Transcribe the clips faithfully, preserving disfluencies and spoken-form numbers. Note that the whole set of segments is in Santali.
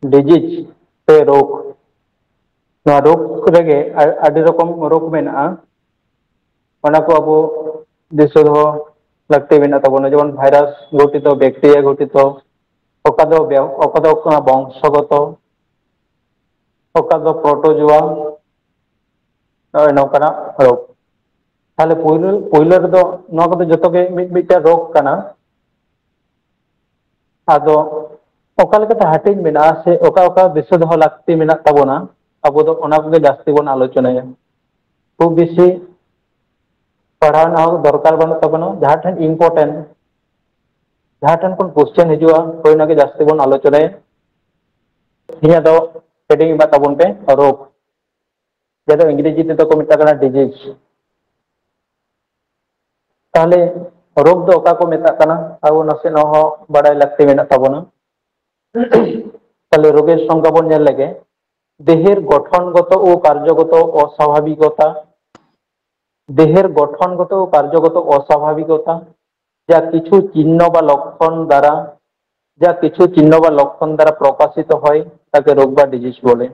ᱰᱤᱡᱤᱡᱽ ᱥᱮ ᱨᱳᱜᱽ, ᱱᱚᱣᱟ ᱨᱳᱜᱽ ᱨᱮᱜᱮ ᱟ-, ᱟᱹᱰᱤ ᱨᱚᱠᱚᱢ ᱨᱳᱜᱽ ᱢᱮᱱᱟᱜᱼᱟ᱾ ᱚᱱᱟ ᱠᱚ ᱟᱵᱚ ᱫᱤᱥᱟᱹ ᱫᱚᱦᱚ ᱞᱟᱹᱠᱛᱤ ᱢᱮᱱᱟᱜ ᱛᱟᱵᱚᱱᱟ, ᱡᱮᱢᱚᱱ ᱵᱷᱟᱭᱨᱟᱥ ᱜᱷᱚᱴᱤᱛᱚ, ᱵᱮᱠᱴᱮᱨᱤᱭᱟ ᱜᱷᱚᱴᱤᱛᱚ, ᱚᱠᱟ ᱫᱚ ᱵᱮ-, ᱚᱠᱟ ᱫᱚ ᱦᱩᱭᱩᱜ ᱠᱟᱱᱟ ᱵᱚᱝᱥᱚᱜᱚᱛᱚ, ᱚᱠᱟ ᱫᱚ ᱯᱨᱳᱴᱳᱡᱳᱣᱟ, ᱱᱚᱜᱼᱚᱭ ᱱᱚᱝᱠᱟᱱᱟᱜ ᱨᱳᱜᱽ᱾ ᱛᱟᱦᱞᱮ ᱯᱳᱭᱞᱳ, ᱯᱳᱭᱞᱳ ᱨᱮᱫᱚ ᱱᱚᱣᱟ ᱠᱚᱫᱚ ᱡᱚᱛᱚ ᱜᱮ ᱢᱤᱫ ᱢᱤᱫᱴᱟᱝ ᱨᱳᱜᱽ ᱠᱟᱱᱟ᱾ ᱟᱫᱚ ᱚᱠᱟ ᱞᱮᱠᱟᱛᱮ ᱦᱟᱹᱴᱤᱧ ᱢᱮᱱᱟᱜᱼᱟ ᱥᱮ ᱚᱠᱟ ᱚᱠᱟ ᱫᱤᱥᱟᱹ ᱫᱚᱦᱚ ᱞᱟᱹᱠᱛᱤ ᱢᱮᱱᱟᱜ ᱛᱟᱵᱚᱱᱟ, ᱟᱵᱚ ᱫᱚ ᱚᱱᱟ ᱠᱚᱜᱮ ᱡᱟᱹᱥᱛᱤ ᱵᱚᱱ ᱟᱞᱳᱪᱚᱱᱟᱭᱟ᱾ ᱠᱷᱩᱵ ᱵᱮᱥᱤ ᱯᱟᱲᱦᱟᱣ ᱨᱮᱱᱟᱜ ᱦᱚᱸ ᱫᱚᱨᱠᱟᱨ ᱵᱟᱹᱱᱩᱜ ᱛᱟᱵᱚᱱᱟ, ᱡᱟᱦᱟᱸ ᱴᱷᱮᱱ important, ᱡᱟᱦᱟᱸ ᱴᱷᱮᱱ ᱠᱷᱚᱱ question ᱦᱤᱡᱩᱜᱼᱟ, ᱦᱳᱭ ᱚᱱᱟᱜᱮ ᱡᱟᱹᱥᱛᱤ ᱵᱚᱱ ᱟᱞᱳᱪᱚᱱᱟᱭᱟ᱾ ᱱᱤᱭᱟᱹ ᱫᱚ heading ᱮᱢᱟᱜ ᱛᱟᱵᱚᱱ ᱯᱮ, ᱨᱳᱜᱽ, ᱡᱟᱦᱟᱸ ᱫᱚ ᱤᱝᱨᱮᱡᱤ ᱛᱮᱫᱚ ᱠᱚ ᱢᱮᱛᱟᱜ ᱠᱟᱱᱟ disease᱾ ᱛᱟᱦᱚᱞᱮ ᱨᱳᱜᱽ ᱫᱚ ᱚᱠᱟ ᱠᱚ ᱢᱮᱛᱟᱜ ᱠᱟᱱᱟ, ᱟᱵᱚ ᱱᱟᱥᱮᱱᱟᱜ ᱦᱚᱸ ᱵᱟᱲᱟᱭ ᱞᱟᱹᱠᱛᱤ ᱢᱮᱱᱟᱜ ᱛᱟᱵᱚᱱᱟ᱾ ᱛᱟᱦᱚᱞᱮ ᱨᱳᱜᱮᱨ ᱥᱚᱝᱠᱟ ᱵᱚᱱ ᱧᱮᱞ ᱞᱮᱜᱮ, ᱫᱮᱦᱮᱨ ᱜᱚᱴᱷᱚᱱᱜᱚᱛᱚ ᱳ ᱠᱟᱨᱡᱚᱜᱚᱛᱚ ᱚᱥᱟᱵᱷᱟᱵᱤᱠᱚᱛᱟ, ᱫᱮᱦᱮᱨ ᱜᱚᱴᱷᱚᱱᱜᱚᱛᱚ ᱳ ᱠᱟᱨᱡᱚᱜᱚᱛᱚ ᱚᱥᱟᱵᱷᱟᱵᱤᱠᱚᱛᱟ, ᱡᱟ ᱠᱤᱪᱷᱩ ᱪᱤᱦᱱᱚ ᱵᱟ ᱞᱚᱠᱠᱷᱚᱱ ᱫᱟᱨᱟ, ᱡᱟ ᱠᱤᱪᱷᱩ ᱪᱤᱦᱱᱚ ᱵᱟ ᱞᱚᱠᱠᱷᱚᱱ ᱫᱟᱨᱟ ᱯᱨᱚᱠᱟᱥᱤᱛ ᱦᱚᱭ, ᱛᱟᱠᱮ ᱨᱳᱜᱽ ᱵᱟ ᱰᱤᱡᱤᱡ ᱵᱚᱞᱮ᱾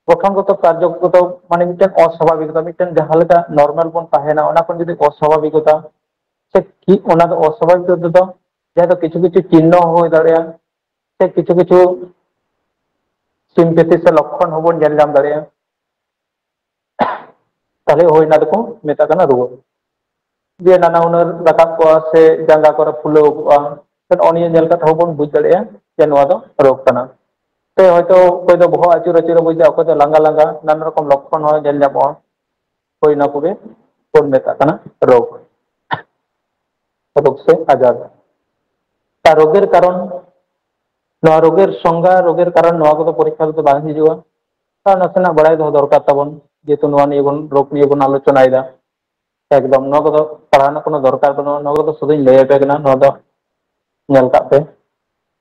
ᱜᱚᱴᱷᱚᱱᱜᱚᱛᱚ ᱠᱟᱨᱡᱚᱜᱚᱛᱚ ᱢᱟᱱᱮ ᱢᱤᱫᱴᱮᱱ ᱚᱥᱟᱵᱷᱟᱵᱤᱠᱚᱛᱟ, ᱢᱤᱫᱴᱮᱱ ᱡᱟᱦᱟᱸ ᱞᱮᱠᱟ ᱱᱚᱨᱢᱟᱞ ᱵᱚᱱ ᱛᱟᱦᱮᱱᱟ, ᱚᱱᱟ ᱠᱷᱚᱱ ᱡᱩᱫᱤ ᱚᱥᱟᱵᱷᱟᱵᱤᱠᱚᱛᱟ ᱥᱮ ᱠᱤ-, ᱚᱱᱟ ᱫᱚ ᱚᱥᱟᱵᱷᱟᱵᱤᱠᱚᱛᱟ ᱫᱚ ᱡᱟᱦᱟᱸ ᱫᱚ ᱠᱤᱪᱷᱩ ᱠᱤᱪᱷᱩ ᱪᱤᱦᱱᱚ ᱦᱩᱭ ᱫᱟᱲᱮᱭᱟᱜᱼᱟ, ᱥᱮ ᱠᱤᱪᱷᱩ ᱠᱤᱪᱷᱩ ᱥᱤᱢᱯᱮᱛᱷᱤ ᱥᱮ ᱞᱚᱠᱠᱷᱚᱱ ᱦᱚᱸᱵᱚᱱ ᱧᱮᱞ ᱧᱟᱢ ᱫᱟᱲᱮᱭᱟᱜᱼᱟ᱾ ᱛᱟᱦᱞᱮ ᱦᱳᱭ ᱚᱱᱟ ᱫᱚᱠᱚ ᱢᱮᱛᱟᱜ ᱠᱟᱱᱟ ᱨᱩᱣᱟᱹ᱾ ᱡᱮ ᱱᱟᱱᱟ ᱦᱩᱱᱟᱹᱨ ᱨᱟᱠᱟᱵ ᱠᱚᱜᱼᱟ ᱥᱮ ᱡᱟᱸᱜᱟ ᱠᱚᱨᱮ ᱯᱷᱩᱞᱟᱹᱣ ᱠᱚᱜᱼᱟ, ᱱᱚᱜᱼᱚ ᱱᱤᱭᱟᱹ ᱧᱮᱞ ᱠᱟᱛᱮ ᱦᱚᱸᱵᱚᱱ ᱵᱩᱡᱽ ᱫᱟᱲᱮᱭᱟᱜᱼᱟ ᱡᱮ ᱱᱚᱣᱟ ᱫᱚ ᱨᱳᱜᱽ ᱠᱟᱱᱟ᱾ ᱥᱮ ᱦᱚᱭᱛᱳ ᱚᱠᱚᱭ ᱫᱚ ᱵᱚᱦᱚᱜ ᱟᱹᱪᱩᱨ ᱟᱹᱪᱩᱨ ᱮ ᱵᱩᱡᱽ ᱮᱫᱟ, ᱚᱠᱚᱭ ᱫᱚ ᱞᱟᱸᱜᱟ ᱞᱟᱸᱜᱟ, ᱱᱟᱱᱟ ᱨᱚᱠᱚᱢ ᱞᱚᱠᱠᱷᱚᱱ ᱦᱚᱸ ᱧᱮᱞ ᱧᱟᱢᱚᱜᱼᱟ᱾ ᱦᱳᱭ ᱚᱱᱟ ᱠᱚᱜᱮ ᱵᱚᱱ ᱢᱮᱛᱟᱜ ᱠᱟᱱᱟ ᱨᱳᱜᱽ, ᱨᱳᱜᱽ ᱥᱮ ᱟᱡᱟᱨ᱾ ᱟᱨ ᱨᱳᱜᱮᱨ ᱠᱟᱨᱚᱱ, ᱱᱚᱣᱟ ᱨᱳᱜᱮᱨ ᱥᱚᱝᱜᱟ, ᱨᱳᱜᱮᱨ ᱠᱟᱨᱚᱱ, ᱱᱚᱣᱟ ᱠᱚᱫᱚ ᱯᱚᱨᱤᱠᱠᱷᱟ ᱨᱮᱫᱚ ᱵᱟᱝ ᱦᱤᱡᱩᱜᱼᱟ᱾ ᱟᱨ ᱱᱟᱥᱮᱱᱟᱜ ᱵᱟᱲᱟᱭ ᱫᱚᱦᱚ ᱫᱚᱨᱠᱟᱨ ᱛᱟᱵᱚᱱ, ᱡᱮᱦᱮᱛᱩ ᱱᱚᱣᱟ ᱱᱤᱭᱮ ᱵᱚᱱ, ᱨᱳᱜᱽ ᱱᱤᱭᱮ ᱵᱚᱱ ᱟᱞᱳᱪᱚᱱᱟᱭᱮᱫᱟ᱾ ᱮᱠᱫᱚᱢ ᱱᱚᱣᱟ ᱠᱚᱫᱚ ᱯᱟᱲᱦᱟᱣ ᱨᱮᱱᱟᱜ ᱠᱳᱱᱳ ᱫᱚᱨᱠᱟᱨ ᱵᱟᱹᱱᱩᱜᱼᱟ, ᱱᱚᱣᱟ ᱠᱚᱫᱚ ᱥᱩᱫᱷᱩᱧ ᱞᱟᱹᱭ ᱟᱯᱮ ᱠᱟᱱᱟ, ᱱᱚᱣᱟ ᱫᱚ ᱧᱮᱞ ᱠᱟᱜ ᱯᱮ᱾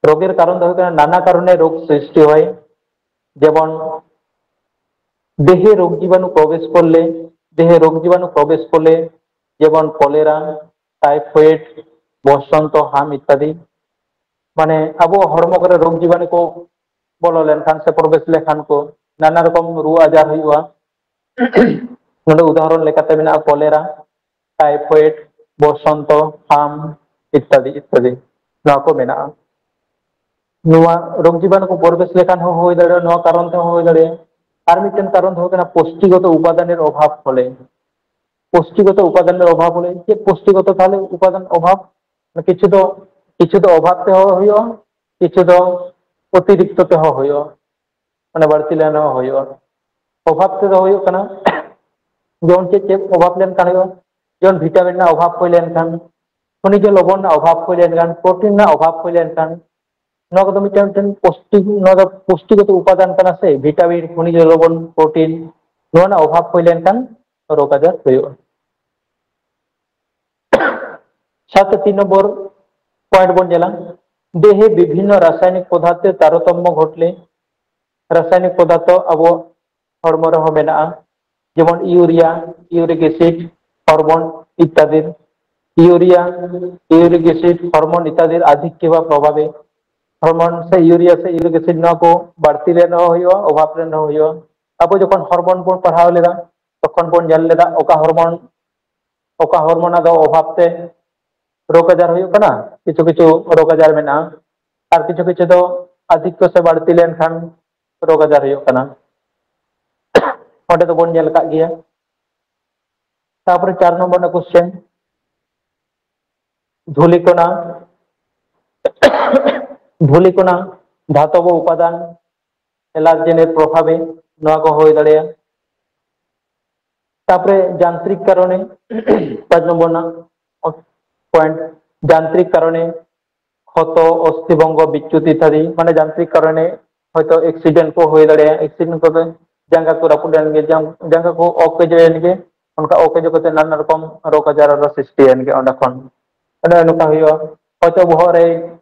ᱨᱳᱜᱮᱨ ᱠᱟᱨᱚᱱ ᱫᱚ ᱦᱩᱭᱩᱜ ᱠᱟᱱᱟ ᱱᱟᱱᱟ ᱠᱟᱨᱚᱱᱮ ᱨᱳᱜᱽ ᱥᱨᱤᱥᱴᱤ ᱦᱚᱭ, ᱡᱮᱢᱚᱱ ᱫᱮᱦᱮ ᱨᱳᱜᱽ ᱡᱤᱵᱟᱱᱩ ᱯᱨᱚᱵᱮᱥ ᱠᱚᱨᱞᱮ, ᱫᱮᱦᱮ ᱨᱳᱜᱽ ᱡᱤᱵᱟᱱᱩ ᱯᱨᱚᱵᱮᱥ ᱠᱚᱨᱞᱮ, ᱡᱮᱢᱚᱱ ᱠᱚᱞᱮᱨᱟ, ᱴᱟᱭᱯᱷᱚᱭᱮᱰ, ᱵᱚᱥᱚᱱᱛᱚ, ᱦᱟᱢ ᱤᱛᱛᱟᱫᱤ᱾ ᱢᱟᱱᱮ ᱟᱵᱚ ᱦᱚᱲᱢᱚ ᱠᱚᱨᱮ ᱨᱳᱜᱽ ᱡᱤᱵᱟᱱᱩ ᱠᱚ ᱵᱚᱞᱚ ᱞᱮᱱᱠᱷᱟᱱ ᱥᱮ ᱯᱨᱚᱵᱮᱥ ᱞᱮᱠᱷᱟᱱ ᱠᱚ, ᱱᱟᱱᱟ ᱨᱚᱠᱚᱢ ᱨᱩᱣᱟᱹ ᱟᱡᱟᱨ ᱦᱩᱭᱩᱜᱼᱟ᱾ ᱱᱚᱰᱮ ᱩᱫᱟᱦᱚᱨᱚᱱ ᱞᱮᱠᱟᱛᱮ ᱢᱮᱱᱟᱜᱼᱟ ᱠᱚᱞᱮᱨᱟ, ᱴᱟᱭᱯᱷᱚᱭᱮᱰ, ᱵᱚᱥᱚᱱᱛᱚ, ᱦᱟᱢ ᱤᱛᱛᱟᱫᱤ ᱤᱛᱛᱟᱫᱤ, ᱱᱚᱣᱟ ᱠᱚ ᱢᱮᱱᱟᱜᱼᱟ᱾ ᱱᱚᱣᱟ ᱨᱳᱜᱽ ᱡᱤᱵᱟᱱᱩ ᱠᱚ ᱯᱨᱚᱵᱮᱥ ᱞᱮᱠᱷᱟᱱ ᱦᱚᱸ ᱦᱩᱭ ᱫᱟᱲᱮᱭᱟᱜᱼᱟ, ᱱᱚᱣᱟ ᱠᱟᱨᱚᱱ ᱛᱮᱦᱚᱸ ᱦᱩᱭ ᱫᱟᱲᱮᱭᱟᱜᱼᱟ᱾ ᱟᱨ ᱢᱤᱫᱴᱮᱱ ᱠᱟᱨᱚᱱ ᱫᱚ ᱦᱩᱭᱩᱜ ᱠᱟᱱᱟ ᱯᱩᱥᱴᱤᱜᱚᱛᱚ ᱩᱯᱟᱫᱟᱱᱮᱨ ᱚᱵᱷᱟᱵ ᱯᱷᱚᱞᱮ᱾ ᱯᱩᱥᱴᱤᱜᱚᱛᱚ ᱩᱯᱟᱫᱟᱱᱮᱨ ᱚᱵᱷᱟᱵ ᱯᱷᱚᱞᱮ, ᱪᱮᱫ ᱯᱩᱥᱴᱤᱜᱚᱛᱚ ᱛᱟᱦᱚᱞᱮ ᱩᱯᱟᱫᱟᱱ ᱚᱵᱷᱟᱵ? ᱠᱤᱪᱷᱩ ᱫᱚ, ᱠᱤᱪᱷᱩ ᱫᱚ ᱚᱵᱷᱟᱵ ᱛᱮᱦᱚᱸ ᱦᱩᱭᱩᱜᱼᱟ, ᱠᱤᱪᱷᱩ ᱫᱚ ᱚᱛᱤᱨᱤᱠᱛᱚ ᱛᱮᱦᱚᱸ ᱦᱩᱭᱩᱜᱼᱟ, ᱢᱟᱱᱮ ᱵᱟᱹᱲᱛᱤ ᱞᱮᱱ ᱨᱮᱦᱚᱸ ᱦᱩᱭᱩᱜᱼᱟ᱾ ᱚᱵᱷᱟᱵ ᱛᱮᱫᱚ ᱦᱩᱭᱩᱜ ᱠᱟᱱᱟ ᱡᱮᱢᱚᱱ ᱪᱮᱫ ᱪᱮᱫ ᱚᱵᱷᱟᱵ ᱞᱮᱱᱠᱷᱟᱱ ᱦᱩᱭᱩᱜᱼᱟ, ᱡᱮᱢᱚᱱ ᱵᱷᱤᱴᱟᱢᱤᱱ ᱨᱮᱱᱟᱜ ᱚᱵᱷᱟᱵ ᱦᱩᱭ ᱞᱮᱱᱠᱷᱟᱱ, ᱠᱷᱚᱱᱤᱡᱚ ᱞᱚᱵᱚᱱ ᱨᱮᱱᱟᱜ ᱚᱵᱷᱟᱵ ᱦᱩᱭ ᱞᱮᱱᱠᱷᱟᱱ, ᱯᱨᱳᱴᱤᱱ ᱨᱮᱱᱟᱜ ᱚᱵᱷᱟᱵ ᱦᱩᱭ ᱞᱮᱱᱠᱷᱟᱱ, ᱱᱚᱣᱟ ᱠᱚᱫᱚ ᱢᱤᱫᱴᱟᱝ ᱢᱤᱫᱴᱟᱝ ᱯᱩᱥᱴᱤ, ᱱᱚᱣᱟ ᱫᱚ ᱯᱩᱥᱴᱤᱜᱚᱛᱚ ᱩᱯᱟᱫᱟᱱ ᱠᱟᱱᱟ ᱥᱮ, ᱵᱷᱤᱴᱟᱢᱤᱱ, ᱠᱷᱚᱱᱤᱡᱚ ᱞᱚᱵᱚᱱ, ᱯᱨᱳᱴᱤᱱ, ᱱᱚᱣᱟ ᱨᱮᱱᱟᱜ ᱚᱵᱷᱟᱵ ᱦᱩᱭ ᱞᱮᱱᱠᱷᱟᱱ ᱨᱳᱜᱽ ᱟᱡᱟᱨ ᱦᱩᱭᱩᱜᱼᱟ᱾ ᱥᱟᱛ ᱛᱤᱱ ᱱᱚᱢᱵᱚᱨ ᱯᱚᱭᱮᱱᱴ ᱵᱚᱱ ᱧᱮᱞᱟ, ᱫᱮᱦᱮ ᱵᱤᱵᱷᱤᱱᱱᱚ ᱨᱟᱥᱟᱭᱱᱤᱠ ᱯᱚᱫᱟᱨᱛᱷᱮ ᱛᱟᱨᱚᱛᱚᱢᱢᱚ ᱜᱷᱚᱴᱞᱮ᱾ ᱨᱟᱥᱟᱭᱱᱤᱠ ᱯᱚᱫᱟᱨᱛᱷᱚ ᱟᱵᱚ ᱦᱚᱲᱢᱚ ᱨᱮᱦᱚᱸ ᱢᱮᱱᱟᱜᱼᱟ, ᱡᱮᱢᱚᱱ ᱤᱭᱩᱨᱤᱭᱟ, ᱤᱭᱩᱨᱤᱠ ᱮᱥᱤᱰ, ᱦᱚᱨᱢᱳᱱ ᱤᱛᱛᱟᱫᱤ᱾ ᱤᱭᱩᱨᱤᱭᱟ, ᱤᱭᱩᱨᱤᱠ ᱮᱥᱤᱰ, ᱦᱚᱨᱢᱳᱱ ᱤᱛᱛᱟᱫᱤ ᱟᱫᱷᱤᱠᱠᱮ ᱵᱟ ᱯᱨᱚᱵᱷᱟᱵᱮ᱾ ᱦᱚᱨᱢᱳᱱ ᱥᱮ ᱤᱭᱩᱨᱤᱭᱟ ᱥᱮ ᱤᱭᱩᱨᱤᱠ ᱮᱥᱤᱰ ᱱᱚᱣᱟ ᱠᱚ ᱵᱟᱹᱲᱛᱤ ᱞᱮᱱ ᱨᱮᱦᱚᱸ ᱦᱩᱭᱩᱜᱼᱟ, ᱚᱵᱷᱟᱵ ᱞᱮᱱ ᱨᱮᱦᱚᱸ ᱦᱩᱭᱩᱜᱼᱟ᱾ ᱟᱵᱚ ᱡᱚᱠᱷᱚᱱ ᱦᱚᱨᱢᱳᱱ ᱵᱚᱱ ᱯᱟᱲᱦᱟᱣ ᱞᱮᱫᱟ, ᱛᱚᱠᱷᱚᱱ ᱵᱚᱱ ᱧᱮᱞ ᱞᱮᱫᱟ ᱚᱠᱟ ᱦᱚᱨᱢᱳᱱ, ᱚᱠᱟ ᱦᱚᱨᱢᱳᱱ ᱟᱫᱚ ᱚᱵᱷᱟᱵ ᱛᱮ ᱨᱳᱜᱽ ᱟᱡᱟᱨ ᱦᱩᱭᱩᱜ ᱠᱟᱱᱟ, ᱠᱤᱪᱷᱩ ᱠᱤᱪᱷᱩ ᱨᱳᱜᱽ ᱟᱡᱟᱨ ᱢᱮᱱᱟᱜᱼᱟ, ᱟᱨ ᱠᱤᱪᱷᱩ ᱠᱤᱪᱷᱩ ᱫᱚ ᱟᱫᱷᱤᱠᱠᱚ ᱥᱮ ᱵᱟᱹᱲᱛᱤ ᱞᱮᱱᱠᱷᱟᱱ ᱨᱳᱜᱽ ᱟᱡᱟᱨ ᱦᱩᱭᱩᱜ ᱠᱟᱱᱟ᱾ ᱚᱸᱰᱮ ᱫᱚᱵᱚᱱ ᱧᱮᱞ ᱟᱠᱟᱫ ᱜᱮᱭᱟ᱾ ᱛᱟᱨᱯᱚᱨᱮ ᱪᱟᱨ ᱱᱚᱢᱵᱚᱨ ᱨᱮᱱᱟᱜ ᱠᱚᱥᱪᱮᱱ, ᱫᱷᱩᱞᱤᱠᱚᱱᱟ, ᱫᱷᱩᱞᱤᱠᱚᱱᱟ ᱫᱷᱟᱛᱚᱵ ᱩᱯᱟᱫᱟᱱ, ᱮᱞᱟᱨᱡᱮᱱᱮᱨ ᱯᱨᱚᱵᱷᱟᱵᱮ ᱱᱚᱣᱟ ᱠᱚ ᱦᱩᱭ ᱫᱟᱲᱮᱭᱟᱜᱼᱟ᱾ ᱛᱟᱨᱯᱚᱨᱮ ᱡᱟᱱᱛᱨᱤᱠ ᱠᱟᱨᱚᱱᱮ, ᱯᱟᱸᱪ ᱱᱚᱢᱵᱚᱨ ᱨᱮᱱᱟᱜ ᱯᱚᱭᱮᱱᱴ, ᱡᱟᱱᱛᱨᱤᱠ ᱠᱟᱨᱚᱱᱮ ᱠᱷᱚᱛᱚ, ᱚᱥᱛᱷᱤᱵᱷᱚᱝᱜᱚ, ᱵᱤᱪᱪᱩᱛ ᱤᱛᱛᱟᱫᱤ, ᱢᱟᱱᱮ ᱡᱟᱱᱛᱨᱤᱠ ᱠᱟᱨᱚᱱᱮ ᱦᱚᱭᱛᱚ ᱮᱠᱥᱤᱰᱮᱱᱴ ᱠᱚ ᱦᱩᱭ ᱫᱟᱲᱮᱭᱟᱜᱼᱟ, ᱮᱠᱥᱤᱰᱮᱱᱴ ᱠᱚᱫᱚ ᱡᱟᱸᱜᱟ ᱠᱚ ᱨᱟᱹᱯᱩᱫ ᱮᱱ ᱜᱮ, ᱡᱟᱝ-, ᱡᱟᱸᱜᱟ ᱠᱚ ᱚᱠᱮᱡᱚᱭᱮᱱ ᱜᱮ, ᱚᱱᱠᱟ ᱚᱠᱮᱡᱚ ᱠᱟᱛᱮ ᱱᱟᱱᱟ ᱨᱚᱠᱚᱢ ᱨᱳᱜᱽ ᱟᱡᱟᱨ ᱟᱨᱚ ᱥᱨᱤᱥᱴᱤᱭᱮᱱ ᱜᱮ ᱚᱸᱰᱮ ᱠᱷᱚᱱ᱾ ᱚᱱᱮ ᱱᱚᱝᱠᱟ ᱦᱩᱭᱩᱜᱼᱟ, ᱦᱚᱭᱛᱚ ᱵᱚᱦᱚᱜ ᱨᱮ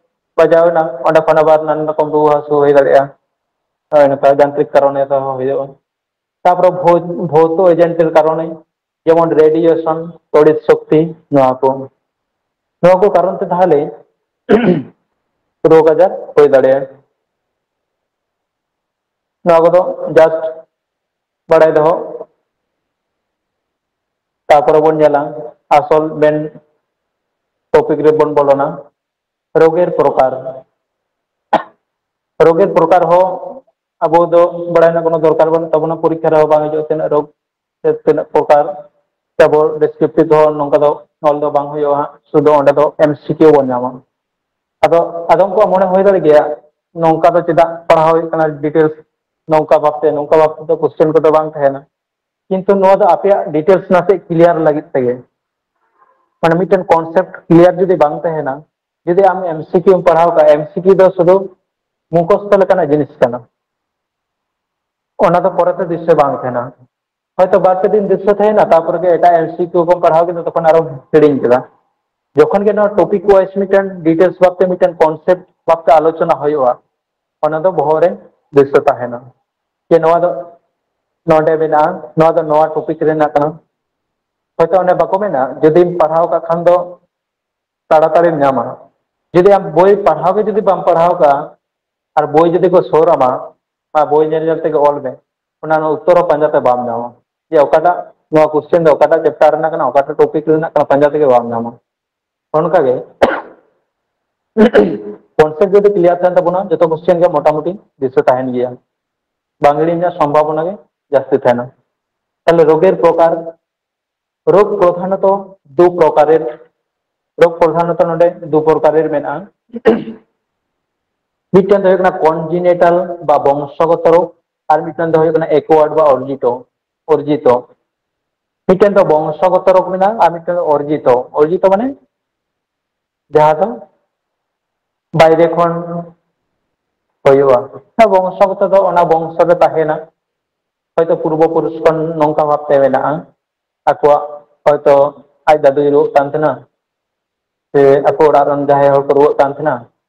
ᱵᱟᱡᱟᱣ ᱮᱱᱟ, ᱚᱸᱰᱮ ᱠᱷᱚᱱ ᱟᱵᱟᱨ ᱱᱟᱱᱟ ᱨᱚᱠᱚᱢ ᱨᱩᱣᱟᱹ ᱦᱟᱹᱥᱩ ᱦᱩᱭ ᱫᱟᱲᱮᱭᱟᱜᱼᱟ᱾ ᱦᱳᱭ, ᱱᱚᱝᱠᱟ ᱡᱟᱱᱛᱨᱤᱠ ᱠᱟᱨᱚᱱᱮ ᱛᱮᱦᱚᱸ ᱦᱩᱭᱩᱜᱼᱟ᱾ ᱛᱟᱯᱚᱨᱮ ᱵᱷᱳ-, ᱵᱷᱳᱣᱛᱚ ᱮᱡᱮᱱᱴᱮᱨ ᱠᱟᱨᱚᱱᱮ, ᱡᱮᱢᱚᱱ ᱨᱮᱰᱤᱭᱮᱥᱚᱱ, ᱛᱚᱲᱤᱛ ᱥᱚᱠᱛᱤ, ᱱᱚᱣᱟ ᱠᱚ, ᱱᱚᱣᱟ ᱠᱚ ᱠᱟᱨᱚᱱ ᱛᱮ ᱛᱟᱦᱚᱞᱮ ᱨᱳᱜᱽ ᱟᱡᱟᱨ ᱦᱩᱭ ᱫᱟᱲᱮᱭᱟᱜᱼᱟ᱾ ᱱᱚᱣᱟ ᱠᱚᱫᱚ just ᱵᱟᱲᱟᱭ ᱫᱚᱦᱚ᱾ ᱛᱟᱨᱯᱚᱨᱮ ᱵᱚᱱ ᱧᱮᱞᱟ ᱟᱥᱚᱞ ᱢᱮᱱ ᱴᱚᱯᱤᱠ ᱨᱮᱵᱚᱱ ᱵᱚᱞᱚᱱᱟ, ᱨᱳᱜᱮᱨ ᱯᱨᱚᱠᱟᱨ᱾ ᱨᱳᱜᱮᱨ ᱯᱨᱚᱠᱟᱨ ᱦᱚᱸ ᱟᱵᱚ ᱫᱚ ᱵᱟᱲᱟᱭ ᱨᱮᱱᱟᱜ ᱠᱳᱱᱳ ᱫᱚᱨᱠᱟᱨ ᱵᱟᱹᱱᱩᱜ ᱛᱟᱵᱚᱱᱟ, ᱯᱚᱨᱤᱠᱠᱷᱟ ᱨᱮᱦᱚᱸ ᱵᱟᱝ ᱦᱤᱡᱩᱜᱼᱟ ᱛᱤᱱᱟᱹᱜ ᱨᱳᱜᱽ ᱥᱮ ᱛᱤᱱᱟᱹᱜ ᱯᱨᱚᱠᱟᱨ ᱥᱮ ᱟᱵᱚ ᱰᱤᱥᱠᱨᱤᱯᱴᱤᱵᱷ ᱦᱚᱸ ᱱᱚᱝᱠᱟ ᱫᱚ ᱚᱞ ᱫᱚ ᱵᱟᱝ ᱦᱩᱭᱩᱜᱼᱟ, ᱥᱩᱫᱷᱩ ᱚᱸᱰᱮ ᱫᱚ ᱮᱢᱥᱤᱠᱤᱭᱩ ᱵᱚᱱ ᱧᱟᱢᱟ᱾ ᱟᱫᱚ ᱟᱫᱚᱢ ᱠᱚᱣᱟᱜ ᱢᱚᱱᱮ ᱦᱩᱭ ᱫᱟᱲᱮ ᱜᱮᱭᱟ ᱱᱚᱝᱠᱟ ᱫᱚ ᱪᱮᱫᱟᱜ ᱯᱟᱲᱦᱟᱣ ᱦᱩᱭᱩᱜ ᱠᱟᱱᱟ, ᱰᱤᱴᱮᱞᱥ ᱱᱚᱝᱠᱟ ᱵᱷᱟᱵᱛᱮ ᱱᱚᱝᱠᱟ ᱵᱷᱟᱵᱛᱮ ᱫᱚ ᱠᱚᱥᱪᱮᱱ ᱠᱚᱫᱚ ᱵᱟᱝ ᱛᱟᱦᱮᱱᱟ, ᱠᱤᱱᱛᱩ ᱱᱚᱣᱟ ᱫᱚ ᱟᱯᱮᱭᱟᱜ ᱰᱤᱴᱮᱞᱥ ᱱᱟᱥᱮ ᱠᱞᱤᱭᱟᱨ ᱞᱟᱹᱜᱤᱫ ᱛᱮᱜᱮ᱾ ᱢᱟᱱᱮ ᱢᱤᱫᱴᱮᱱ ᱠᱚᱱᱥᱮᱯᱴ ᱠᱞᱤᱭᱟᱨ ᱡᱩᱫᱤ ᱵᱟᱝ ᱛᱟᱦᱮᱱᱟ, ᱡᱩᱫᱤ ᱟᱢ ᱮᱢᱥᱤᱠᱤᱭᱩᱢ ᱯᱟᱲᱦᱟᱣ ᱠᱟᱜᱼᱟ, ᱮᱢᱥᱤᱠᱤᱭᱩ ᱫᱚ ᱥᱩᱫᱷᱩ ᱢᱩᱠᱷᱚᱥᱛᱚ ᱞᱮᱠᱟᱱᱟᱜ ᱡᱤᱱᱤᱥ ᱠᱟᱱᱟ, ᱚᱱᱟ ᱫᱚ ᱯᱚᱨᱮᱛᱮ ᱫᱤᱥᱟᱹ ᱵᱟᱝ ᱛᱟᱦᱮᱱᱟ᱾ ᱦᱚᱭᱛᱚ ᱵᱟᱨ ᱯᱮ ᱫᱤᱱ ᱫᱤᱥᱟᱹ ᱛᱟᱦᱮᱱᱟ, ᱛᱟᱨᱯᱚᱨᱮ ᱜᱮ ᱮᱴᱟᱜ ᱮᱢᱥᱤᱠᱤᱭᱩ ᱠᱚᱢ ᱯᱟᱲᱦᱟᱣ ᱠᱮᱫᱟ, ᱛᱚᱠᱷᱚᱱ ᱟᱨᱚᱢ ᱦᱤᱲᱤᱧ ᱠᱮᱫᱟ᱾ ᱡᱚᱠᱷᱚᱱ ᱜᱮ ᱱᱚᱣᱟ ᱴᱚᱯᱤᱠ ᱣᱟᱭᱤᱡ ᱢᱤᱫᱴᱮᱱ ᱰᱤᱴᱮᱞᱥ ᱵᱷᱟᱵᱛᱮ ᱢᱤᱫᱴᱮᱱ ᱠᱚᱱᱥᱮᱯᱴ ᱵᱷᱟᱵᱛᱮ ᱟᱞᱳᱪᱚᱱᱟ ᱦᱩᱭᱩᱜᱼᱟ, ᱚᱱᱟ ᱫᱚ ᱵᱚᱦᱚᱜ ᱨᱮ ᱫᱤᱥᱟᱹ ᱛᱟᱦᱮᱱᱟ ᱡᱮ ᱱᱚᱣᱟ ᱫᱚ ᱱᱚᱰᱮ ᱢᱮᱱᱟᱜᱼᱟ, ᱱᱚᱣᱟ ᱫᱚ ᱱᱚᱣᱟ ᱴᱚᱯᱤᱠ ᱨᱮᱱᱟᱜ ᱠᱟᱱᱟ᱾ ᱦᱚᱭᱛᱚ ᱚᱸᱰᱮ ᱵᱟᱠᱚ ᱢᱮᱱᱟ, ᱡᱩᱫᱤᱢ ᱯᱟᱲᱦᱟᱣ ᱠᱟᱜ ᱠᱷᱟᱱ ᱫᱚ ᱛᱟᱲᱟᱛᱟᱲᱤᱢ ᱧᱟᱢᱟ᱾ ᱡᱩᱫᱤ ᱟᱢ ᱵᱳᱭ ᱯᱟᱲᱦᱟᱣ ᱜᱮ ᱡᱩᱫᱤ ᱵᱟᱢ ᱯᱟᱲᱦᱟᱣ ᱠᱟᱜᱼᱟ ᱟᱨ ᱵᱳᱭ ᱡᱩᱫᱤ ᱠᱚ ᱥᱳᱨ ᱟᱢᱟ, ᱚᱱᱟ ᱵᱳᱭ ᱧᱮᱞ ᱧᱮᱞ ᱛᱮᱜᱮ ᱚᱞ ᱢᱮ, ᱚᱱᱟ ᱨᱮᱱᱟᱜ ᱩᱛᱛᱚᱨ ᱦᱚᱸ ᱯᱟᱸᱡᱟᱛᱮ ᱵᱟᱢ ᱧᱟᱢᱟ ᱡᱮ ᱚᱠᱟᱴᱟᱜ ᱱᱚᱣᱟ ᱠᱚᱥᱪᱮᱱ ᱫᱚ ᱚᱠᱟᱴᱟᱜ ᱪᱮᱯᱴᱟᱨ ᱨᱮᱱᱟᱜ ᱠᱟᱱᱟ, ᱚᱠᱟᱴᱟᱜ ᱴᱚᱯᱤᱠ ᱨᱮᱱᱟᱜ ᱠᱟᱱᱟ, ᱯᱟᱸᱡᱟ ᱛᱮᱜᱮ ᱵᱟᱢ ᱧᱟᱢᱟ᱾ ᱚᱱᱠᱟᱜᱮ ᱠᱚᱱᱥᱮᱯᱴ ᱡᱩᱫᱤ ᱠᱞᱤᱭᱟᱨ ᱛᱟᱦᱮᱱ ᱛᱟᱵᱚᱱᱟ, ᱡᱚᱛᱚ ᱠᱚᱥᱪᱮᱱ ᱜᱮ ᱢᱚᱴᱟᱢᱩᱴᱤ ᱫᱤᱥᱟᱹ ᱛᱟᱦᱮᱱ ᱜᱮᱭᱟ, ᱵᱟᱝ ᱦᱤᱲᱤᱧ ᱨᱮᱱᱟᱜ ᱥᱚᱢᱵᱷᱟᱵᱚᱱᱟ ᱜᱮ ᱡᱟᱹᱥᱛᱤ ᱛᱟᱦᱮᱱᱟ᱾ ᱛᱟᱦᱞᱮ ᱨᱳᱜᱮᱨ ᱯᱨᱚᱠᱟᱨ, ᱨᱳᱜᱽ ᱯᱨᱚᱫᱷᱟᱱᱚᱛᱚ ᱫᱩ ᱯᱨᱚᱠᱟᱨᱮᱨ, ᱨᱳᱜᱽ ᱯᱨᱚᱫᱷᱟᱱᱚᱛᱚ ᱱᱚᱰᱮ ᱫᱩ ᱯᱨᱚᱠᱟᱨᱮᱨ ᱢᱮᱱᱟᱜᱼᱟ᱾ ᱢᱤᱫᱴᱮᱱ ᱫᱚ ᱦᱩᱭᱩᱜ ᱠᱟᱱᱟ ᱠᱚᱱᱡᱤᱱᱮᱴᱟᱞ ᱵᱟ ᱵᱚᱝᱥᱚᱜᱚᱛᱚ ᱨᱳᱜᱽ, ᱟᱨ ᱢᱤᱫᱴᱮᱱ ᱫᱚ ᱦᱩᱭᱩᱜ ᱠᱟᱱᱟ ᱮᱠᱣᱟᱨᱰ ᱵᱟ ᱚᱨᱡᱤᱛᱚ, ᱚᱨᱡᱤᱛᱚ᱾ ᱢᱤᱫᱴᱮᱱ ᱫᱚ ᱵᱚᱝᱥᱚᱜᱚᱛᱚ ᱨᱳᱜᱽ ᱢᱮᱱᱟᱜᱼᱟ ᱟᱨ ᱢᱤᱫᱴᱮᱱ ᱫᱚ ᱚᱨᱡᱤᱛᱚ᱾ ᱚᱨᱡᱤᱛᱚ ᱢᱟᱱᱮ ᱡᱟᱦᱟᱸ ᱫᱚ ᱵᱟᱭᱨᱮ ᱠᱷᱚᱱ ᱦᱩᱭᱩᱜᱼᱟ᱾ ᱚᱱᱟ ᱵᱚᱝᱥᱚᱜᱚᱛᱚ ᱫᱚ ᱚᱱᱟ ᱵᱚᱝᱥᱚ ᱨᱮ ᱛᱟᱦᱮᱱᱟ, ᱦᱚᱭᱛᱚ ᱯᱩᱨᱵᱚ ᱯᱩᱨᱩᱥ ᱠᱷᱚᱱ ᱱᱚᱝᱠᱟ ᱵᱷᱟᱵᱛᱮ ᱢᱮᱱᱟᱜᱼᱟ, ᱟᱠᱚᱣᱟᱜ ᱦᱚᱭᱛᱚ ᱟᱡ ᱫᱟᱫᱩᱭ ᱨᱩᱣᱟᱹᱜ ᱠᱟᱱ ᱛᱟᱦᱮᱱᱟ, ᱥᱮ ᱟᱠᱚ ᱚᱲᱟᱜ ᱨᱮᱱ ᱡᱟᱦᱟᱸᱭ ᱦᱚᱲ ᱠᱚ ᱨᱩᱣᱟᱹᱜ ᱠᱟᱱ ᱛᱟᱦᱮᱱᱟ,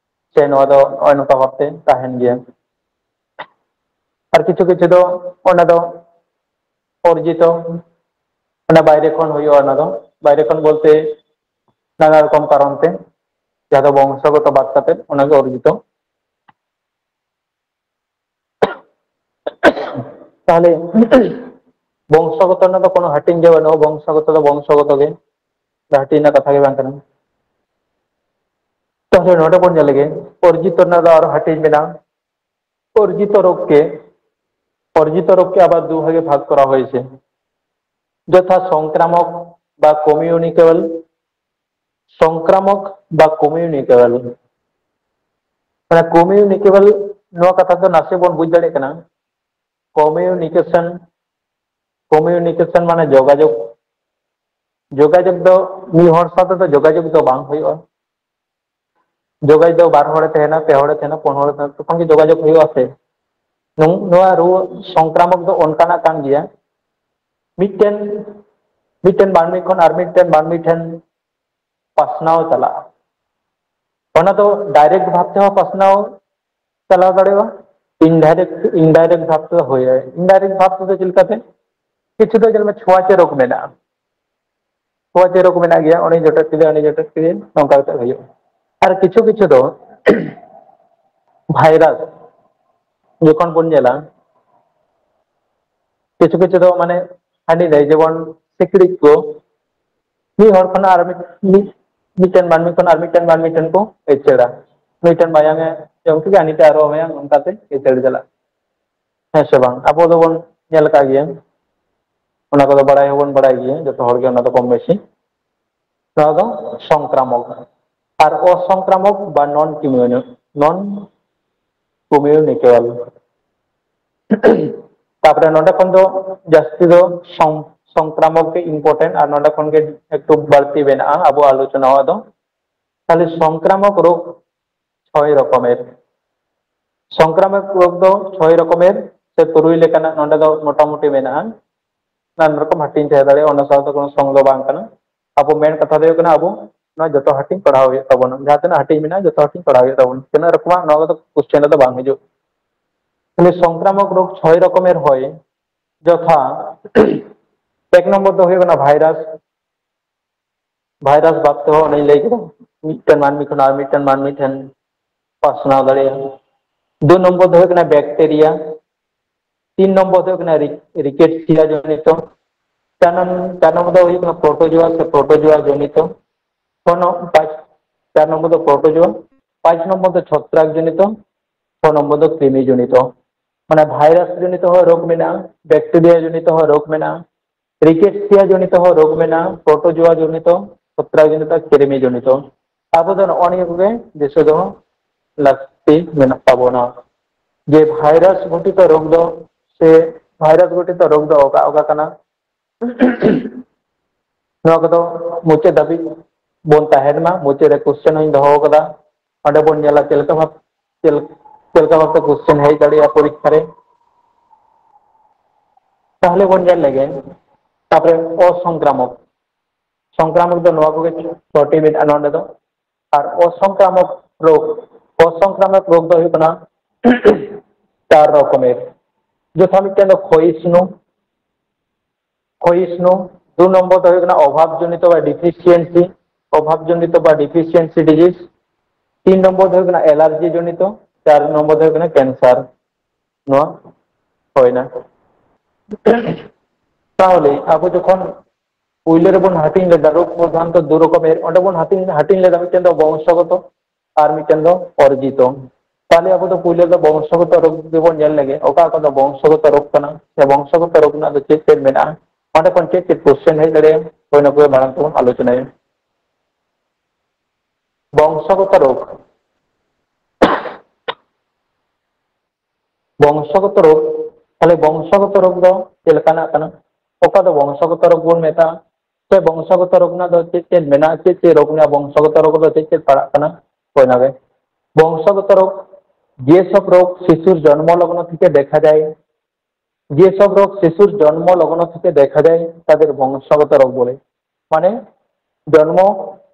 ᱥᱮ ᱱᱚᱣᱟ ᱫᱚ ᱱᱚᱜᱼᱚᱭ ᱱᱚᱝᱠᱟ ᱵᱷᱟᱵᱛᱮ ᱛᱟᱦᱮᱱ ᱜᱮᱭᱟ᱾ ᱟᱨ ᱠᱤᱪᱷᱩ ᱠᱤᱪᱷᱩ ᱫᱚ ᱚᱱᱟ ᱫᱚ ᱚᱨᱡᱤᱛᱚ, ᱚᱱᱟ ᱵᱟᱭᱨᱮ ᱠᱷᱚᱱ ᱦᱩᱭᱩᱜᱼᱟ, ᱚᱱᱟ ᱫᱚ ᱵᱟᱭᱨᱮ ᱠᱷᱚᱱ ᱵᱚᱞᱛᱮ ᱱᱟᱱᱟ ᱨᱚᱠᱚᱢ ᱠᱟᱨᱚᱱ ᱛᱮ, ᱡᱟᱦᱟᱸ ᱫᱚ ᱵᱚᱝᱥᱚᱜᱚᱛᱚ ᱵᱟᱫ ᱠᱟᱛᱮ ᱚᱱᱟ ᱜᱮ ᱚᱨᱡᱤᱛᱚ᱾ ᱛᱟᱦᱚᱞᱮ ᱵᱚᱝᱥᱚᱜᱚᱛᱚ ᱨᱮᱱᱟᱜ ᱫᱚ ᱠᱳᱱᱳ ᱦᱟᱹᱴᱤᱧ ᱜᱮ ᱵᱟᱹᱱᱩᱜᱼᱟ᱾ ᱵᱚᱝᱥᱚᱜᱚᱛᱚ ᱫᱚ ᱵᱚᱝᱥᱚᱜᱚᱛᱚ ᱜᱮ, ᱦᱟᱹᱴᱤᱧ ᱨᱮᱱᱟᱜ ᱠᱟᱛᱷᱟ ᱜᱮ ᱵᱟᱝ ᱠᱟᱱᱟ᱾ ᱛᱟᱦᱚᱞᱮ ᱱᱚᱰᱮ ᱵᱚᱱ ᱧᱮᱞ ᱞᱮᱜᱮ, ᱚᱨᱡᱤᱛᱚ ᱨᱮᱱᱟᱜ ᱫᱚ ᱟᱨᱚ ᱦᱟᱹᱴᱤᱧ ᱢᱮᱱᱟᱜᱼᱟ᱾ ᱚᱨᱡᱤᱛᱚ ᱨᱳᱜᱽ ᱠᱮ, ᱚᱨᱡᱤᱛᱚ ᱨᱳᱜᱽ ᱠᱮ ᱟᱵᱟᱨ ᱫᱩ ᱵᱷᱟᱜᱮ ᱵᱷᱟᱜᱽ ᱠᱚᱨᱟ ᱦᱚᱭᱮᱥᱮ, ᱡᱚᱛᱷᱟ ᱥᱚᱝᱠᱨᱟᱢᱚᱠ ᱵᱟ ᱠᱚᱢᱤᱭᱩᱱᱤᱠᱮᱵᱚᱞ, ᱥᱚᱝᱠᱨᱟᱢᱚᱠ ᱵᱟ ᱠᱚᱢᱤᱭᱩᱱᱤᱠᱮᱵᱚᱞ᱾ ᱢᱟᱱᱮ ᱠᱚᱢᱤᱭᱩᱱᱤᱠᱮᱵᱚᱞ ᱱᱚᱣᱟ ᱠᱟᱛᱷᱟ ᱫᱚ ᱱᱟᱥᱮ ᱵᱚᱱ ᱵᱩᱡᱽ ᱫᱟᱲᱮᱭᱟᱜ ᱠᱟᱱᱟ᱾ ᱠᱚᱢᱤᱭᱩᱱᱤᱠᱮᱥᱚᱱ, ᱠᱚᱢᱤᱭᱩᱱᱤᱠᱮᱥᱚᱱ ᱢᱟᱱᱮ ᱡᱳᱜᱟᱡᱳᱜᱽ᱾ ᱡᱳᱜᱟᱡᱳᱜᱽ ᱫᱚ ᱢᱤᱫ ᱦᱚᱲ ᱥᱟᱶᱛᱮ ᱫᱚ ᱡᱳᱜᱟᱡᱳᱜᱽ ᱫᱚ ᱵᱟᱝ ᱦᱩᱭᱩᱜᱼᱟ᱾ ᱡᱳᱜᱟᱡᱳᱜᱽ ᱫᱚ ᱵᱟᱨ ᱦᱚᱲᱮ ᱛᱟᱦᱮᱱᱟ, ᱯᱮ ᱦᱚᱲᱮ ᱛᱟᱦᱮᱱᱟ, ᱯᱩᱱ ᱦᱚᱲᱮ ᱛᱟᱦᱮᱱᱟ, ᱛᱚᱠᱷᱚᱱ ᱜᱮ ᱡᱳᱜᱟᱡᱳᱜᱽ ᱦᱩᱭᱩᱜᱼᱟ ᱥᱮ᱾ ᱱᱚᱣᱟ ᱨᱩᱣᱟᱹ ᱥᱚᱝᱠᱨᱟᱢᱚᱠ ᱫᱚ ᱚᱱᱠᱟᱱᱟᱜ ᱠᱟᱱ ᱜᱮᱭᱟ᱾ ᱢᱤᱫᱴᱮᱱ, ᱢᱤᱫᱴᱮᱱ ᱢᱟᱹᱱᱢᱤ ᱠᱷᱚᱱ ᱟᱨ ᱢᱤᱫᱴᱮᱱ ᱢᱟᱹᱱᱢᱤ ᱴᱷᱮᱱ ᱯᱟᱥᱱᱟᱣ ᱪᱟᱞᱟᱜᱼᱟ᱾ ᱚᱱᱟ ᱫᱚ ᱰᱟᱭᱨᱮᱠᱴ ᱵᱷᱟᱵ ᱛᱮᱦᱚᱸ ᱯᱟᱥᱱᱟᱣ ᱪᱟᱞᱟᱣ ᱫᱟᱲᱮᱭᱟᱜᱼᱟ, ᱤᱱᱰᱟᱭᱨᱮᱠᱴ, ᱤᱱᱰᱟᱭᱨᱮᱠᱴ ᱵᱷᱟᱵ ᱛᱮᱫᱚ ᱦᱩᱭ ᱫᱟᱲᱮᱭᱟᱜᱼᱟ᱾ ᱤᱱᱰᱟᱭᱨᱮᱠᱴ ᱵᱷᱟᱵ ᱛᱮᱫᱚ ᱪᱮᱫ ᱞᱮᱠᱟᱛᱮ? ᱠᱤᱪᱷᱩ ᱫᱚ ᱧᱮᱞ ᱢᱮ, ᱪᱷᱳᱣᱟᱪᱮ ᱨᱳᱜᱽ ᱢᱮᱱᱟᱜᱼᱟ, ᱪᱷᱳᱣᱟᱪᱮ ᱨᱳᱜᱽ ᱢᱮᱱᱟᱜ ᱜᱮᱭᱟ, ᱩᱱᱤ ᱡᱚᱴᱮᱫ ᱠᱮᱫᱮᱭᱟ, ᱩᱱᱤ ᱡᱚᱴᱮᱫ ᱠᱮᱫᱮᱭᱟ, ᱱᱚᱝᱠᱟ ᱠᱟᱛᱮ ᱦᱩᱭᱩᱜᱼᱟ᱾ ᱟᱨ ᱠᱤᱪᱷᱩ ᱠᱤᱪᱷᱩ ᱫᱚ ᱵᱷᱟᱭᱨᱟᱥ ᱡᱚᱠᱷᱚᱱ ᱵᱚᱱ ᱧᱮᱞᱟ, ᱠᱤᱪᱷᱩ ᱠᱤᱪᱷᱩ ᱫᱚ ᱢᱟᱱᱮ ᱦᱟᱹᱱᱤ ᱱᱟᱹᱭ, ᱡᱮᱢᱚᱱ ᱥᱤᱠᱲᱤᱡ ᱠᱚ, ᱢᱤᱫ ᱦᱚᱲ ᱠᱷᱚᱱᱟᱜ ᱟᱨ ᱢᱤᱫ, ᱢᱤᱫ, ᱢᱤᱫᱴᱮᱱ ᱢᱟᱹᱱᱢᱤ ᱠᱷᱚᱱ ᱟᱨ ᱢᱤᱫᱴᱮᱱ ᱢᱟᱹᱱᱢᱤ ᱴᱷᱮᱱ ᱠᱚ ᱩᱪᱟᱹᱲᱟ᱾ ᱱᱩᱭ ᱴᱷᱮᱱ ᱢᱟᱭᱟᱢᱮ ᱡᱚᱢ ᱠᱮᱫᱟ, ᱦᱟᱹᱱᱤ ᱴᱷᱮᱱ ᱟᱨᱚ ᱢᱟᱭᱟᱢ, ᱚᱱᱠᱟᱛᱮ ᱩᱪᱟᱹᱲ ᱪᱟᱞᱟᱜ᱾ ᱦᱮᱸ ᱥᱮ ᱵᱟᱝ? ᱟᱵᱚ ᱫᱚᱵᱚᱱ ᱧᱮᱞ ᱟᱠᱟᱫ ᱜᱮᱭᱟ, ᱚᱱᱟ ᱠᱚᱫᱚ ᱵᱟᱲᱟᱭ ᱦᱚᱸᱵᱚᱱ ᱵᱟᱲᱟᱭ ᱜᱮᱭᱟ ᱡᱚᱛᱚ ᱦᱚᱲ ᱜᱮ, ᱚᱱᱟ ᱫᱚ ᱠᱚᱢ ᱵᱮᱥᱤ᱾ ᱱᱚᱣᱟ ᱫᱚ ᱥᱚᱝᱠᱨᱟᱢᱚᱠ᱾ ᱟᱨ ᱚᱥᱚᱝᱠᱨᱟᱢᱚᱠ ᱵᱟ ᱱᱚᱱ ᱠᱚᱢᱤᱭᱩᱱᱤ-, ᱱᱚᱱ ᱠᱚᱢᱤᱭᱩᱱᱤᱠᱮᱵᱚᱞ᱾ ᱛᱟᱯᱚᱨᱮ ᱱᱚᱰᱮ ᱠᱷᱚᱱ ᱫᱚ ᱡᱟᱹᱥᱛᱤ ᱫᱚ ᱥᱚᱝ-, ᱥᱚᱝᱠᱨᱟᱢᱚᱠ ᱜᱮ ᱤᱢᱯᱚᱨᱴᱮᱱᱴ, ᱟᱨ ᱱᱚᱰᱮ ᱠᱷᱚᱱ ᱜᱮ ᱮᱠᱴᱩ ᱵᱟᱹᱲᱛᱤ ᱢᱮᱱᱟᱜᱼᱟ ᱟᱵᱚ ᱟᱞᱳᱪᱚᱱᱟ ᱫᱚ᱾ ᱛᱟᱦᱞᱮ ᱥᱚᱝᱠᱨᱟᱢᱚᱠ ᱨᱳᱜᱽ ᱪᱷᱚᱭ ᱨᱚᱠᱚᱢᱮᱨ, ᱥᱚᱝᱠᱨᱟᱢᱚᱠ ᱨᱳᱜᱽ ᱫᱚ ᱪᱷᱚᱭ ᱨᱚᱠᱚᱢᱮᱨ ᱥᱮ ᱛᱩᱨᱩᱭ ᱞᱮᱠᱟᱱᱟᱜ ᱱᱚᱰᱮ ᱫᱚ ᱢᱚᱴᱟᱢᱩᱴᱤ ᱢᱮᱱᱟᱜᱼᱟ᱾ ᱱᱟᱱᱟ ᱨᱚᱠᱚᱢ ᱦᱟᱹᱴᱤᱧ ᱛᱟᱦᱮᱸ ᱫᱟᱲᱮᱭᱟᱜᱼᱟ, ᱚᱱᱟ ᱥᱟᱶᱛᱮ ᱠᱳᱱᱳ ᱥᱚᱝ ᱫᱚ ᱵᱟᱝ ᱠᱟᱱᱟ᱾ ᱟᱵᱚ ᱢᱮᱱ ᱠᱟᱛᱷᱟ ᱫᱚ ᱦᱩᱭᱩᱜ ᱠᱟᱱᱟ, ᱟᱵᱚ ᱱᱚᱣᱟ ᱡᱚᱛᱚ ᱦᱟᱹᱴᱤᱧ ᱯᱟᱲᱦᱟᱣ ᱦᱩᱭᱩᱜ ᱛᱟᱵᱚᱱᱟ, ᱡᱟᱦᱟᱸ ᱛᱤᱱᱟᱹᱜ ᱦᱟᱹᱴᱤᱧ ᱢᱮᱱᱟᱜᱼᱟ, ᱡᱚᱛᱚ ᱦᱟᱹᱴᱤᱧ ᱯᱟᱲᱦᱟᱣ ᱦᱩᱭᱩᱜ ᱛᱟᱵᱚᱱᱟ᱾ ᱛᱤᱱᱟᱹᱜ ᱨᱚᱠᱚᱢᱟᱜ, ᱱᱚᱣᱟ ᱠᱚᱫᱚ ᱠᱚᱥᱪᱮᱱ ᱨᱮᱫᱚ ᱵᱟᱝ ᱦᱤᱡᱩᱜ᱾ ᱛᱟᱦᱞᱮ ᱥᱚᱝᱠᱨᱟᱢᱚᱠ ᱨᱳᱜᱽ ᱪᱷᱚᱭ ᱨᱚᱠᱚᱢᱮᱨ ᱦᱚᱭ, ᱡᱚᱛᱷᱟ, ᱮᱠ ᱱᱚᱢᱵᱚᱨ ᱫᱚ ᱦᱩᱭᱩᱜ ᱠᱟᱱᱟ ᱵᱷᱟᱭᱨᱟᱥ᱾ ᱵᱷᱟᱭᱨᱟᱥ ᱵᱟᱫ ᱛᱮᱦᱚᱸ ᱚᱱᱮᱧ ᱞᱟᱹᱭ ᱠᱮᱫᱟ, ᱢᱤᱫᱴᱮᱱ ᱢᱟᱹᱱᱢᱤ ᱠᱷᱚᱱ ᱟᱨ ᱢᱤᱫᱴᱮᱱ ᱢᱟᱹᱱᱢᱤ ᱴᱷᱮᱱ ᱯᱟᱥᱱᱟᱣ ᱫᱟᱲᱮᱭᱟᱜᱼᱟ᱾ ᱫᱩ ᱱᱚᱢᱵᱚᱨ ᱫᱚ ᱦᱩᱭᱩᱜ ᱠᱟᱱᱟ ᱵᱮᱠᱴᱮᱨᱤᱭᱟ᱾ ᱛᱤᱱ ᱱᱚᱢᱵᱚᱨ ᱫᱚ ᱦᱩᱭᱩᱜ ᱠᱟᱱᱟ ᱨᱤᱠᱮᱴᱥᱤᱭᱟ ᱡᱚᱱᱤᱛᱚ, ᱪᱟᱨ ᱱᱚᱢ-, ᱪᱟᱨ ᱱᱚᱢᱵᱚᱨ ᱫᱚ ᱦᱩᱭᱩᱜ ᱠᱟᱱᱟ ᱯᱨᱳᱴᱳᱡᱳᱣᱟ ᱥᱮ ᱯᱨᱳᱴᱳᱡᱳᱣᱟ ᱡᱚᱱᱤᱛᱚ, ᱪᱷᱚ ᱱᱚᱢ-, ᱯᱟᱸᱪ, ᱪᱟᱨ ᱱᱚᱢᱵᱚᱨ ᱫᱚ ᱯᱨᱳᱴᱳᱡᱳᱣᱟ, ᱯᱟᱸᱪ ᱱᱚᱢᱵᱚᱨ ᱫᱚ ᱪᱷᱚᱛᱨᱟᱠ ᱡᱚᱱᱤᱛᱚ, ᱪᱷᱚ ᱱᱚᱢᱵᱚᱨ ᱫᱚ ᱠᱨᱤᱢᱤ ᱡᱚᱱᱤᱛᱚ᱾ ᱢᱟᱱᱮ ᱵᱷᱟᱭᱨᱟᱥ ᱡᱚᱱᱤᱛᱚ ᱦᱚᱸ ᱨᱳᱜᱽ ᱢᱮᱱᱟᱜᱼᱟ, ᱵᱮᱠᱴᱮᱨᱤᱭᱟ ᱡᱚᱱᱤᱛᱚ ᱦᱚᱸ ᱨᱳᱜᱽ ᱢᱮᱱᱟᱜᱼᱟ, ᱨᱤᱠᱮᱴᱥᱤᱭᱟ ᱡᱚᱱᱤᱛᱚ ᱦᱚᱸ ᱨᱳᱜᱽ ᱢᱮᱱᱟᱜᱼᱟ, ᱯᱨᱳᱴᱳᱡᱳᱣᱟ ᱡᱚᱱᱤᱛᱚ, ᱪᱷᱚᱛᱨᱟᱠ ᱡᱚᱱᱤᱛᱚ, ᱠᱨᱤᱢᱤ ᱡᱚᱱᱤᱛᱚ᱾ ᱟᱵᱚ ᱫᱚ ᱱᱚᱜᱼᱚ ᱱᱤᱭᱟᱹ ᱠᱚᱜᱮ ᱫᱤᱥᱟᱹ ᱫᱚᱦᱚ ᱞᱟᱹᱠᱛᱤ ᱢᱮᱱᱟᱜ ᱛᱟᱵᱚᱱᱟ᱾ ᱡᱮ ᱵᱷᱟᱭᱨᱟᱥ ᱜᱷᱚᱴᱤᱛ ᱨᱳᱜᱽ ᱫᱚ ᱥᱮ ᱵᱷᱟᱭᱨᱟᱥ ᱜᱷᱚᱴᱤᱛ ᱨᱳᱜᱽ ᱫᱚ ᱚᱠᱟ ᱚᱠᱟ ᱠᱟᱱᱟ? ᱱᱚᱣᱟ ᱠᱚᱫᱚ ᱢᱩᱪᱟᱹᱫ ᱫᱷᱟᱹᱵᱤᱡ ᱵᱚᱱ ᱛᱟᱦᱮᱱ ᱢᱟ᱾ ᱢᱩᱪᱟᱹᱫ ᱨᱮ ᱠᱚᱥᱪᱮᱱ ᱦᱚᱸᱧ ᱫᱚᱦᱚ ᱟᱠᱟᱫᱟ, ᱚᱸᱰᱮ ᱵᱚᱱ ᱧᱮᱞᱟ ᱪᱮᱫ ᱞᱮᱠᱟ ᱵᱷᱟᱵ-, ᱪᱮᱫ ᱪᱮᱫ ᱞᱮᱠᱟ ᱵᱷᱟᱵᱛᱮ ᱠᱚᱥᱪᱮᱱ ᱦᱮᱡ ᱫᱟᱲᱮᱭᱟᱜᱼᱟ ᱯᱚᱨᱤᱠᱠᱷᱟ ᱨᱮ᱾ ᱛᱟᱦᱚᱞᱮ ᱵᱚᱱ ᱧᱮᱞ ᱞᱮᱜᱮ᱾ ᱛᱟᱯᱚᱨᱮ ᱚᱥᱚᱝᱠᱨᱟᱢᱚᱠ, ᱥᱚᱝᱠᱨᱟᱢᱚᱠ ᱫᱚ ᱱᱚᱣᱟ ᱠᱚᱜᱮ ᱪᱷᱚᱴᱤ ᱢᱮᱱᱟᱜᱼᱟ ᱱᱚᱰᱮ ᱫᱚ᱾ ᱟᱨ ᱚᱥᱚᱝᱠᱨᱟᱢᱚᱠ ᱨᱳᱜᱽ, ᱚᱥᱚᱝᱠᱨᱟᱢᱚᱠ ᱨᱳᱜᱽ ᱫᱚ ᱦᱩᱭᱩᱜ ᱠᱟᱱᱟ ᱪᱟᱨ ᱨᱚᱠᱚᱢᱮᱨ᱾ ᱡᱚᱛᱷᱟ ᱢᱤᱫᱴᱮᱱ ᱫᱚ ᱠᱷᱚᱭᱤᱥᱱᱩ, ᱠᱷᱚᱭᱤᱥᱱᱩ, ᱫᱩ ᱱᱚᱢᱵᱚᱨ ᱫᱚ ᱦᱩᱭᱩᱜ ᱠᱟᱱᱟ ᱚᱵᱷᱟᱵ ᱡᱚᱱᱤᱛᱚ ᱵᱟ ᱰᱤᱯᱷᱤᱥᱤᱭᱮᱱᱥᱤ, ᱚᱵᱷᱟᱵ ᱡᱚᱱᱤᱛᱚ ᱵᱟ ᱰᱤᱯᱷᱤᱥᱤᱭᱮᱱᱥᱤ ᱰᱤᱡᱤᱡᱽ, ᱛᱤᱱ ᱱᱚᱢᱵᱚᱨ ᱫᱚ ᱦᱩᱭᱩᱜ ᱠᱟᱱᱟ ᱮᱞᱟᱨᱡᱤ ᱡᱚᱱᱤᱛᱚ, ᱪᱟᱨ ᱱᱚᱢᱵᱚᱨ ᱫᱚ ᱦᱩᱭᱩᱜ ᱠᱟᱱᱟ ᱠᱮᱱᱥᱟᱨ᱾ ᱱᱚᱣᱟ ᱦᱩᱭᱱᱟ᱾ ᱛᱟᱦᱚᱞᱮ ᱟᱵᱚ ᱡᱚᱠᱷᱚᱱ ᱯᱩᱭᱞᱩ ᱨᱮᱵᱚᱱ ᱦᱟᱹᱴᱤᱧ ᱞᱮᱫᱟ ᱨᱳᱜᱽ ᱯᱨᱚᱫᱷᱟᱱ ᱫᱚ ᱫᱩ ᱨᱚᱠᱚᱢ, ᱚᱸᱰᱮ ᱵᱚᱱ ᱦᱟᱹᱴᱤᱧ, ᱦᱟᱹᱴᱤᱧ ᱞᱮᱫᱟ, ᱢᱤᱫᱴᱮᱱ ᱫᱚ ᱵᱚᱝᱥᱚᱜᱚᱛᱚ ᱟᱨ ᱢᱤᱫᱴᱮᱱ ᱫᱚ ᱚᱨᱡᱤᱛᱚ᱾ ᱛᱟᱦᱚᱞᱮ ᱟᱵᱚ ᱫᱚ ᱯᱩᱭᱞᱩ ᱫᱚ ᱵᱚᱝᱥᱚᱜᱚᱛᱚ ᱨᱳᱜᱽ ᱜᱮᱵᱚᱱ ᱧᱮᱞ ᱞᱮᱜᱮ, ᱚᱠᱟ ᱚᱠᱟ ᱫᱚ ᱵᱚᱝᱥᱚᱜᱚᱛᱚ ᱨᱳᱜᱽ ᱠᱟᱱᱟ ᱥᱮ ᱵᱚᱝᱥᱚᱜᱚᱛᱚ ᱨᱳᱜᱽ ᱨᱮᱱᱟᱜ ᱫᱚ ᱪᱮᱫ ᱪᱮᱫ ᱢᱮᱱᱟᱜᱼᱟ, ᱚᱸᱰᱮ ᱠᱷᱚᱱ ᱪᱮᱫ ᱪᱮᱫ ᱠᱚᱥᱪᱮᱱ ᱦᱮᱡ ᱫᱟᱲᱮᱭᱟᱜᱼᱟ, ᱦᱳᱭ, ᱚᱱᱟ ᱠᱚᱜᱮ ᱢᱟᱲᱟᱝ ᱛᱮᱵᱚᱱ ᱟᱞᱳᱪᱚᱱᱟᱭᱟ᱾ ᱵᱚᱝᱥᱚᱜᱚᱛᱚ ᱨᱳᱜᱽ, ᱵᱚᱝᱥᱚᱜᱚᱛᱚ ᱨᱳᱜᱽ, ᱛᱟᱦᱚᱞᱮ ᱵᱚᱝᱥᱚᱜᱚᱛᱚ ᱨᱳᱜᱽ ᱫᱚ ᱪᱮᱫ ᱞᱮᱠᱟᱱᱟᱜ ᱠᱟᱱᱟ? ᱚᱠᱟ ᱫᱚ ᱵᱚᱝᱥᱚᱜᱚᱛᱚ ᱨᱳᱜᱽ ᱵᱚᱱ ᱢᱮᱛᱟᱜᱼᱟ? ᱥᱮ ᱵᱚᱝᱥᱚᱜᱚᱛᱚ ᱨᱳᱜᱽ ᱨᱮᱱᱟᱜ ᱫᱚ ᱪᱮᱫ ᱪᱮᱫ ᱢᱮᱱᱟᱜᱼᱟ? ᱪᱮᱫ ᱪᱮᱫ ᱨᱳᱜᱽ ᱨᱮᱱᱟᱜ ᱵᱚᱝᱥᱚᱜᱚᱛᱚ ᱨᱳᱜᱽ ᱫᱚ ᱪᱮᱫ ᱪᱮᱫ ᱯᱟᱲᱟᱜ ᱠᱟᱱᱟ? ᱦᱳᱭ, ᱚᱱᱟᱜᱮ᱾ বংশগত রোগ, যে সব রোগ শিশুর জন্ম লগ্ন থেকে দেখা যায়, যে সব রোগ শিশুর জন্ম লগ্ন থেকে দেখা যায়, তাদের বংশগত রোগ বলে। মানে জন্ম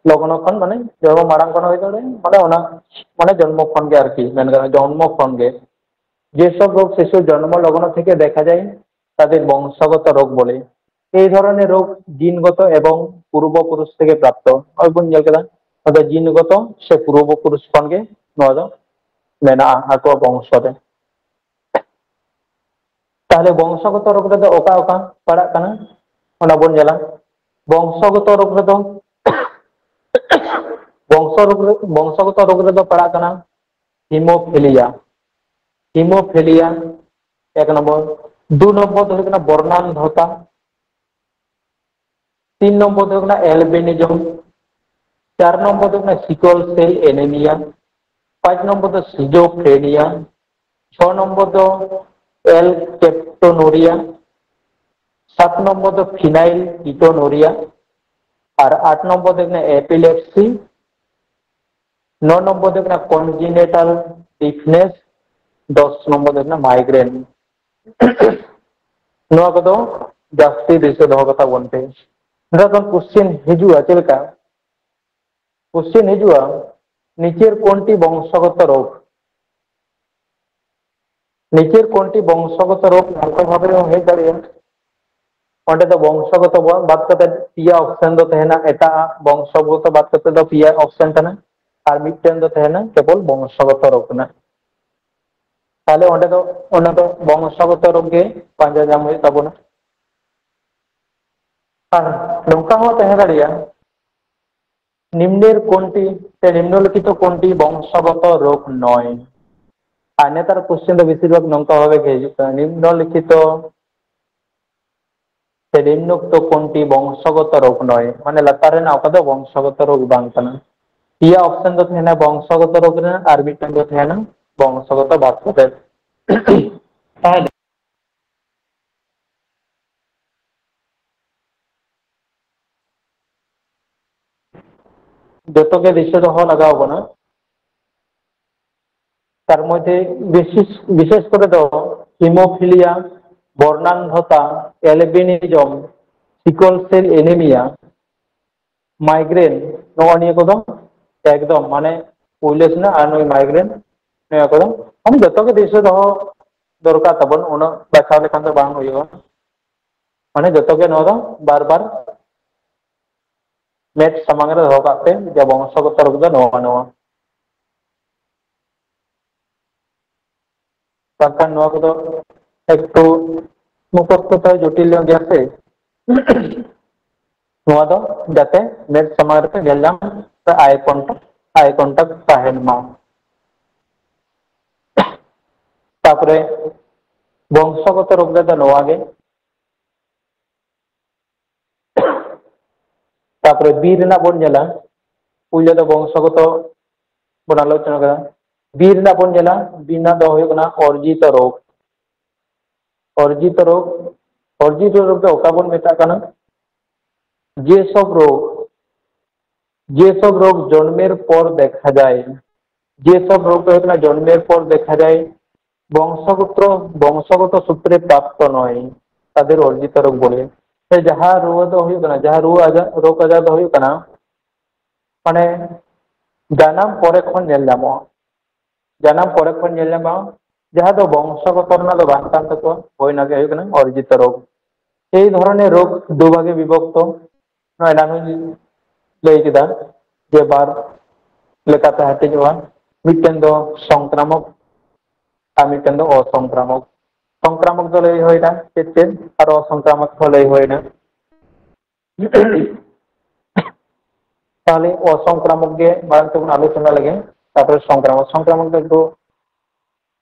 লগ্ন ᱠᱷᱚᱱ, ᱢᱟᱱᱮ ᱡᱚᱱᱢᱚ ᱢᱟᱲᱟᱝ ᱠᱷᱚᱱ ᱦᱩᱭ ᱫᱟᱲᱮᱭᱟᱜᱼᱟ, ᱢᱟᱱᱮ ᱚᱱᱟ, ᱢᱟᱱᱮ ᱡᱚᱱᱢᱚ ᱠᱷᱚᱱ ᱜᱮ ᱟᱨᱠᱤ, ᱢᱮᱱ ᱜᱟᱱᱚᱜᱼᱟ ᱡᱚᱱᱢᱚ ᱠᱷᱚᱱ ᱜᱮ। যে সব রোগ শিশুর জন্ম লগ্ন থেকে দেখা যায়, তাদের বংশগত রোগ বলে। এই ধরনের রোগ জিনগত এবং পূর্বপুরুষ থেকে প্রাপ্ত। ᱱᱚᱜᱼᱚᱭ ᱵᱚᱱ ᱧᱮᱞ ᱠᱮᱫᱟ, ᱱᱚᱣᱟ ᱫᱚ ᱡᱤᱱᱜᱚᱛᱚ ᱥᱮ ᱯᱩᱨᱵᱚ ᱯᱩᱨᱩᱥ ᱠᱷᱚᱱ ᱜᱮ ᱱᱚᱣᱟ ᱫᱚ ᱢᱮᱱᱟᱜᱼᱟ ᱟᱠᱚᱣᱟᱜ ᱵᱚᱝᱥᱚ ᱨᱮ᱾ ᱛᱟᱦᱚᱞᱮ ᱵᱚᱝᱥᱚᱜᱚᱛᱚ ᱨᱳᱜᱽ ᱨᱮᱫᱚ ᱚᱠᱟ ᱚᱠᱟ ᱯᱟᱲᱟᱜ ᱠᱟᱱᱟ, ᱚᱱᱟ ᱵᱚᱱ ᱧᱮᱞᱟ᱾ ᱵᱚᱝᱥᱚᱜᱚᱛᱚ ᱨᱳᱜᱽ ᱨᱮᱫᱚ ᱵᱚᱝᱥᱚ ᱨᱳᱜᱽ ᱨᱮ, ᱵᱚᱝᱥᱚᱜᱚᱛᱚ ᱨᱳᱜᱽ ᱨᱮᱫᱚ ᱯᱟᱲᱟᱜ ᱠᱟᱱᱟ ᱦᱤᱢᱳᱯᱷᱤᱞᱤᱭᱟ᱾ ᱦᱤᱢᱳᱯᱷᱤᱞᱤᱭᱟ ᱮᱠ ᱱᱚᱢᱵᱚᱨ᱾ ᱫᱩ ᱱᱚᱢᱵᱚᱨ ᱫᱚ ᱦᱩᱭᱩᱜ ᱠᱟᱱᱟ ᱵᱚᱨᱱᱟᱱᱫᱷᱚᱛᱟ᱾ ᱛᱤᱱ ᱱᱚᱢᱵᱚᱨ ᱫᱚ ᱦᱩᱭᱩᱜ ᱠᱟᱱᱟ ᱮᱞᱵᱤᱱᱤᱡᱚᱢ᱾ ᱪᱟᱨ ᱱᱚᱢᱵᱚᱨ ᱫᱚ ᱦᱩᱭᱩᱜ ᱠᱟᱱᱟ ᱥᱤᱠᱚᱞ ᱥᱮᱞ ᱮᱱᱮᱢᱤᱭᱟ᱾ ᱯᱟᱸᱪ ᱱᱚᱢᱵᱚᱨ ᱫᱚ ᱥᱤᱡᱳᱯᱷᱨᱮᱱᱤᱭᱟ᱾ ᱪᱷᱚ ᱱᱚᱢᱵᱚᱨ ᱫᱚ ᱮᱞ ᱠᱮᱯᱴᱳᱱᱩᱨᱤᱭᱟ᱾ ᱥᱟᱛ ᱱᱚᱢᱵᱚᱨ ᱫᱚ ᱯᱷᱤᱱᱟᱭᱤᱞ ᱠᱤᱴᱳᱱᱩᱨᱤᱭᱟ᱾ ᱟᱨ ᱟᱴ ᱱᱚᱢᱵᱚᱨ ᱫᱚ ᱦᱩᱭᱩᱜ ᱠᱟᱱᱟ ᱮᱯᱤᱞᱮᱯᱥᱤ᱾ ᱱᱚ ᱱᱚᱢᱵᱚᱨ ᱫᱚ ᱦᱩᱭᱩᱜ ᱠᱟᱱᱟ ᱠᱚᱱᱡᱤᱱᱮᱴᱟᱞ ᱰᱤᱯᱱᱮᱥ᱾ ᱫᱚᱥ ᱱᱚᱢᱵᱚᱨ ᱫᱚ ᱦᱩᱭᱩᱜ ᱠᱟᱱᱟ ᱢᱟᱭᱜᱨᱮᱱ᱾ ᱱᱚᱣᱟ ᱠᱚᱫᱚ ᱡᱟᱹᱥᱛᱤ ᱫᱤᱥᱟᱹ ᱫᱚᱦᱚ ᱠᱟᱛᱟ ᱵᱚᱱ ᱯᱮ᱾ ᱱᱚᱰᱮ ᱠᱷᱚᱱ ᱠᱚᱥᱪᱮᱱ ᱦᱤᱡᱩᱜᱼᱟ ᱪᱮᱫ ᱞᱮᱠᱟ? ᱠᱚᱥᱪᱮᱱ ᱦᱤᱡᱩᱜᱼᱟ, ᱱᱤᱪᱮᱨ ᱠᱳᱱᱴᱤ ᱵᱚᱝᱥᱚᱜᱚᱛᱚ ᱨᱳᱜᱽ? ᱱᱤᱪᱮᱨ ᱠᱳᱱᱴᱤ ᱵᱚᱝᱥᱚᱜᱚᱛᱚ ᱨᱳᱜᱽ ᱱᱚᱝᱠᱟ ᱵᱷᱟᱵᱮ ᱦᱚᱸ ᱦᱮᱡ ᱫᱟᱲᱮᱭᱟᱜᱼᱟ᱾ ᱚᱸᱰᱮ ᱫᱚ ᱵᱚᱝᱥᱚᱜᱚᱛᱚ ᱵᱟᱫ ᱠᱟᱛᱮ ᱯᱮᱭᱟ ᱚᱯᱥᱮᱱ ᱫᱚ ᱛᱟᱦᱮᱱᱟ, ᱮᱴᱟᱜ ᱵᱚᱝᱥᱚᱜᱚᱛᱚ ᱵᱟᱫ ᱠᱟᱛᱮ ᱫᱚ ᱯᱮᱭᱟ ᱚᱯᱥᱮᱱ ᱛᱟᱦᱮᱱᱟ, ᱟᱨ ᱢᱤᱫᱴᱮᱱ ᱫᱚ ᱛᱟᱦᱮᱱᱟ ᱠᱮᱵᱚᱞ ᱵᱚᱝᱥᱚᱜᱚᱛᱚ ᱨᱳᱜᱽ ᱨᱮᱱᱟᱜ᱾ ᱛᱟᱦᱞᱮ ᱚᱸᱰᱮ ᱫᱚ, ᱚᱱᱟ ᱫᱚ ᱵᱚᱝᱥᱚᱜᱚᱛᱚ ᱨᱳᱜᱽ ᱜᱮ ᱯᱟᱸᱡᱟ ᱧᱟᱢ ᱦᱩᱭᱩᱜ ᱛᱟᱵᱚᱱᱟ᱾ ᱟᱨ ᱱᱚᱝᱠᱟ ᱦᱚᱸ ᱛᱟᱦᱮᱸ ᱫᱟᱲᱮᱭᱟᱜᱼᱟ, ᱱᱤᱢᱱᱮᱨ ᱠᱳᱱᱴᱤ ᱥᱮ ᱱᱤᱢᱱᱚᱞᱤᱠᱷᱤᱛᱚ ᱠᱳᱱᱴᱤ ᱵᱚᱝᱥᱚᱜᱚᱛᱚ ᱨᱳᱜᱽ ᱱᱚᱭ? ᱟᱨ ᱱᱮᱛᱟᱨ ᱠᱚᱥᱪᱮᱱ ᱫᱚ ᱵᱮᱥᱤᱨ ᱵᱷᱟᱜᱽ ᱱᱚᱝᱠᱟ ᱵᱷᱟᱵᱮ ᱜᱮ ᱦᱤᱡᱩᱜ ᱠᱟᱱᱟ, ᱱᱤᱢᱱᱚᱞᱤᱠᱷᱤᱛᱚ ᱥᱮ ᱱᱤᱢᱱᱳᱠᱛᱚ ᱠᱳᱱᱴᱤ ᱵᱚᱝᱥᱚᱜᱚᱛᱚ ᱨᱳᱜᱽ ᱱᱚᱭ, ᱢᱟᱱᱮ ᱞᱟᱛᱟᱨ ᱨᱮᱱᱟᱜ ᱚᱠᱟ ᱫᱚ ᱵᱚᱝᱥᱚᱜᱚᱛᱚ ᱨᱳᱜᱽ ᱵᱟᱝ ᱠᱟᱱᱟ᱾ ᱯᱮᱭᱟ ᱚᱯᱥᱮᱱ ᱫᱚ ᱛᱟᱦᱮᱱᱟ ᱵᱚᱝᱥᱚᱜᱚᱛᱚ ᱨᱳᱜᱽ ᱨᱮᱱᱟᱜ, ᱟᱨ ᱢᱤᱫᱴᱟᱝ ᱫᱚ ᱛᱟᱦᱮᱱᱟ ᱵᱚᱝᱥᱚᱜᱚᱛᱚ ᱵᱟᱫ ᱠᱟᱛᱮ᱾ ᱛᱟᱦᱞᱮ ᱡᱚᱛᱚ ᱜᱮ ᱫᱤᱥᱟᱹ ᱫᱚᱦᱚ ᱞᱟᱜᱟᱣ ᱵᱚᱱᱟ᱾ ᱛᱟᱨ ᱢᱚᱫᱽᱫᱷᱮ ᱵᱤᱥᱮᱥ, ᱵᱤᱥᱮᱥ ᱠᱚᱨᱮ ᱫᱚ ᱦᱤᱢᱳᱯᱷᱤᱞᱤᱭᱟ, ᱵᱚᱨᱱᱟᱱᱫᱷᱚᱛᱟ, ᱮᱞᱵᱤᱱᱤᱡᱚᱢ, ᱥᱤᱠᱚᱞ ᱥᱮᱞ ᱮᱱᱤᱢᱤᱭᱟ, ᱢᱟᱭᱜᱨᱮᱱ, ᱱᱚᱜᱼᱚ ᱱᱤᱭᱟᱹ ᱠᱚᱫᱚ ᱮᱠᱫᱚᱢ ᱢᱟᱱᱮ ᱯᱳᱭᱞᱳ ᱥᱮᱱᱟᱜ ᱟᱨ ᱱᱩᱭ ᱢᱟᱭᱜᱨᱮᱱ, ᱱᱤᱭᱟᱹ ᱠᱚᱫᱚ ᱢᱟᱱᱮ ᱡᱚᱛᱚ ᱜᱮ ᱫᱤᱥᱟᱹ ᱫᱚᱦᱚ ᱫᱚᱨᱠᱟᱨ ᱛᱟᱵᱚᱱ, ᱩᱱᱟᱹᱜ ᱵᱟᱪᱷᱟᱣ ᱞᱮᱠᱷᱟᱱ ᱫᱚ ᱵᱟᱝ ᱦᱩᱭᱩᱜᱼᱟ᱾ ᱢᱟᱱᱮ ᱡᱚᱛᱚ ᱜᱮ ᱱᱚᱣᱟ ᱫᱚ ᱵᱟᱨ ᱵᱟᱨ ᱢᱮᱫ ᱥᱟᱢᱟᱝ ᱨᱮ ᱫᱚᱦᱚ ᱠᱟᱜ ᱯᱮ ᱡᱮ ᱵᱚᱝᱥᱚᱜᱚᱛᱚ ᱨᱳᱜᱽ ᱫᱚ ᱱᱚᱣᱟ ᱱᱚᱣᱟ᱾ ᱵᱟᱝᱠᱷᱟᱱ ᱱᱚᱣᱟ ᱠᱚᱫᱚ ᱮᱠᱴᱩ ᱢᱩᱠᱷᱚᱥᱛᱚ ᱛᱮ ᱡᱚᱴᱤᱞ ᱧᱚᱜ ᱜᱮᱭᱟ ᱥᱮ᱾ ᱱᱚᱣᱟ ᱫᱚ ᱡᱟᱛᱮ ᱢᱮᱫ ᱥᱟᱢᱟᱝ ᱨᱮᱯᱮ ᱧᱮᱞ ᱧᱟᱢ, ᱥᱮ eye contact, eye contact ᱛᱟᱦᱮᱱ ᱢᱟ᱾ ᱛᱟᱯᱚᱨᱮ ᱵᱚᱝᱥᱚᱜᱚᱛᱚ ᱨᱳᱜᱽ ᱨᱮᱫᱚ ᱱᱚᱣᱟ ᱜᱮ᱾ ᱛᱟᱯᱚᱨᱮ B ᱨᱮᱱᱟᱜ ᱵᱚᱱ ᱧᱮᱞᱟ, ᱯᱩᱭᱞᱩ ᱫᱚ ᱵᱚᱝᱥᱚᱜᱚᱛᱚ ᱵᱚᱱ ᱟᱞᱳᱪᱚᱱᱟ ᱠᱮᱫᱟ᱾ B ᱨᱮᱱᱟᱜ ᱵᱚᱱ ᱧᱮᱞᱟ, B ᱨᱮᱱᱟᱜ ᱫᱚ ᱦᱩᱭᱩᱜ ᱠᱟᱱᱟ ᱚᱨᱡᱤᱛᱚ ᱨᱳᱜᱽ᱾ ᱚᱨᱡᱤᱛᱚ ᱨᱳᱜᱽ, ᱚᱨᱡᱤᱛᱚ ᱨᱳᱜᱽ ᱫᱚ ᱚᱠᱟ ᱵᱚᱱ ᱢᱮᱛᱟᱜ ᱠᱟᱱᱟ? যে সব রোগ, যে সব রোগ জন্মের পর দেখা যায়, যে সব রোগ ᱫᱚ ᱦᱩᱭᱩᱜ ᱠᱟᱱᱟ ᱡᱚᱱᱢᱮᱨ ᱯᱚᱨ ᱫᱮᱠᱷᱟ ᱡᱟᱭ, ᱵᱚᱝᱥᱚᱜᱚᱛ, ᱵᱚᱝᱥᱚᱜᱚᱛ ᱥᱩᱛᱨᱮ ᱯᱨᱟᱯᱛᱚ ᱱᱚᱭ, ᱛᱟᱫᱮᱨ ᱚᱨᱡᱤᱛ ᱨᱳᱜᱽ ᱵᱚᱞᱮ᱾ ᱥᱮ ᱡᱟᱦᱟᱸ ᱨᱩᱣᱟᱹ ᱫᱚ ᱦᱩᱭᱩᱜ ᱠᱟᱱᱟ, ᱡᱟᱦᱟᱸ ᱨᱩᱣᱟᱹ ᱟᱡᱟᱨ, ᱨᱳᱜᱽ ᱟᱡᱟᱨ ᱫᱚ ᱦᱩᱭᱩᱜ ᱠᱟᱱᱟ, ᱢᱟᱱᱮ ᱡᱟᱱᱟᱢ ᱯᱚᱨᱮ ᱠᱷᱚᱱ ᱧᱮᱞ ᱧᱟᱢᱚᱜᱼᱟ, ᱡᱟᱱᱟᱢ ᱯᱚᱨᱮ ᱠᱷᱚᱱ ᱧᱮᱞ ᱧᱟᱢᱚᱜᱼᱟ, ᱡᱟᱦᱟᱸ ᱫᱚ ᱵᱚᱝᱥᱚᱜᱚᱛᱚ ᱨᱮᱱᱟᱜ ᱫᱚ ᱵᱟᱝ ᱠᱟᱱ ᱛᱟᱠᱚᱣᱟ, ᱦᱳᱭ, ᱚᱱᱟ ᱜᱮ ᱦᱩᱭᱩᱜ ᱠᱟᱱᱟ ᱚᱨᱡᱤᱛ ᱨᱳᱜᱽ᱾ ᱮᱭ ᱫᱷᱚᱨᱚᱱᱮᱨ ᱨᱳᱜᱽ ᱫᱩ ᱵᱷᱟᱜᱮ ᱵᱤᱵᱷᱚᱠᱛᱚ, ᱱᱚᱣᱟ ᱮᱱᱟᱝ ᱦᱚᱸᱧ ᱞᱟᱹᱭ ᱠᱮᱫᱟ ᱡᱮ ᱵᱟᱨ ᱞᱮᱠᱟᱛᱮ ᱦᱟᱹᱴᱤᱧᱚᱜᱼᱟ, ᱢᱤᱫᱴᱮᱱ ᱫᱚ ᱥᱚᱝᱠᱨᱟᱢᱚᱠ ᱟᱨ ᱢᱤᱫᱴᱮᱱ ᱫᱚ ᱚᱥᱚᱝᱠᱨᱟᱢᱚᱠ᱾ ᱥᱚᱝᱠᱨᱟᱢᱚᱠ ᱫᱚ ᱞᱟᱹᱭ ᱦᱩᱭᱱᱟ ᱪᱮᱫ ᱪᱮᱫ, ᱟᱨ ᱚᱥᱚᱝᱠᱨᱟᱢᱚᱠ ᱦᱚᱸ ᱞᱟᱹᱭ ᱦᱩᱭᱱᱟ᱾ ᱛᱟᱦᱚᱞᱮ ᱚᱥᱚᱝᱠᱨᱟᱢᱚᱠ ᱜᱮ ᱢᱟᱲᱟᱝ ᱛᱮᱵᱚᱱ ᱟᱞᱳᱪᱚᱱᱟ ᱞᱮᱜᱮ, ᱛᱟᱨᱯᱚᱨᱮ ᱥᱚᱝᱠᱨᱟᱢᱚᱠ᱾ ᱥᱚᱝᱠᱨᱟᱢᱚᱠ ᱫᱚ ᱮᱠᱴᱩ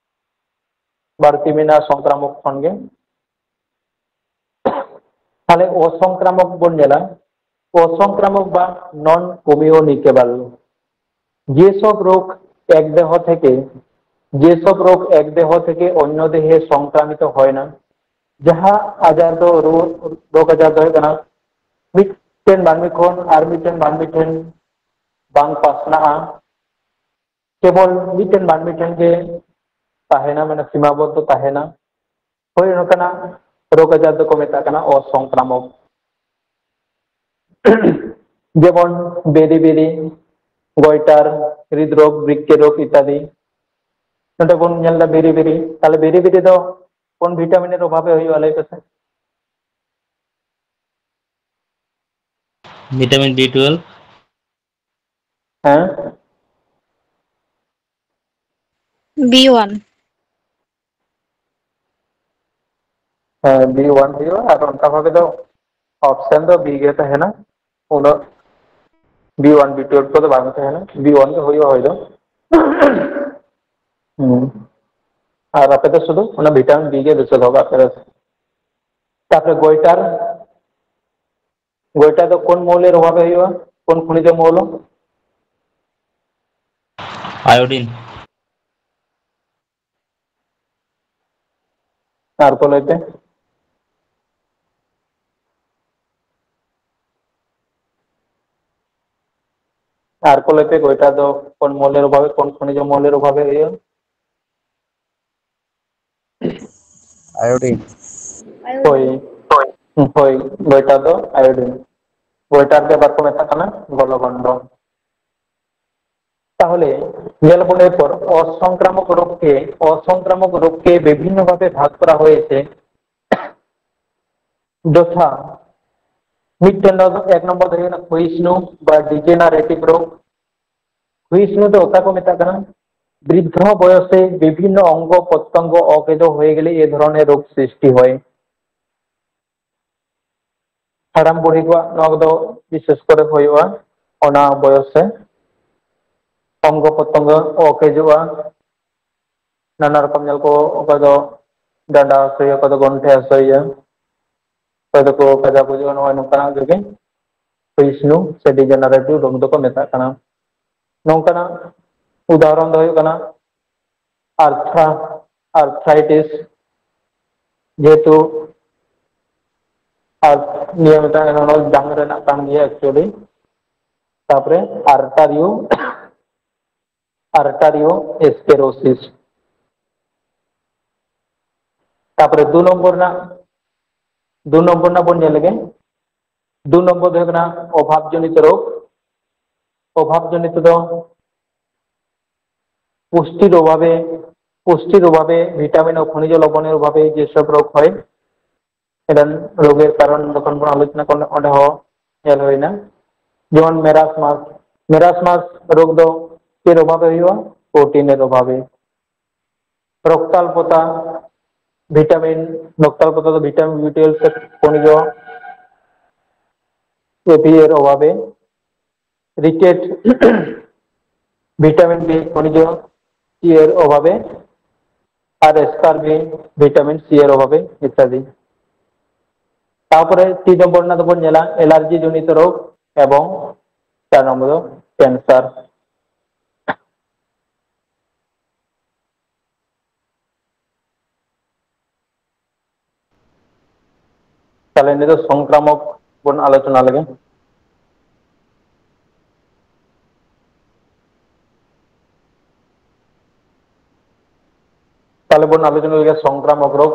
ᱵᱟᱹᱲᱛᱤ ᱢᱮᱱᱟᱜᱼᱟ ᱥᱚᱝᱠᱨᱟᱢᱚᱠ ᱠᱷᱚᱱ ᱜᱮ᱾ ᱛᱟᱦᱚᱞᱮ ᱚᱥᱚᱝᱠᱨᱟᱢᱚᱠ ᱵᱚᱱ ᱧᱮᱞᱟ, ᱚᱥᱚᱝᱠᱨᱟᱢᱚᱠ ᱵᱟ ᱱᱚᱱ ᱠᱚᱢᱤᱭᱩᱱᱤᱠᱮᱵᱚᱞ᱾ যে সব রোগ এক দেহ থেকে, যে সব রোগ এক দেহ থেকে অন্য দেহে সংক্রামিত হয় না, ᱡᱟᱦᱟᱸ ᱟᱡᱟᱨ ᱫᱚ, ᱨᱳᱜᱽ, ᱨᱳᱜᱽ ᱟᱡᱟᱨ ᱫᱚ ᱦᱩᱭᱩᱜ ᱠᱟᱱᱟ ᱢᱤᱫᱴᱮᱱ ᱢᱟᱹᱱᱢᱤ ᱠᱷᱚᱱ ᱟᱨ ᱢᱤᱫᱴᱮᱱ ᱢᱟᱹᱱᱢᱤ ᱴᱷᱮᱱ ᱵᱟᱝ ᱯᱟᱥᱱᱟᱜᱼᱟ, ᱠᱮᱵᱚᱞ ᱢᱤᱫᱴᱮᱱ ᱢᱟᱹᱱᱢᱤ ᱴᱷᱮᱱ ᱜᱮ ᱛᱟᱦᱮᱱᱟ, ᱢᱟᱱᱮ ᱥᱤᱢᱟᱵᱚᱫᱽᱫᱷᱚ ᱛᱟᱦᱮᱱᱟ᱾ ᱦᱳᱭ, ᱱᱚᱝᱠᱟᱱᱟᱜ ᱨᱳᱜᱽ ᱟᱡᱟᱨ ᱫᱚᱠᱚ ᱢᱮᱛᱟᱜ ᱠᱟᱱᱟ ᱚᱥᱚᱝᱠᱨᱟᱢᱚᱠ᱾ ᱡᱮᱢᱚᱱ ᱵᱮᱨᱤ ᱵᱮᱨᱤ, ᱜᱚᱭᱴᱟᱨ, ᱦᱨᱤᱫ ᱨᱳᱜᱽ, ᱵᱨᱤᱠᱠᱮ ᱨᱳᱜᱽ ᱤᱛᱛᱟᱫᱤ᱾ ᱱᱚᱰᱮ ᱵᱚᱱ ᱧᱮᱞ ᱮᱫᱟ ᱵᱮᱨᱤ ᱵᱮᱨᱤ, ᱛᱟᱦᱚᱞᱮ ᱵᱮᱨᱤ ᱵᱮᱨᱤ ᱫᱚ ᱠᱳᱱ ᱵᱷᱤᱴᱟᱢᱤᱱ ᱮᱨ ᱚᱵᱷᱟᱵᱮ ᱦᱩᱭᱩᱜᱼᱟ, ᱞᱟᱹᱭ ᱯᱮᱥᱮ? Vitamin B twelve. ᱦᱮᱸ, B one. ᱦᱮᱸ, ᱵᱤ ᱳᱣᱟᱱ ᱦᱩᱭᱩᱜᱼᱟ᱾ ᱟᱨ ᱚᱱᱠᱟ ᱵᱷᱟᱵᱮ ᱫᱚ ᱚᱯᱥᱮᱱ ᱫᱚ ᱵᱤ ᱜᱮ ᱛᱟᱦᱮᱱᱟ᱾ ᱩᱱᱟᱹᱜ ᱵᱤ ᱳᱣᱟᱱ, ᱵᱤ ᱴᱩᱭᱮᱞᱵᱷ ᱠᱚᱫᱚ ᱵᱟᱝ ᱛᱟᱦᱮᱱᱟ, ᱵᱤ ᱳᱣᱟᱱ ᱜᱮ ᱦᱩᱭᱩᱜᱼᱟ ᱦᱩᱭ ᱫᱚ᱾ ᱦᱩᱸ᱾ ᱟᱨ ᱟᱯᱮ ᱫᱚ ᱥᱩᱫᱷᱩ ᱚᱱᱟ ᱵᱷᱤᱴᱟᱢᱤᱱ ᱵᱤ ᱜᱮ ᱫᱤᱥᱟᱹ ᱫᱚᱦᱚ ᱠᱟᱜ ᱯᱮ᱾ ᱛᱟᱯᱚᱨᱮ ᱜᱚᱭᱴᱟᱨ, ᱜᱚᱭᱴᱟᱨ ᱫᱚ ᱠᱳᱱ ᱢᱚᱣᱞᱮᱨ ᱚᱵᱷᱟᱵᱮ ᱦᱩᱭᱩᱜᱼᱟ? ᱠᱳᱱ ᱠᱷᱚᱱᱤᱡ ᱢᱚᱣᱞ? ᱟᱭᱳᱰᱤᱱ᱾ ᱟᱨ ᱠᱚ ᱞᱟᱹᱭ ᱯᱮ᱾ ᱟᱨ ᱠᱚ ᱞᱟᱹᱭ ᱯᱮ, ᱜᱚᱭᱴᱟᱨ ᱫᱚ ᱠᱳᱱ ᱢᱚᱣᱞᱮᱨ ᱚᱵᱷᱟᱵᱮ, ᱠᱳᱱ ᱠᱷᱚᱱᱤᱡ ᱢᱚᱣᱞᱮᱨ ᱚᱵᱷᱟᱵᱮ ᱦᱩᱭᱩᱜᱼᱟ? ᱟᱭᱳᱰᱤᱱ᱾ ᱦᱳᱭ, ᱦᱳᱭ, ᱜᱚᱭᱴᱟᱨ ᱫᱚ ᱟᱭᱳᱰᱤᱱ᱾ ᱜᱚᱭᱴᱟᱨ ᱜᱮ ᱟᱵᱟᱨ ᱠᱚ ᱢᱮᱛᱟᱜ ᱠᱟᱱᱟ ᱜᱚᱞᱚᱜᱚᱱᱰᱚ᱾ ᱛᱟᱦᱚᱞᱮ ᱧᱮᱞ ᱵᱚᱱ ᱮᱨᱯᱚᱨ, ᱚᱥᱚᱝᱠᱨᱟᱢᱚᱠ ᱨᱳᱜᱽ ᱠᱮ, ᱚᱥᱚᱝᱠᱨᱟᱢᱚᱠ ᱨᱳᱜᱽ ᱠᱮ ᱵᱤᱵᱷᱤᱱᱱᱚ ᱵᱷᱟᱵᱮ ᱵᱷᱟᱜᱽ ᱠᱚᱨᱟ ᱦᱚᱭᱮᱥᱮ, ᱡᱚᱛᱷᱟ, ᱢᱤᱫᱴᱮᱱ ᱫᱚ ᱮᱠ ᱱᱚᱢᱵᱚᱨ ᱫᱚ ᱦᱩᱭᱩᱜ ᱠᱟᱱᱟ ᱠᱷᱚᱭᱤᱥᱱᱩ ᱵᱟ ᱰᱤᱡᱮᱱᱟᱨᱮᱴᱤᱵᱷ ᱨᱳᱜᱽ᱾ ᱠᱷᱚᱭᱤᱥᱱᱩ ᱫᱚ ᱚᱠᱟ ᱠᱚ ᱢᱮᱛᱟᱜ ᱠᱟᱱᱟ? বৃদ্ধ বয়সে বিভিন্ন অঙ্গ প্রত্যঙ্গ অকেজো হয়ে গেলে এ ধরনের রোগ সৃষ্টি হয়। ᱦᱟᱲᱟᱢ ᱵᱩᱲᱦᱤ ᱠᱚᱣᱟᱜ ᱱᱚᱣᱟ ᱠᱚᱫᱚ ᱵᱤᱥᱮᱥ ᱠᱚᱨᱮ ᱦᱩᱭᱩᱜᱼᱟ ᱚᱱᱟ ᱵᱚᱭᱚᱥ ᱨᱮ᱾ ᱚᱝᱜᱚ ᱯᱨᱚᱛᱚᱝᱜᱚ ᱚᱠᱮᱡᱚᱜᱼᱟ, ᱱᱟᱱᱟ ᱨᱚᱠᱚᱢ ᱧᱮᱞ ᱠᱚ, ᱚᱠᱚᱭ ᱫᱚ ᱰᱟᱸᱰᱟ ᱦᱟᱹᱥᱩᱭᱮᱭᱟ, ᱚᱠᱚᱭ ᱫᱚ ᱜᱚᱱᱴᱷᱮ ᱦᱟᱹᱥᱩᱭᱮᱭᱟ, ᱚᱠᱚᱭ ᱫᱚᱠᱚ ᱠᱟᱡᱟ ᱵᱩᱡᱩᱜᱼᱟ, ᱱᱚᱜᱼᱚᱭ ᱱᱚᱝᱠᱟᱱᱟᱜ ᱜᱮ ᱠᱷᱚᱭᱤᱥᱱᱩ ᱥᱮ ᱰᱤᱡᱮᱱᱟᱨᱮᱴᱤᱵᱷ ᱨᱳᱜᱽ ᱫᱚᱠᱚ ᱢᱮᱛᱟᱜ ᱠᱟᱱᱟ᱾ ᱱᱚᱝᱠᱟᱱᱟᱜ ᱩᱫᱟᱦᱚᱨᱚᱱ ᱫᱚ ᱦᱩᱭᱩᱜ ᱠᱟᱱᱟ ᱟᱨᱛᱷᱨᱟ-, ᱟᱨᱛᱷᱨᱟᱭᱴᱤᱥ, ᱡᱮᱦᱮᱛᱩ ᱟᱨ ᱱᱤᱭᱟᱹ ᱢᱤᱫᱴᱟᱝ ᱮᱱᱦᱚᱸ ᱡᱟᱝ ᱨᱮᱱᱟᱜ ᱠᱟᱱ ᱜᱮᱭᱟ actually᱾ ᱛᱟᱯᱚᱨᱮ ᱟᱨᱴᱟᱨᱤᱭᱳ, ᱟᱨᱴᱟᱨᱤᱭᱳ ᱮᱥᱠᱮᱨᱳᱥᱤᱥ᱾ ᱛᱟᱯᱚᱨᱮ ᱫᱩ ᱱᱚᱢᱵᱚᱨ ᱨᱮᱱᱟᱜ, ᱫᱩ ᱱᱚᱢᱵᱚᱨ ᱨᱮᱱᱟᱜ ᱵᱚᱱ ᱧᱮᱞ ᱞᱮᱜᱮ᱾ ᱫᱩ ᱱᱚᱢᱵᱚᱨ ᱫᱚ ᱦᱩᱭᱩᱜ ᱠᱟᱱᱟ ᱚᱵᱷᱟᱵᱽ ᱡᱚᱱᱤᱛ ᱨᱳᱜᱽ᱾ ᱚᱵᱷᱟᱵᱽ ᱡᱚᱱᱤᱛ ᱫᱚ ᱯᱩᱥᱴᱤᱨ ᱚᱵᱷᱟᱵᱮ, ᱯᱩᱥᱴᱤᱨ ᱚᱵᱷᱟᱵᱮ, ᱵᱷᱤᱴᱟᱢᱤᱱ ᱚ ᱠᱷᱚᱱᱤᱡ ᱞᱚᱵᱚᱱᱮᱨ ᱚᱵᱷᱟᱵᱮ ᱡᱮᱥᱚᱵ ᱨᱳᱜᱽ ᱦᱚᱭ, ᱮᱫᱮᱱ ᱨᱳᱜᱮᱨ ᱠᱟᱨᱚᱱ ᱡᱚᱠᱷᱚᱱ ᱵᱚᱱ ᱟᱞᱳᱪᱚᱱᱟ ᱠᱚ ᱚᱸᱰᱮ ᱦᱚᱸ ᱧᱮᱞ ᱦᱩᱭᱱᱟ, ᱡᱮᱢᱚᱱ ᱢᱮᱨᱟᱥᱢᱟᱥ, ᱢᱮᱨᱟᱥᱢᱟᱥ ᱨᱳᱜᱽ ᱫᱚ ᱪᱮᱫ ᱚᱵᱷᱟᱵᱮ ᱦᱩᱭᱩᱜᱼᱟ? ᱯᱨᱳᱴᱤᱱᱮᱨ ᱚᱵᱷᱟᱵᱮ᱾ ᱨᱚᱠᱛᱟᱞᱯᱚᱛᱟ, ᱵᱷᱤᱴᱟᱢᱤᱱ, ᱱᱚᱠᱛᱟᱞ ᱯᱟᱛᱟ ᱫᱚ ᱵᱷᱤᱴᱟᱢᱤᱱ, ᱵᱤ ᱴᱩᱭᱮᱞᱵᱷ ᱥᱮ ᱠᱷᱚᱱᱤᱡᱽ ᱮ ᱯᱤ ᱮᱨ ᱚᱵᱷᱟᱵᱮ, ᱨᱤᱠᱮᱴ ᱵᱷᱤᱴᱟᱢᱤᱱ ᱵᱤ ᱠᱷᱚᱱᱤᱡᱽ ᱮ ᱯᱤ ᱮᱨ ᱚᱵᱷᱟᱵᱮ, ᱟᱨ ᱮᱥᱠᱟᱨᱵᱤᱱ ᱵᱷᱤᱴᱟᱢᱤᱱ ᱥᱤ ᱮᱨ ᱚᱵᱷᱟᱵᱮ ᱤᱛᱛᱟᱫᱤ᱾ ᱛᱟᱯᱚᱨᱮ ᱛᱤᱱ ᱱᱚᱢᱵᱚᱨ ᱨᱮᱱᱟᱜ ᱫᱚᱵᱚᱱ ᱧᱮᱞᱟ ᱮᱞᱟᱨᱡᱤ ᱡᱚᱱᱤᱛ ᱨᱳᱜᱽ ᱮᱵᱚᱝ ᱪᱟᱨ ᱱᱚᱢᱵᱚᱨ ᱫᱚ ᱠᱮᱱᱥᱟᱨ᱾ ᱛᱟᱦᱞᱮ ᱱᱤᱛᱚᱜ ᱥᱚᱝᱠᱨᱟᱢᱚᱠ ᱵᱚᱱ ᱟᱞᱳᱪᱚᱱᱟ ᱞᱮᱜᱮ᱾ ᱛᱟᱦᱞᱮ ᱵᱚᱱ ᱟᱞᱳᱪᱚᱱᱟ ᱞᱮᱜᱮ ᱥᱚᱝᱠᱨᱟᱢᱚᱠ ᱨᱳᱜᱽ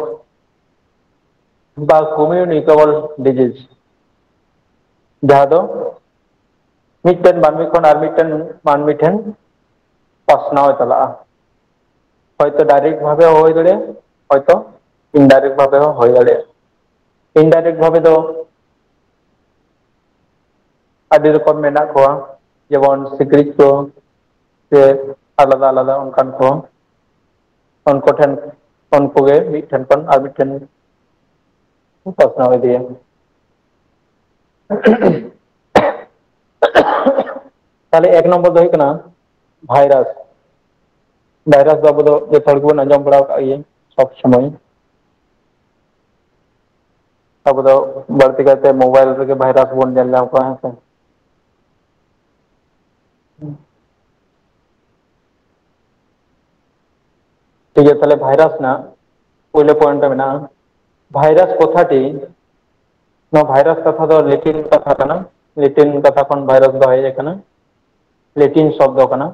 ᱵᱟ ᱠᱚᱢᱤᱭᱩᱱᱤᱠᱮᱵᱚᱞ ᱰᱤᱡᱤᱡᱽ, ᱡᱟᱦᱟᱸ ᱫᱚ ᱢᱤᱫᱴᱮᱱ ᱢᱟᱹᱱᱢᱤ ᱠᱷᱚᱱ ᱟᱨ ᱢᱤᱫᱴᱮᱱ ᱢᱟᱹᱱᱢᱤ ᱴᱷᱮᱱ ᱯᱟᱥᱱᱟᱣ ᱪᱟᱞᱟᱜᱼᱟ᱾ ᱦᱚᱭᱛᱚ ᱰᱟᱭᱨᱮᱠᱴ ᱵᱷᱟᱵᱮ ᱦᱚᱸ ᱦᱩᱭ ᱫᱟᱲᱮᱭᱟᱜᱼᱟ, ᱦᱚᱭᱛᱚ ᱤᱱᱰᱟᱭᱨᱮᱠᱴ ᱵᱷᱟᱵᱮ ᱦᱚᱸ ᱦᱩᱭ ᱫᱟᱲᱮᱭᱟᱜᱼᱟ᱾ ᱤᱱᱰᱟᱭᱨᱮᱠᱴ ᱵᱷᱟᱵᱮ ᱫᱚ ᱟᱹᱰᱤ ᱨᱚᱠᱚᱢ ᱢᱮᱱᱟᱜ ᱠᱚᱣᱟ, ᱡᱮᱢᱚᱱ ᱥᱤᱠᱲᱤᱡ ᱠᱚ ᱥᱮ ᱟᱞᱟᱫᱟ ᱟᱞᱟᱫᱟ ᱚᱱᱠᱟᱱ ᱠᱚ, ᱩᱱᱠᱩ ᱴᱷᱮᱱ, ᱩᱱᱠᱩ ᱜᱮ ᱢᱤᱫ ᱴᱷᱮᱱ ᱠᱷᱚᱱ ᱟᱨ ᱢᱤᱫ ᱴᱷᱮᱱ ᱠᱚ ᱯᱟᱥᱱᱟᱣ ᱤᱫᱤᱭᱟ᱾ ᱛᱟᱦᱞᱮ ᱮᱠ ᱱᱚᱢᱵᱚᱨ ᱫᱚ ᱦᱩᱭᱩᱜ ᱠᱟᱱᱟ ᱵᱷᱟᱭᱨᱟᱥ᱾ ᱵᱷᱟᱭᱨᱟᱥ ᱫᱚ ᱟᱵᱚ ᱫᱚ ᱡᱚᱛᱚ ᱦᱚᱲ ᱜᱮᱵᱚᱱ ᱟᱸᱡᱚᱢ ᱵᱟᱲᱟ ᱟᱠᱟᱫ ᱜᱮᱭᱟ ᱥᱚᱵ ᱥᱚᱢᱚᱭ᱾ ᱟᱵᱚ ᱫᱚ ᱵᱟᱹᱲᱛᱤ ᱠᱟᱭᱛᱮ ᱢᱳᱵᱟᱭᱤᱞ ᱨᱮᱜᱮ ᱵᱷᱟᱭᱨᱟᱥ ᱵᱚᱱ ᱧᱮᱞ ᱧᱟᱢ ᱠᱚᱣᱟ, ᱦᱮᱸ ᱥᱮ? ᱴᱷᱤᱠ ᱜᱮᱭᱟ, ᱛᱟᱦᱞᱮ ᱵᱷᱟᱭᱨᱟᱥ ᱨᱮᱱᱟᱜ ᱯᱳᱭᱞᱳ ᱯᱚᱭᱮᱱᱴ ᱨᱮ ᱢᱮᱱᱟᱜᱼᱟ ᱵᱷᱟᱭᱨᱟᱥ ᱠᱟᱛᱷᱟᱴᱤ᱾ ᱱᱚᱣᱟ ᱵᱷᱟᱭᱨᱟᱥ ᱠᱟᱛᱷᱟ ᱫᱚ ᱞᱮᱴᱤᱱ ᱠᱟᱛᱷᱟ ᱠᱟᱱᱟ, ᱞᱮᱴᱤᱱ ᱠᱟᱛᱷᱟ ᱠᱷᱚᱱ ᱵᱷᱟᱭᱨᱟᱥ ᱫᱚ ᱦᱮᱡ ᱟᱠᱟᱱᱟ, ᱞᱮᱴᱤᱱ ᱥᱚᱵᱫᱚ ᱠᱟᱱᱟ᱾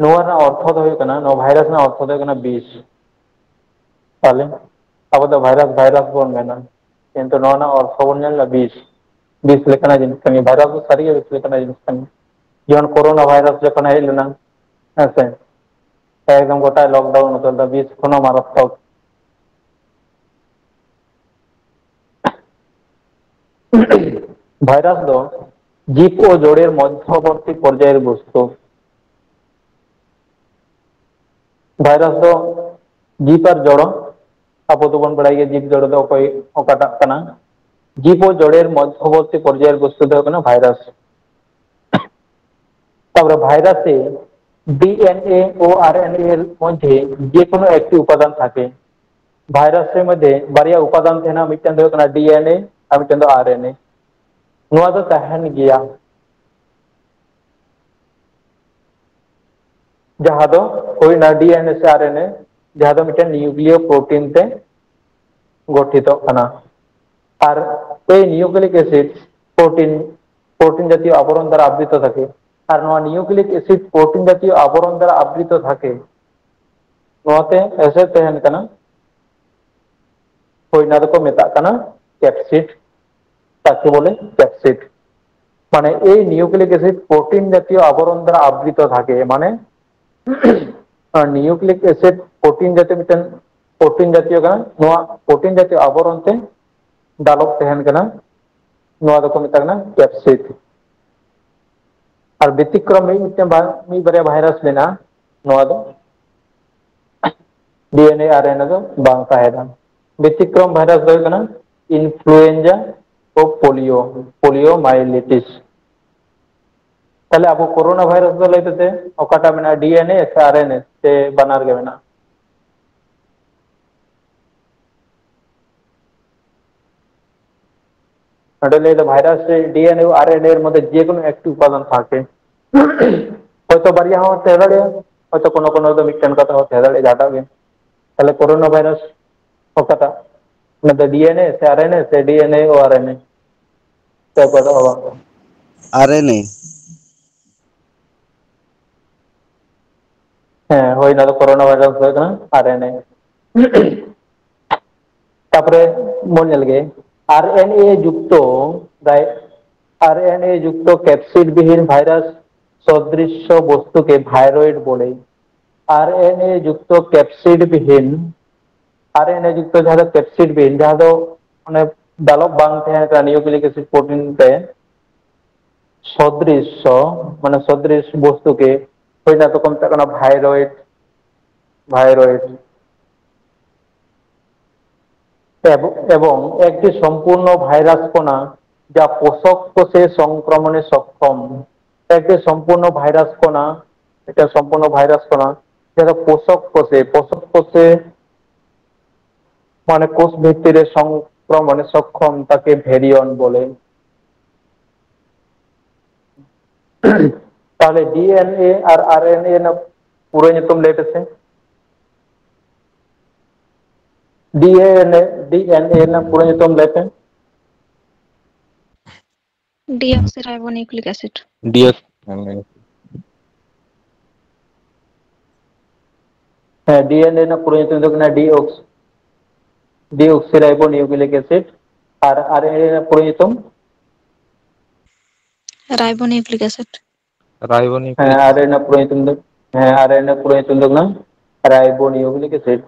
ᱱᱚᱣᱟ ᱨᱮᱱᱟᱜ ᱚᱨᱛᱷᱚ ᱫᱚ ᱦᱩᱭᱩᱜ ᱠᱟᱱᱟ, ᱱᱚᱣᱟ ᱵᱷᱟᱭᱨᱟᱥ ᱨᱮᱱᱟᱜ ᱚᱨᱛᱷᱚ ᱫᱚ ᱦᱩᱭᱩᱜ ᱠᱟᱱᱟ ᱵᱤᱥ᱾ ᱛᱟᱦᱞᱮ ᱟᱵᱚ ᱫᱚ ᱵᱷᱟᱭᱨᱟᱥ ᱵᱷᱟᱭᱨᱟᱥ ᱵᱚᱱ ᱢᱮᱱᱟ, ᱠᱤᱱᱛᱩ ᱱᱚᱣᱟ ᱨᱮᱱᱟᱜ ᱚᱨᱛᱷᱚ ᱵᱚᱱ ᱧᱮᱞ ᱮᱫᱟ ᱵᱤᱥ᱾ ᱵᱤᱥ ᱞᱮᱠᱟᱱᱟᱜ ᱡᱤᱱᱤᱥ ᱠᱟᱱ ᱜᱮᱭᱟ, ᱵᱷᱟᱭᱨᱟᱥ ᱫᱚ ᱥᱟᱹᱨᱤᱜᱮ ᱵᱤᱥ ᱞᱮᱠᱟᱱᱟᱜ ᱡᱤᱱᱤᱥ ᱠᱟᱱ ᱜᱮᱭᱟ᱾ ᱡᱮᱢᱚᱱ ᱠᱳᱨᱳᱱᱟ ᱵᱷᱟᱭᱨᱟᱥ ᱡᱚᱠᱷᱚᱱ ᱦᱮᱡ ᱞᱮᱱᱟ, ᱦᱮᱸ ᱥᱮ, ᱮᱠᱫᱚᱢ ᱜᱚᱴᱟᱭ ᱞᱚᱠᱰᱟᱣᱩᱱ ᱩᱛᱟᱹᱨ ᱞᱮᱫᱟ, ᱵᱤᱥ ᱠᱷᱚᱱ ᱦᱚᱸ ᱢᱟᱨᱟᱛᱢᱚᱠ᱾ ᱵᱷᱟᱭᱨᱟᱥ ᱫᱚ ᱡᱤᱵ ᱳ ᱡᱚᱲᱮᱨ ᱢᱚᱫᱽᱫᱷᱚᱵᱚᱨᱛᱤ ᱯᱚᱨᱡᱟᱭᱮᱨ ᱵᱚᱥᱛᱩ᱾ ᱵᱷᱟᱭᱨᱟᱥ ᱫᱚ ᱡᱤᱵ ᱟᱨ ᱡᱚᱲᱚ ᱟᱵᱚ ᱫᱚᱵᱚᱱ ᱵᱟᱲᱟᱭ ᱜᱮᱭᱟ ᱡᱤᱵᱽ ᱡᱚᱲ ᱫᱚ ᱚᱠᱚᱭ ᱚᱠᱟᱴᱟᱜ ᱠᱟᱱᱟ᱾ ᱡᱤᱵᱽ ᱚ ᱡᱚᱲᱮᱨ ᱢᱚᱫᱽᱫᱷᱚᱵᱚᱨᱛᱤ ᱯᱚᱨᱡᱟᱭᱮᱨ ᱵᱚᱥᱛᱩ ᱫᱚ ᱦᱩᱭᱩᱜ ᱠᱟᱱᱟ ᱵᱷᱟᱭᱨᱟᱥ᱾ ᱛᱟᱯᱚᱨᱮ ᱵᱷᱟᱭᱨᱟᱥ ᱨᱮ ᱰᱤ ᱮᱱ ᱮ ᱳ ᱟᱨ ᱮᱱ ᱮ ᱮᱨ ᱢᱚᱫᱽᱫᱷᱮ ᱡᱮᱠᱳᱱᱳ ᱮᱠᱴᱤ ᱩᱯᱟᱫᱟᱱ ᱛᱷᱟᱠᱮ᱾ ᱵᱷᱟᱭᱨᱟᱥ ᱨᱮ ᱢᱚᱫᱽᱫᱷᱮ ᱵᱟᱨᱭᱟ ᱩᱯᱟᱫᱟᱱ ᱛᱟᱦᱮᱱᱟ, ᱢᱤᱫᱴᱮᱱ ᱫᱚ ᱦᱩᱭᱩᱜ ᱠᱟᱱᱟ ᱰᱤ ᱮᱱ ᱮ ᱟᱨ ᱢᱤᱫᱴᱮᱱ ᱫᱚ ᱟᱨ ᱮᱱ ᱮ᱾ ᱱᱚᱣᱟ ᱫᱚ ᱛᱟᱦᱮᱱ ᱜᱮᱭᱟ, ᱡᱟᱦᱟᱸ ᱫᱚ ᱦᱩᱭᱱᱟ ᱰᱤ ᱮᱱ ᱮ ᱥᱮ ᱟᱨ ᱮᱱ ᱮ, ᱡᱟᱦᱟᱸ ᱫᱚ ᱢᱤᱫᱴᱮᱱ ᱱᱤᱭᱩᱠᱞᱤᱭᱚ ᱯᱨᱳᱴᱤᱱ ᱛᱮ ᱜᱚᱴᱷᱤᱛᱚᱜ ᱠᱟᱱᱟ᱾ ᱟᱨ ᱮᱭ ᱱᱤᱭᱩᱠᱞᱤᱠ ᱮᱥᱤᱰ ᱯᱨᱳᱴᱤᱱ, ᱯᱨᱳᱴᱤᱱ ᱡᱟᱛᱤᱭᱚ ᱟᱵᱚᱨᱚᱱ ᱫᱟᱨᱟ ᱟᱵᱨᱤᱛᱚ ᱛᱷᱟᱠᱮ᱾ ᱟᱨ ᱱᱚᱣᱟ ᱱᱤᱭᱩᱠᱞᱤᱠ ᱮᱥᱤᱰ ᱯᱨᱳᱴᱤᱱ ᱡᱟᱛᱤᱭᱚ ᱟᱵᱚᱨᱚᱱ ᱫᱟᱨᱟ ᱟᱵᱨᱤᱛᱚ ᱛᱷᱟᱠᱮ, ᱱᱚᱣᱟᱛᱮ ᱮᱥᱮᱫ ᱛᱟᱦᱮᱱ ᱠᱟᱱᱟ᱾ ᱦᱳᱭ, ᱚᱱᱟ ᱫᱚᱠᱚ ᱢᱮᱛᱟᱜ ᱠᱟᱱᱟ ᱠᱮᱯᱥᱤᱰ, ᱛᱟᱠᱮ ᱵᱚᱞᱮ ᱠᱮᱯᱥᱤᱰ᱾ ᱢᱟᱱᱮ ᱮᱭ ᱱᱤᱭᱩᱠᱞᱤᱠ ᱮᱥᱤᱰ ᱯᱨᱳᱴᱤᱱ ᱡᱟᱛᱤᱭᱚ ᱟᱵᱚᱨᱚᱱ ᱫᱟᱨᱟ ᱟᱵᱨᱤᱛᱚ ᱛᱷᱟᱠᱮ, ᱢᱟᱱᱮ ᱱᱤᱭᱩᱠᱞᱤᱠ ᱮᱥᱤᱰ ᱯᱨᱳᱴᱤᱱ ᱡᱟᱛᱤᱭᱚ ᱢᱤᱫᱴᱮᱱ ᱯᱨᱳᱴᱤᱱ ᱡᱟᱛᱤᱭᱚ ᱠᱟᱱᱟ᱾ ᱱᱚᱣᱟ ᱯᱨᱳᱴᱤᱱ ᱡᱟᱛᱤᱭᱚ ᱟᱵᱚᱨᱚᱱ ᱛᱮ ᱫᱟᱞᱚᱵ ᱛᱟᱦᱮᱱ ᱠᱟᱱᱟ᱾ ᱱᱚᱣᱟ ᱫᱚᱠᱚ ᱢᱮᱛᱟᱜ ᱠᱟᱱᱟ ᱠᱮᱯᱥᱤᱰ᱾ ᱟᱨ ᱵᱮᱛᱤᱠᱨᱚᱢ ᱢᱤᱫ ᱢᱤᱫᱴᱮᱱ ᱵᱷᱟ-, ᱢᱤᱫ ᱵᱟᱨᱭᱟ ᱵᱷᱟᱭᱨᱟᱥ ᱢᱮᱱᱟᱜᱼᱟ, ᱱᱚᱣᱟ ᱫᱚ ᱰᱤ ᱮᱱ ᱮ ᱟᱨ ᱮᱱ ᱮ ᱫᱚ ᱵᱟᱝ ᱛᱟᱦᱮᱱᱟ᱾ ᱵᱮᱛᱤᱠᱨᱚᱢ ᱵᱷᱟᱭᱨᱟᱥ ᱫᱚ ᱦᱩᱭᱩᱜ ᱠᱟᱱᱟ ᱤᱱᱯᱷᱞᱩᱭᱮᱱᱡᱟ ᱳ ᱯᱳᱞᱤᱭᱳ, ᱯᱳᱞᱤᱭᱳ ᱢᱟᱭᱤᱞᱤᱴᱤᱥ᱾ ᱛᱟᱦᱞᱮ ᱟᱵᱚ ᱠᱳᱨᱳᱱᱟ ᱵᱷᱟᱭᱨᱟᱥ ᱫᱚ ᱞᱟᱹᱭ ᱯᱮᱥᱮ, ᱚᱠᱟᱴᱟᱜ ᱢᱮᱱᱟᱜᱼᱟ, ᱰᱤ ᱮᱱ ᱮ ᱥᱮ ᱟᱨ ᱮᱱ ᱮ ᱥᱮ ᱵᱟᱱᱟᱨ ᱜᱮ ᱢᱮᱱᱟᱜᱼᱟ? ᱱᱚᱰᱮ ᱞᱟᱹᱭ ᱫᱚ ᱵᱷᱟᱭᱨᱟᱥ ᱨᱮ ᱰᱤ ᱮᱱ ᱮ ᱟᱨ ᱮᱱ ᱮ ᱮᱨ ᱢᱚᱫᱽᱫᱷᱮ ᱡᱮᱠᱳᱱᱳ ᱮᱠᱴᱤ ᱩᱯᱟᱫᱟᱱ ᱛᱷᱟᱠᱮ᱾ ᱦᱚᱭᱛᱚ ᱵᱟᱨᱭᱟ ᱦᱚᱸ ᱛᱟᱦᱮᱸ ᱫᱟᱲᱮᱭᱟᱜᱼᱟ, ᱦᱚᱭᱛᱚ ᱠᱳᱱᱳ ᱠᱳᱱᱳ ᱫᱚ ᱢᱤᱫᱴᱮᱱ ᱠᱟᱛᱮ ᱦᱚᱸ ᱛᱟᱦᱮᱸ ᱫᱟᱲᱮᱭᱟᱜᱼᱟ, ᱡᱟᱦᱟᱸᱴᱟᱜ ᱜᱮ᱾ ᱛᱟᱦᱞᱮ ᱠᱳᱨᱳᱱᱟ ᱵᱷᱟᱭᱨᱟᱥ ᱚᱠᱟᱴᱟᱜ? ᱚᱱᱟ ᱫᱚ ᱰᱤ ᱮᱱ ᱮ ᱥᱮ ᱟᱨ ᱮᱱ ᱮ ᱥᱮ ᱰᱤ ᱮᱱ ᱮ ᱳ ᱟᱨ ᱮᱱ ᱮ? ᱥᱮ ᱚᱠᱟᱴᱟᱜ ᱦᱚᱸ ᱵᱟᱝ? ᱟᱨ ᱮᱱ ᱮ᱾ ᱦᱮᱸ, ᱦᱳᱭ, ᱚᱱᱟ ᱫᱚ ᱠᱳᱨᱳᱱᱟ ᱵᱷᱟᱭᱨᱟᱥ ᱦᱩᱭᱩᱜ ᱠᱟᱱᱟ ᱟᱨ ᱮᱱ ᱮ᱾ ᱛᱟᱯᱚᱨᱮ ᱵᱚᱱ ᱧᱮᱞ ᱞᱮᱜᱮ, ᱟᱨ ᱮᱱ ᱮ ᱡᱩᱠᱛᱚ ᱫᱟᱭ-, ᱟᱨ ᱮᱱ ᱮ ᱡᱩᱠᱛᱚ ᱠᱮᱯᱥᱤᱰ ᱵᱤᱦᱤᱱ ᱵᱷᱟᱭᱨᱟᱥ ᱥᱚᱫᱨᱤᱥᱥᱚ ᱵᱚᱥᱛᱩ ᱠᱮ ᱵᱷᱟᱭᱨᱚᱭᱮᱰ ᱵᱚᱞᱮ᱾ ᱟᱨ ᱮᱱ ᱮ ᱡᱩᱠᱛᱚ ᱠᱮᱯᱥᱤᱰ ᱵᱤᱦᱤᱱ, ᱟᱨ ᱮᱱ ᱮ ᱡᱩᱠᱛᱚ ᱡᱟᱦᱟᱸ ᱫᱚ ᱠᱮᱯᱥᱤᱰ ᱵᱤᱦᱤᱱ, ᱡᱟᱦᱟᱸ ᱫᱚ ᱚᱱᱮ ᱫᱟᱞᱚᱵ ᱵᱟᱝ ᱛᱟᱦᱮᱸ ᱠᱟᱱᱟ ᱱᱤᱭᱩᱠᱞᱤᱠ ᱮᱥᱤᱰ ᱯᱨᱳᱴᱤᱱ ᱛᱮ, ᱥᱚᱫᱨᱤᱥᱥᱚ, ᱢᱟᱱᱮ ᱥᱚᱫᱨᱤᱥ ᱵᱚᱥᱛᱩ ᱠᱮ, ᱦᱩᱭᱱᱟ ᱛᱚᱠᱚ ᱢᱮᱛᱟᱜ ᱠᱟᱱᱟ ᱵᱷᱟᱭᱨᱚᱭᱮᱰ, ᱵᱷᱟᱭᱨᱚᱭᱮᱰ᱾ এবং একটি সম্পূর্ণ ভাইরাস কণা যা পোষক কোষে সংক্রমণে সক্ষম। একটি সম্পূর্ণ ভাইরাস কণা, এটা সম্পূর্ণ ভাইরাস কণা যেটা পোষক কোষে, পোষক কোষে মানে কোষ ভিত্তিরে সংক্রমণে সক্ষম, তাকে ভেরিয়ন বলে। ᱛᱟᱦᱚᱞᱮ ᱰᱤ ᱮᱱ ᱮ ᱟᱨ ᱟᱨ ᱮᱱ ᱮ ᱨᱮᱱᱟᱜ ᱯᱩᱨᱟᱹ ᱧᱩᱛᱩᱢ ᱞᱟᱹᱭ ᱯᱮᱥᱮ᱾ ᱰᱤ ᱮᱱ ᱮ, ᱰᱤ ᱮᱱ ᱮ ᱨᱮᱱᱟᱜ ᱯᱩᱨᱟᱹ ᱧᱩᱛᱩᱢ ᱞᱟᱹᱭ ᱯᱮ᱾ Deoxyribonucleic acid. ᱰᱤᱭᱚᱠ ᱦᱮᱸ, ᱰᱤ ᱮᱱ ᱮ ᱨᱮᱱᱟᱜ ᱯᱩᱨᱟᱹ ᱧᱩᱛᱩᱢ ᱫᱚ ᱠᱟᱱᱟ ᱰᱤ ᱚᱠᱥ-, ᱰᱤ ᱚᱠᱥᱤᱨᱟᱭᱵᱳ ᱱᱤᱭᱩᱠᱞᱤᱠ ᱮᱥᱤᱰ᱾ ᱟᱨ ᱟᱨ ᱮᱱ ᱮ ᱨᱮᱱᱟᱜ ᱯᱩᱨᱟᱹ ᱧᱩᱛᱩᱢ? Ribonucleic acid. ᱨᱟᱭᱵᱚᱱᱤ ᱦᱮᱸ, ᱠᱩᱞᱤ᱾ ᱟᱨ ᱮᱱ ᱮ ᱨᱮᱱᱟᱜ ᱯᱩᱨᱟᱹ ᱧᱩᱛᱩᱢ ᱫᱚ, ᱦᱮᱸ, ᱟᱨ ᱮᱱ ᱮ ᱨᱮᱱᱟᱜ ᱯᱩᱨᱟᱹ ᱧᱩᱛᱩᱢ ᱫᱚ ᱠᱟᱱᱟ ᱨᱟᱭᱵᱳ ᱱᱤᱭᱩᱠᱞᱤᱠ ᱮᱥᱤᱰ᱾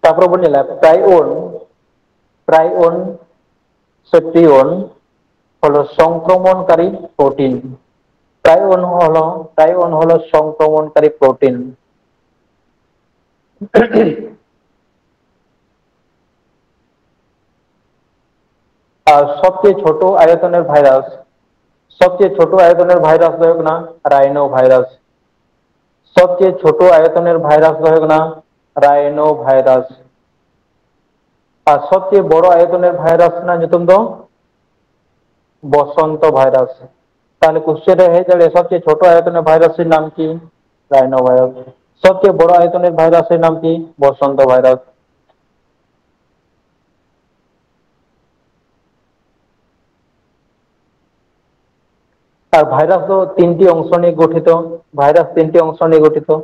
ᱛᱟᱨᱯᱚᱨᱮ ᱵᱚᱱ ᱧᱮᱞᱟ ᱯᱨᱟᱭᱳᱱ, ᱯᱨᱟᱭᱳᱱ ᱥᱮ ᱯᱨᱤᱭᱳᱱ হলো সংক্রমণকারী প্রোটিন। প্রাইওন হলো, প্রাইওন হলো সংক্রমণকারী প্রোটিন। আর সবচেয়ে ছোট আয়তনের ভাইরাস, সবচেয়ে ছোট আয়তনের ভাইরাস ᱫᱚ ᱦᱩᱭᱩᱜ ᱠᱟᱱᱟ ᱨᱟᱭᱱᱳ ᱵᱷᱟᱭᱨᱟᱥ᱾ ᱥᱚᱵᱪᱮᱭᱮ ᱪᱷᱳᱴᱳ ᱟᱭᱚᱛᱚᱱᱮᱨ ᱵᱷᱟᱭᱨᱟᱥ ᱫᱚ ᱦᱩᱭᱩᱜ ᱠᱟᱱᱟ ᱨᱟᱭᱱᱳ ᱵᱷᱟᱭᱨᱟᱥ᱾ ᱟᱨ ᱥᱚᱵᱪᱮᱭᱮ ᱵᱚᱲᱚ ᱟᱭᱚᱛᱚᱱᱮᱨ ᱵᱷᱟᱭᱨᱟᱥ ᱨᱮᱱᱟᱜ ᱧᱩᱛᱩᱢ ᱫᱚ ᱵᱚᱥᱚᱱᱛᱚ ᱵᱷᱟᱭᱨᱟᱥ᱾ ᱛᱟᱦᱚᱞᱮ ᱠᱚᱥᱪᱮᱱ ᱨᱮ ᱦᱮᱡ ᱫᱟᱲᱮᱭᱟᱜᱼᱟ, ᱥᱚᱵᱪᱮᱭᱮ ᱪᱷᱳᱴᱳ ᱟᱭᱚᱛᱚᱱᱮᱨ ᱵᱷᱟᱭᱨᱟᱥ ᱨᱮᱱᱟᱜ ᱱᱟᱢ ᱠᱤ? ᱨᱟᱭᱱᱳ ᱵᱷᱟᱭᱨᱟᱥ᱾ ᱥᱚᱵᱪᱮᱭᱮ ᱵᱚᱲᱚ ᱟᱭᱚᱛᱚᱱᱮᱨ ᱵᱷᱟᱭᱨᱟᱥ ᱨᱮᱱᱟᱜ ᱱᱟᱢ ᱠᱤ? ᱵᱚᱥᱚᱱᱛᱚ ᱵᱷᱟᱭᱨᱟᱥ᱾ ᱟᱨ ᱵᱷᱟᱭᱨᱟᱥ ᱫᱚ ᱛᱤᱱᱴᱤ ᱚᱝᱥᱚ ᱱᱤᱭᱮ ᱜᱚᱴᱷᱤᱛᱚ᱾ ᱵᱷᱟᱭᱨᱟᱥ ᱛᱤᱱᱴᱤ ᱚᱝᱥᱚ ᱱᱤᱭᱮ ᱜᱚᱴᱷᱤᱛᱚ᱾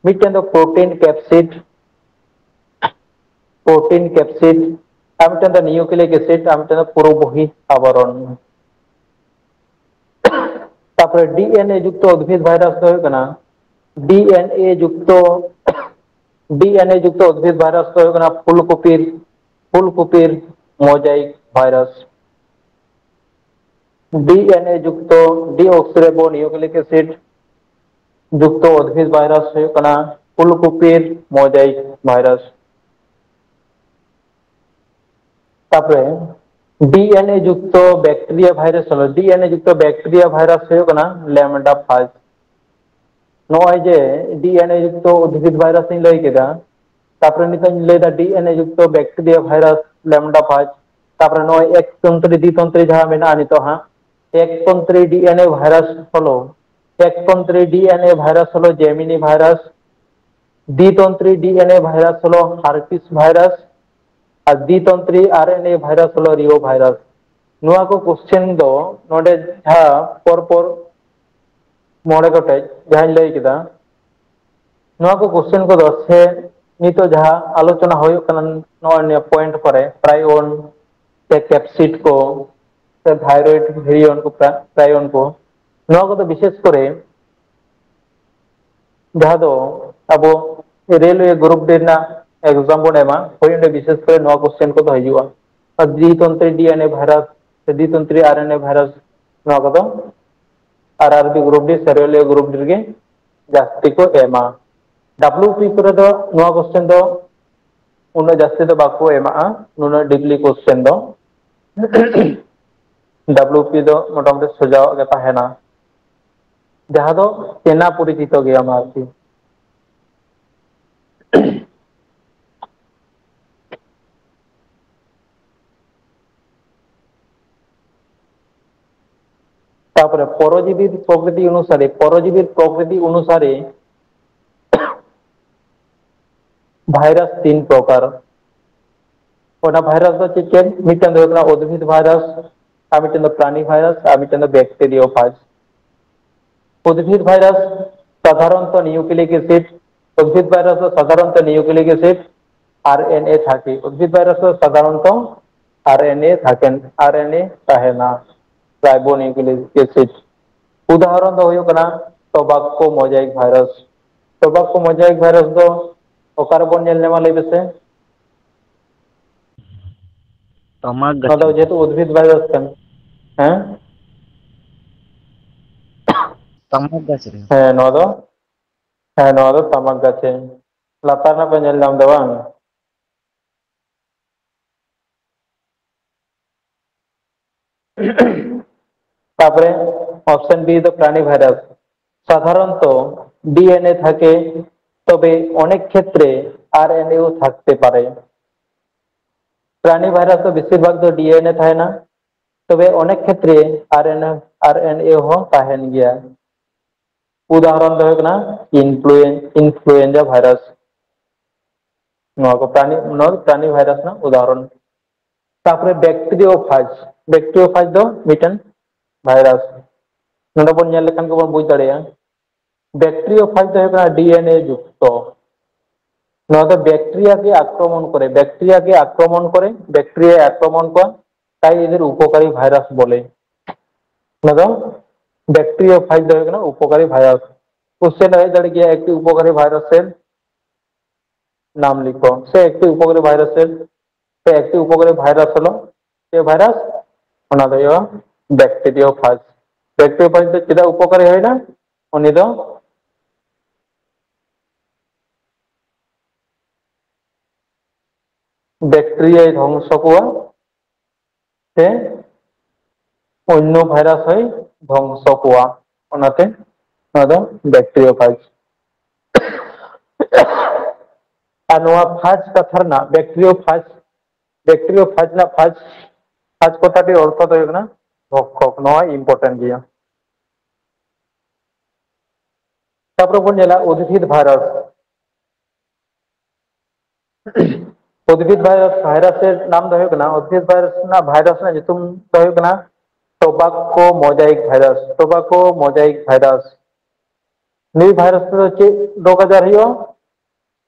ᱢᱤᱫᱴᱮᱱ ᱫᱚ ᱯᱨᱳᱴᱤᱱ ᱠᱮᱯᱥᱤᱰ, ᱯᱨᱳᱴᱤᱱ ᱠᱮᱯᱥᱤᱰ, ᱟᱨ ᱢᱤᱫᱴᱮᱱ ᱫᱚ ᱱᱤᱭᱩᱠᱞᱤᱠ ᱮᱥᱤᱰ, ᱟᱨ ᱢᱤᱫᱴᱮᱱ ᱫᱚ ᱯᱩᱨᱚᱵᱚᱦᱤ ᱟᱵᱚᱨᱚᱱ᱾ ᱛᱟᱨᱯᱚᱨᱮ ᱰᱤ ᱮᱱ ᱮ ᱡᱩᱠᱛᱚ ᱩᱫᱵᱷᱤᱫ ᱵᱷᱟᱭᱨᱟᱥ ᱫᱚ ᱦᱩᱭᱩᱜ ᱠᱟᱱᱟ, ᱰᱤ ᱮᱱ ᱮ ᱡᱩᱠᱛᱚ, ᱰᱤ ᱮᱱ ᱮ ᱡᱩᱠᱛᱚ ᱩᱫᱵᱷᱤᱫ ᱵᱷᱟᱭᱨᱟᱥ ᱫᱚ ᱦᱩᱭᱩᱜ ᱠᱟᱱᱟ ᱯᱷᱩᱞ ᱠᱚᱯᱤᱨ, ᱯᱷᱩᱞ ᱠᱚᱯᱤᱨ ᱢᱳᱡᱟᱭᱤᱠ ᱵᱷᱟᱭᱨᱟᱥ᱾ ᱰᱤ ᱮᱱ ᱮ ᱡᱩᱠᱛᱚ ᱰᱤ ᱚᱠᱥᱤᱨᱟᱭᱵᱳ ᱱᱤᱭᱩᱠᱞᱤᱠ ᱮᱥᱤᱰ, ᱡᱩᱠᱛᱚ ᱩᱫᱵᱷᱤᱫ ᱵᱷᱟᱭᱨᱟᱥ ᱦᱩᱭᱩᱜ ᱠᱟᱱᱟ ᱯᱷᱩᱞᱠᱩᱯᱤᱨ ᱢᱳᱡᱟᱭᱤᱠ ᱵᱷᱟᱭᱨᱟᱥ᱾ ᱛᱟᱯᱚᱨᱮ ᱰᱤ ᱮᱱ ᱮ ᱡᱩᱠᱛᱚ ᱵᱮᱠᱴᱮᱨᱤᱭᱟ ᱵᱷᱟᱭᱨᱟᱥ ᱦᱚᱞᱚ, ᱰᱤ ᱮᱱ ᱮ ᱡᱩᱠᱛᱚ ᱵᱮᱠᱴᱮᱨᱤᱭᱟ ᱵᱷᱟᱭᱨᱟᱥ ᱦᱩᱭᱩᱜ ᱠᱟᱱᱟ ᱞᱮᱢᱰᱟ ᱯᱷᱟᱡᱽ᱾ ᱱᱚᱜᱼᱚᱭ ᱡᱮ ᱰᱤ ᱮᱱ ᱮ ᱡᱩᱠᱛᱚ ᱩᱫᱵᱷᱤᱫ ᱵᱷᱟᱭᱨᱟᱥ ᱤᱧ ᱞᱟᱹᱭ ᱠᱮᱫᱟ, ᱛᱟᱯᱚᱨᱮ ᱱᱤᱛᱚᱜ ᱤᱧ ᱞᱟᱹᱭᱫᱟ ᱰᱤ ᱮᱱ ᱮ ᱡᱩᱠᱛᱚ ᱵᱮᱠᱴᱮᱨᱤᱭᱟ ᱵᱷᱟᱭᱨᱟᱥ ᱞᱮᱢᱰᱟ ᱯᱷᱟᱡᱽ, ᱛᱟᱯᱚᱨᱮ ᱱᱚᱜᱼᱚᱭ ᱮᱠ ᱛᱚᱱᱛᱨᱤ ᱫᱤ ᱛᱚᱱᱛᱨᱤ ᱡᱟᱦᱟᱸ ᱢᱮᱱᱟᱜᱼᱟ ᱱᱤᱛᱚᱜ ᱦᱟᱸᱜ, ᱮᱠ ᱛᱚᱱᱛᱨᱤ ᱰᱤ ᱮᱱ ᱮ ᱵᱷᱟᱭᱨᱟᱥ ᱦᱚᱞᱚ, ᱮᱠ ᱛᱚᱱᱛᱨᱤ ᱰᱤ ᱮᱱ ᱮ ᱵᱷᱟᱭᱨᱟᱥ ᱦᱚᱞᱚ ᱡᱮᱢᱤᱱᱤ ᱵᱷᱟᱭᱨᱟᱥ, ᱫᱤ ᱛᱚᱱᱛᱨᱤ ᱰᱤ ᱮᱱ ᱮ ᱵᱷᱟᱭᱨᱟᱥ ᱦᱚᱞᱚ ᱦᱟᱨᱯᱤᱥ ᱵᱷᱟᱭᱨᱟᱥ, ᱟᱨ ᱫᱤ ᱛᱚᱱᱛᱨᱤ ᱟᱨ ᱮᱱ ᱮ ᱵᱷᱟᱭᱨᱟᱥ ᱦᱚᱞᱚ ᱨᱤᱣᱳ ᱵᱷᱟᱭᱨᱟᱥ᱾ ᱱᱚᱣᱟ ᱠᱚ ᱠᱚᱥᱪᱮᱱ ᱫᱚ ᱱᱚᱰᱮ ᱡᱟᱦᱟᱸ ᱯᱚᱨ ᱯᱚᱨ ᱢᱚᱬᱮ ᱜᱚᱴᱮᱡ ᱡᱟᱦᱟᱸᱧ ᱞᱟᱹᱭ ᱠᱮᱫᱟ, ᱱᱚᱣᱟ ᱠᱚ ᱠᱚᱥᱪᱮᱱ ᱠᱚᱫᱚ ᱥᱮ ᱱᱤᱛᱚᱜ ᱡᱟᱦᱟᱸ ᱟᱞᱳᱪᱚᱱᱟ ᱦᱩᱭᱩᱜ ᱠᱟᱱᱟ ᱱᱚᱜᱼᱚᱭ ᱱᱤᱭᱟᱹ ᱯᱚᱭᱮᱱᱴ ᱠᱚᱨᱮ, ᱯᱨᱟᱭᱚᱱ ᱥᱮ ᱠᱮᱯᱥᱤᱰ ᱠᱚ ᱥᱮ ᱛᱷᱟᱭᱨᱚᱭᱮᱰ ᱵᱷᱮᱨᱤᱭᱚᱱ ᱠᱚ, ᱯᱨᱟ-, ᱯᱨᱟᱭᱚᱱ ᱠᱚ, ᱱᱚᱣᱟ ᱠᱚᱫᱚ ᱵᱤᱥᱮᱥ ᱠᱚᱨᱮ ᱡᱟᱦᱟᱸ ᱫᱚ ᱟᱵᱚ ᱨᱮᱞᱣᱮ ᱜᱨᱩᱯ ᱰᱤ ᱨᱮᱱᱟᱜ ᱮᱠᱡᱟᱢ ᱵᱚᱱ ᱮᱢᱟ, ᱦᱳᱭ, ᱚᱸᱰᱮ ᱵᱤᱥᱮᱥ ᱠᱚᱨᱮ ᱱᱚᱣᱟ ᱠᱚᱥᱪᱮᱱ ᱠᱚᱫᱚ ᱦᱤᱡᱩᱜᱼᱟ᱾ ᱟᱨ ᱫᱤ ᱛᱚᱱᱛᱨᱤ ᱰᱤ ᱮᱱ ᱮ ᱵᱷᱟᱭᱨᱟᱥ ᱥᱮ ᱫᱤ ᱛᱚᱱᱛᱨᱤ ᱟᱨ ᱮᱱ ᱮ ᱵᱷᱟᱭᱨᱟᱥ, ᱱᱚᱣᱟ ᱠᱚᱫᱚ ᱟᱨ ᱟᱨ ᱵᱤ ᱜᱨᱩᱯ ᱰᱤ ᱥᱮ ᱨᱮᱞᱣᱮ ᱜᱨᱩᱯ ᱰᱤ ᱨᱮᱜᱮ ᱡᱟᱹᱥᱛᱤ ᱠᱚ ᱮᱢᱟ᱾ ᱰᱟᱵᱞᱩ ᱯᱤ ᱠᱚᱨᱮ ᱫᱚ ᱱᱚᱣᱟ ᱠᱚᱥᱪᱮᱱ ᱫᱚ ᱩᱱᱟᱹᱜ ᱡᱟᱹᱥᱛᱤ ᱫᱚ ᱵᱟᱠᱚ ᱮᱢᱟᱜᱼᱟ, ᱱᱩᱱᱟᱹᱜ ᱰᱤᱯᱞᱤ ᱠᱚᱥᱪᱮᱱ ᱫᱚ᱾ ᱰᱟᱵᱞᱩ ᱯᱤ ᱫᱚ ᱢᱚᱴᱟᱢᱩᱴᱤ ᱥᱚᱡᱟᱣᱟᱜ ᱜᱮ ᱛᱟᱦᱮᱱᱟ, ᱡᱟᱦᱟᱸ ᱫᱚ ᱪᱮᱱᱟ ᱯᱚᱨᱤᱪᱤᱛᱚ ᱜᱮᱭᱟᱢ ᱟᱨᱠᱤ᱾ ᱛᱟᱯᱚᱨᱮ ᱯᱚᱨᱚᱡᱤᱵᱤ ᱯᱨᱚᱠᱨᱤᱛᱤ ᱚᱱᱩᱥᱟᱨᱮ, ᱯᱚᱨᱚᱡᱤᱵᱤ ᱯᱨᱚᱠᱨᱤᱛᱤ ᱚᱱᱩᱥᱟᱨᱮ ᱵᱷᱟᱭᱨᱟᱥ ᱛᱤᱱ ᱯᱨᱚᱠᱟᱨ᱾ ᱚᱱᱟ ᱵᱷᱟᱭᱨᱟᱥ ᱫᱚ ᱪᱮᱫ ᱪᱮᱫ? ᱢᱤᱫᱴᱟᱝ ᱫᱚ ᱦᱩᱭᱩᱜ ᱠᱟᱱᱟ ᱩᱫᱵᱷᱤᱫ ᱵᱷᱟᱭᱨᱟᱥ, ᱟᱨ ᱢᱤᱫᱴᱟᱝ ᱫᱚ ᱯᱨᱟᱱᱤ ᱵᱷᱟᱭᱨᱟᱥ, ᱟᱨ ᱢᱤᱫᱴᱟᱝ ᱫᱚ ᱵᱮᱠᱴᱮᱨᱤᱭᱳ ᱯᱷᱟᱡᱽ᱾ ᱩᱫᱵᱷᱤᱫ ᱵᱷᱟᱭᱨᱟᱥ ᱥᱟᱫᱷᱟᱨᱚᱱᱛᱚ ᱱᱤᱭᱩᱠᱞᱤᱠ ᱮᱥᱤᱰ, ᱩᱫᱵᱷᱤᱫ ᱵᱷᱟᱭᱨᱟᱥ ᱫᱚ ᱥᱟᱫᱷᱟᱨᱚᱱᱛᱚ ᱱᱤᱭᱩᱠᱞᱤᱠ ᱮᱥᱤᱰ ᱟᱨ ᱮᱱ ᱮ ᱛᱷᱟᱨᱴᱤ, ᱩᱫᱵᱷᱤᱫ ᱵᱷᱟᱭᱨᱟᱥ ᱫᱚ ᱥᱟᱫᱷᱟᱨᱚᱱᱛᱚ ᱟᱨ ᱮᱱ ᱮ ᱛᱷᱟᱨᱴᱤ, ᱟᱨ ᱮᱱ ᱮ ᱛᱟᱦᱮᱱᱟ, ᱨᱟᱭᱵᱳ ᱱᱤᱭᱩᱠᱞᱤᱠ ᱮᱥᱤᱰ᱾ ᱩᱫᱟᱦᱚᱨᱚᱱ ᱫᱚ ᱦᱩᱭᱩᱜ ᱠᱟᱱᱟ ᱴᱚᱵᱟᱠᱳ ᱢᱳᱡᱟᱭᱤᱠ ᱵᱷᱟᱭᱨᱟᱥ᱾ ᱴᱚᱵᱟᱠᱳ ᱢᱳᱡᱟᱭᱤᱠ ᱵᱷᱟᱭᱨᱟᱥ ᱫᱚ ᱚᱠᱟ ᱨᱮᱵᱚᱱ ᱧᱮᱞ ᱧᱟᱢᱟ ᱞᱟᱹᱭ ᱢᱮᱥᱮ? ᱛᱟᱢᱟᱠ ᱱᱚᱣᱟ ᱫᱚ ᱜᱟᱪᱷᱟ᱾ ᱡᱮᱦᱮᱛᱩ ᱩᱫᱵᱷᱤᱫ ᱵᱷᱟᱭᱨᱟᱥ ᱠᱟᱱᱟ᱾ ᱦᱮᱸ? ᱛᱟᱢᱟᱠ ᱜᱟᱪᱷ ᱨᱮ᱾ ᱦᱮᱸ, ᱱᱚᱣᱟ ᱫᱚ, ᱦᱮᱸ, ᱱᱚᱣᱟ ᱫᱚ ᱛᱟᱢᱟᱠ ᱜᱟᱪᱷ ᱨᱮ᱾ ᱞᱟᱛᱟᱨ ᱨᱮᱱᱟᱜ ᱯᱮ ᱧᱮᱞ ᱧᱟᱢ ᱮᱫᱟ ᱵᱟᱝ? তারপরে অপশন বি, তো প্রাণী ভাইরাস। সাধারণত ডিএনএ থাকে, তবে অনেক ক্ষেত্রে আরএনএও থাকতে পারে। প্রাণী ভাইরাস ᱫᱚ ᱵᱮᱥᱤᱨ ᱵᱷᱟᱜᱽ ᱫᱚ ᱰᱤᱮᱱᱮ ᱛᱟᱦᱮᱱᱟ, ᱛᱚᱵᱮ ᱚᱱᱮᱠ ᱠᱷᱮᱛᱨᱮ ᱟᱨᱮᱱ ᱟᱨᱮᱱᱮ ᱦᱚᱸ ᱛᱟᱦᱮᱱ ᱜᱮᱭᱟ᱾ ᱩᱫᱟᱦᱚᱨᱚᱱ ᱫᱚ ᱦᱩᱭᱩᱜ ᱠᱟᱱᱟ ᱤᱱᱯᱷᱞᱩᱭᱮᱱ ᱤᱱᱯᱷᱞᱩᱭᱮᱱᱡᱟ ᱵᱷᱟᱭᱨᱟᱥ᱾ ᱱᱚᱣᱟ ᱠᱚ ᱯᱨᱟᱱᱤ ᱱᱚᱣᱟ ᱯᱨᱟᱱᱤ ᱵᱷᱟᱭᱨᱟᱥ ᱨᱮᱱᱟᱜ ᱩᱫᱟᱦᱚᱨᱚᱱ᱾ ᱛᱟᱯᱚᱨᱮ ᱵᱮᱠᱴᱤᱨᱤᱭᱳ ᱯᱷᱟᱡᱽ᱾ ᱵᱮᱠᱴᱤᱨᱤᱭᱳ ᱯᱷᱟᱡᱽ ᱫᱚ ᱢᱤᱫᱴᱮᱱ ᱵᱷᱟᱭᱨᱟᱥ᱾ ᱱᱚᱰᱮ ᱵᱚᱱ ᱧᱮᱞ ᱞᱮᱠᱷᱟᱱ ᱜᱮᱵᱚᱱ ᱵᱩᱡᱽ ᱫᱟᱲᱮᱭᱟᱜᱼᱟ, ᱵᱮᱠᱴᱤᱨᱤᱭᱳ ᱯᱷᱟᱡᱽ ᱫᱚ ᱦᱩᱭᱩᱜ ᱠᱟᱱᱟ ᱰᱤᱮᱱᱮ ᱡᱩᱠᱛᱚ᱾ ᱱᱚᱣᱟ ᱫᱚ ᱵᱮᱠᱴᱤᱨᱤᱭᱟ ᱜᱮ ᱟᱠᱨᱚᱢᱚᱱ ᱠᱚᱨᱮ, ᱵᱮᱠᱴᱤᱨᱤᱭᱟ ᱜᱮ ᱟᱠᱨᱚᱢᱚᱱ ᱠᱚᱨᱮ, ᱵᱮᱠᱴᱤᱨᱤᱭᱟ ᱟᱠᱨᱚᱢᱚᱱ ᱠᱚᱣᱟ, ᱛᱟᱭ ᱮᱫᱮᱨ ᱩᱯᱚᱠᱟᱨᱤ ᱵᱷᱟᱭᱨᱟᱥ ᱵᱚᱞᱮ᱾ ᱚᱱᱟ ᱫᱚ ᱵᱮᱠᱴᱤᱨᱤᱭᱟ ᱯᱷᱟᱡᱽ ᱫᱚ ᱦᱩᱭᱩᱜ ᱠᱟᱱᱟ ᱩᱯᱚᱠᱟᱨᱤ ᱵᱷᱟᱭᱨᱟᱥ᱾ ᱠᱚᱥᱪᱮᱱ ᱨᱮ ᱦᱮᱡ ᱫᱟᱲᱮ ᱜᱮᱭᱟ, ᱮᱠᱴᱤ ᱩᱯᱚᱠᱟᱨᱤ ᱵᱷᱟᱭᱨᱟᱥ ᱥᱮᱞ ᱱᱟᱢ ᱞᱤᱠᱷᱚ, ᱥᱮ ᱮᱠᱴᱤ ᱩᱯᱚᱠᱟᱨᱤ ᱵᱷᱟᱭᱨᱟᱥ ᱥᱮᱞ, ᱥᱮ ᱮᱠᱴᱤ ᱩᱯᱚᱠᱟᱨᱤ ᱵᱷᱟᱭᱨᱟᱥ ᱦᱚᱞᱚ ᱪᱮᱫ ᱵᱷᱟᱭᱨᱟᱥ? ᱚᱱᱟ ᱫᱚ ᱦᱩᱭᱩᱜᱼᱟ ᱵᱮᱠᱴᱤᱨᱤᱭᱟ ᱯᱷᱟᱡᱽ᱾ ᱵᱮᱠᱴᱤᱨᱤᱭᱟ ᱯᱷᱟᱡᱽ ᱫᱚ ᱪᱮᱫᱟᱜ ᱩᱯᱚᱠᱟᱨᱤ ᱦᱩᱭᱱᱟ? ᱩᱱᱤ ᱫᱚ ᱵᱮᱠᱴᱤᱨᱤᱭᱟᱭ ᱫᱷᱚᱝᱥᱚ ᱠᱚᱣᱟ ᱥᱮ ᱚᱱᱱᱚ ᱵᱷᱟᱭᱨᱟᱥ ᱦᱚᱸᱭ ᱫᱷᱚᱝᱥᱚ ᱠᱚᱣᱟ, ᱚᱱᱟᱛᱮ ᱱᱚᱣᱟ ᱫᱚ ᱵᱮᱠᱴᱤᱨᱤᱭᱟ ᱯᱷᱟᱡᱽ᱾ ᱟᱨ ᱱᱚᱣᱟ ᱯᱷᱟᱡᱽ ᱠᱟᱛᱷᱟ ᱨᱮᱱᱟᱜ ᱵᱮᱠᱴᱤᱨᱤᱭᱟ ᱯᱷᱟᱡᱽ, ᱵᱮᱠᱴᱤᱨᱤᱭᱟ ᱯᱷᱟᱡᱽ ᱨᱮᱱᱟᱜ ᱯᱷᱟᱡᱽ, ᱯᱷᱟᱡᱽ ᱠᱟᱛᱷᱟ ᱨᱮᱭᱟᱜ ᱚᱨᱛᱷᱚ ᱫᱚ ᱦᱩᱭᱩᱜ ᱠᱟᱱᱟ ᱵᱷᱚᱠᱠᱷᱚᱠ᱾ ᱱᱚᱣᱟ important ᱜᱮᱭᱟ᱾ ᱛᱟᱯᱚᱨᱮ ᱵᱚᱱ ᱧᱮᱞᱟ ᱩᱫᱵᱷᱤᱫ ᱵᱷᱟᱭᱨᱟᱥ᱾ ᱩᱫᱵᱷᱤᱫ ᱵᱷᱟᱭᱨᱟᱥ, ᱵᱷᱟᱭᱨᱟᱥ ᱨᱮᱱᱟᱜ ᱱᱟᱢ ᱫᱚ ᱦᱩᱭᱩᱜ ᱠᱟᱱᱟ, ᱩᱫᱵᱷᱤᱫ ᱵᱷᱟᱭᱨᱟᱥ ᱨᱮᱱᱟᱜ, ᱵᱷᱟᱭᱨᱟᱥ ᱨᱮᱱᱟᱜ ᱧᱩᱛᱩᱢ ᱫᱚ ᱦᱩᱭᱩᱜ ᱠᱟᱱᱟ ᱴᱳᱵᱟᱠᱳ ᱢᱳᱡᱟᱭᱤᱠ ᱵᱷᱟᱭᱨᱟᱥ, ᱴᱳᱵᱟᱠᱳ ᱢᱳᱡᱟᱭᱤᱠ ᱵᱷᱟᱭᱨᱟᱥ᱾ ᱱᱩᱭ ᱵᱷᱟᱭᱨᱟᱥ ᱛᱮᱫᱚ ᱪᱮᱫ ᱨᱳᱜᱽ ᱟᱡᱟᱨ ᱦᱩᱭᱩᱜᱼᱟ?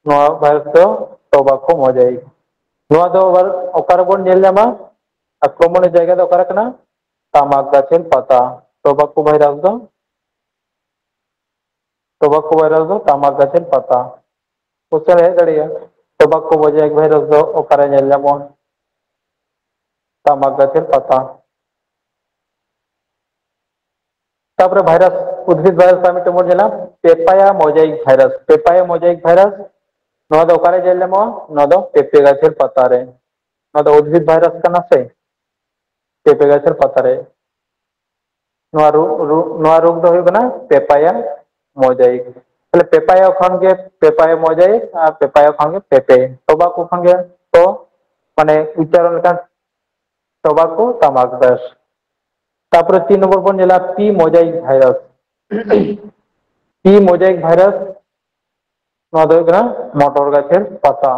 ᱱᱚᱣᱟ ᱵᱷᱟᱭᱨᱟᱥ ᱫᱚ ᱴᱳᱵᱟᱠᱳ ᱢᱳᱡᱟᱭᱤᱠ᱾ ᱱᱚᱣᱟ ᱫᱚ ᱟᱵᱟᱨ ᱚᱠᱟ ᱨᱮᱵᱚᱱ ᱧᱮᱞ ᱧᱟᱢᱟ? ᱟᱠᱨᱚᱢᱚᱱᱮᱨ ᱡᱟᱭᱜᱟ ᱫᱚ ᱚᱠᱟᱨᱮ ᱠᱟᱱᱟ? ᱛᱟᱢᱟᱠ ᱜᱟᱪᱷᱮᱨ ᱯᱟᱛᱟ᱾ ᱴᱳᱵᱟᱠᱳ ᱵᱷᱟᱭᱨᱟᱥ ᱫᱚ, ᱴᱳᱵᱟᱠᱳ ᱵᱷᱟᱭᱨᱟᱥ ᱫᱚ ᱛᱟᱢᱟᱠ ᱜᱟᱪᱷᱮᱨ ᱯᱟᱛᱟ᱾ ᱠᱚᱥᱪᱮᱱ ᱦᱮᱡ ᱫᱟᱲᱮᱭᱟᱜᱼᱟ, ᱴᱳᱵᱟᱠᱳ ᱢᱳᱡᱟᱭᱤᱠ ᱵᱷᱟᱭᱨᱟᱥ ᱫᱚ ᱚᱠᱟᱨᱮ ᱧᱮᱞ ᱧᱟᱢᱚᱜᱼᱟ? ᱛᱟᱢᱟᱠ ᱜᱟᱪᱷᱮᱨ ᱯᱟᱛᱟ᱾ ᱛᱟᱯᱚᱨᱮ ᱵᱷᱟᱭᱨᱟᱥ, ᱩᱫᱷᱤᱫ ᱵᱷᱟᱭᱨᱟᱥ ᱟᱨ ᱢᱤᱫᱴᱮᱱ ᱵᱚᱱ ᱧᱮᱞᱟ, ᱯᱮᱯᱟᱭᱟ ᱢᱳᱡᱟᱭᱤᱠ ᱵᱷᱟᱭᱨᱟᱥ᱾ ᱯᱮᱯᱟᱭᱟ ᱢᱳᱡᱟᱭᱤᱠ ᱵᱷᱟᱭᱨᱟᱥ, ᱱᱚᱣᱟ ᱫᱚ ᱚᱠᱟᱨᱮ ᱧᱮᱞ ᱧᱟᱢᱚᱜᱼᱟ? ᱱᱚᱣᱟ ᱫᱚ ᱯᱮᱯᱮ ᱜᱟᱪᱷᱮᱨ ᱯᱟᱛᱟ ᱨᱮ᱾ ᱱᱚᱣᱟ ᱫᱚ ᱩᱫᱷᱤᱫ ᱵᱷᱟᱭᱨᱟᱥ ᱠᱟᱱᱟ ᱥᱮ, ᱯᱮᱯᱮ ᱜᱟᱪᱷᱮᱨ ᱯᱟᱛᱟ ᱨᱮ᱾ ᱱᱚᱣᱟ ᱨᱳᱜᱽ, ᱨᱳᱜᱽ, ᱱᱚᱣᱟ ᱨᱳᱜᱽ ᱫᱚ ᱦᱩᱭᱩᱜ ᱠᱟᱱᱟ ᱯᱮᱯᱟᱭᱟ ᱢᱳᱡᱟᱭᱤᱠ᱾ ᱛᱟᱦᱞᱮ ᱯᱮᱯᱟᱭᱟ ᱠᱷᱚᱱ ᱜᱮ, ᱯᱮᱯᱟᱭᱟ ᱢᱳᱡᱟᱭᱤᱠ ᱟᱨ ᱯᱮᱯᱟᱭᱟ ᱠᱷᱚᱱ ᱜᱮ ᱯᱮᱯᱮ, ᱴᱚᱵᱟᱠᱳ ᱠᱷᱚᱱ ᱜᱮ ᱛᱚ, ᱢᱟᱱᱮ ᱩᱪᱪᱟᱨᱚᱱ ᱞᱮᱠᱷᱟᱱ ᱴᱚᱵᱟᱠᱳ ᱛᱟᱢᱟᱠ ᱵᱮᱥ᱾ ᱛᱟᱯᱚᱨᱮ ᱛᱤᱱ ᱱᱚᱢᱵᱚᱨ ᱵᱚᱱ ᱧᱮᱞᱟ ᱯᱤ ᱢᱳᱡᱟᱭᱤᱠ ᱵᱷᱟᱭᱨᱟᱥ᱾ ᱯᱤ ᱢᱳᱡᱟᱭᱤᱠ ᱵᱷᱟᱭᱨᱟᱥ, ᱱᱚᱣᱟ ᱫᱚ ᱦᱩᱭᱩᱜ ᱠᱟᱱᱟ ᱢᱚᱴᱚᱨ ᱜᱟᱪᱷᱮᱨ ᱯᱟᱛᱟ᱾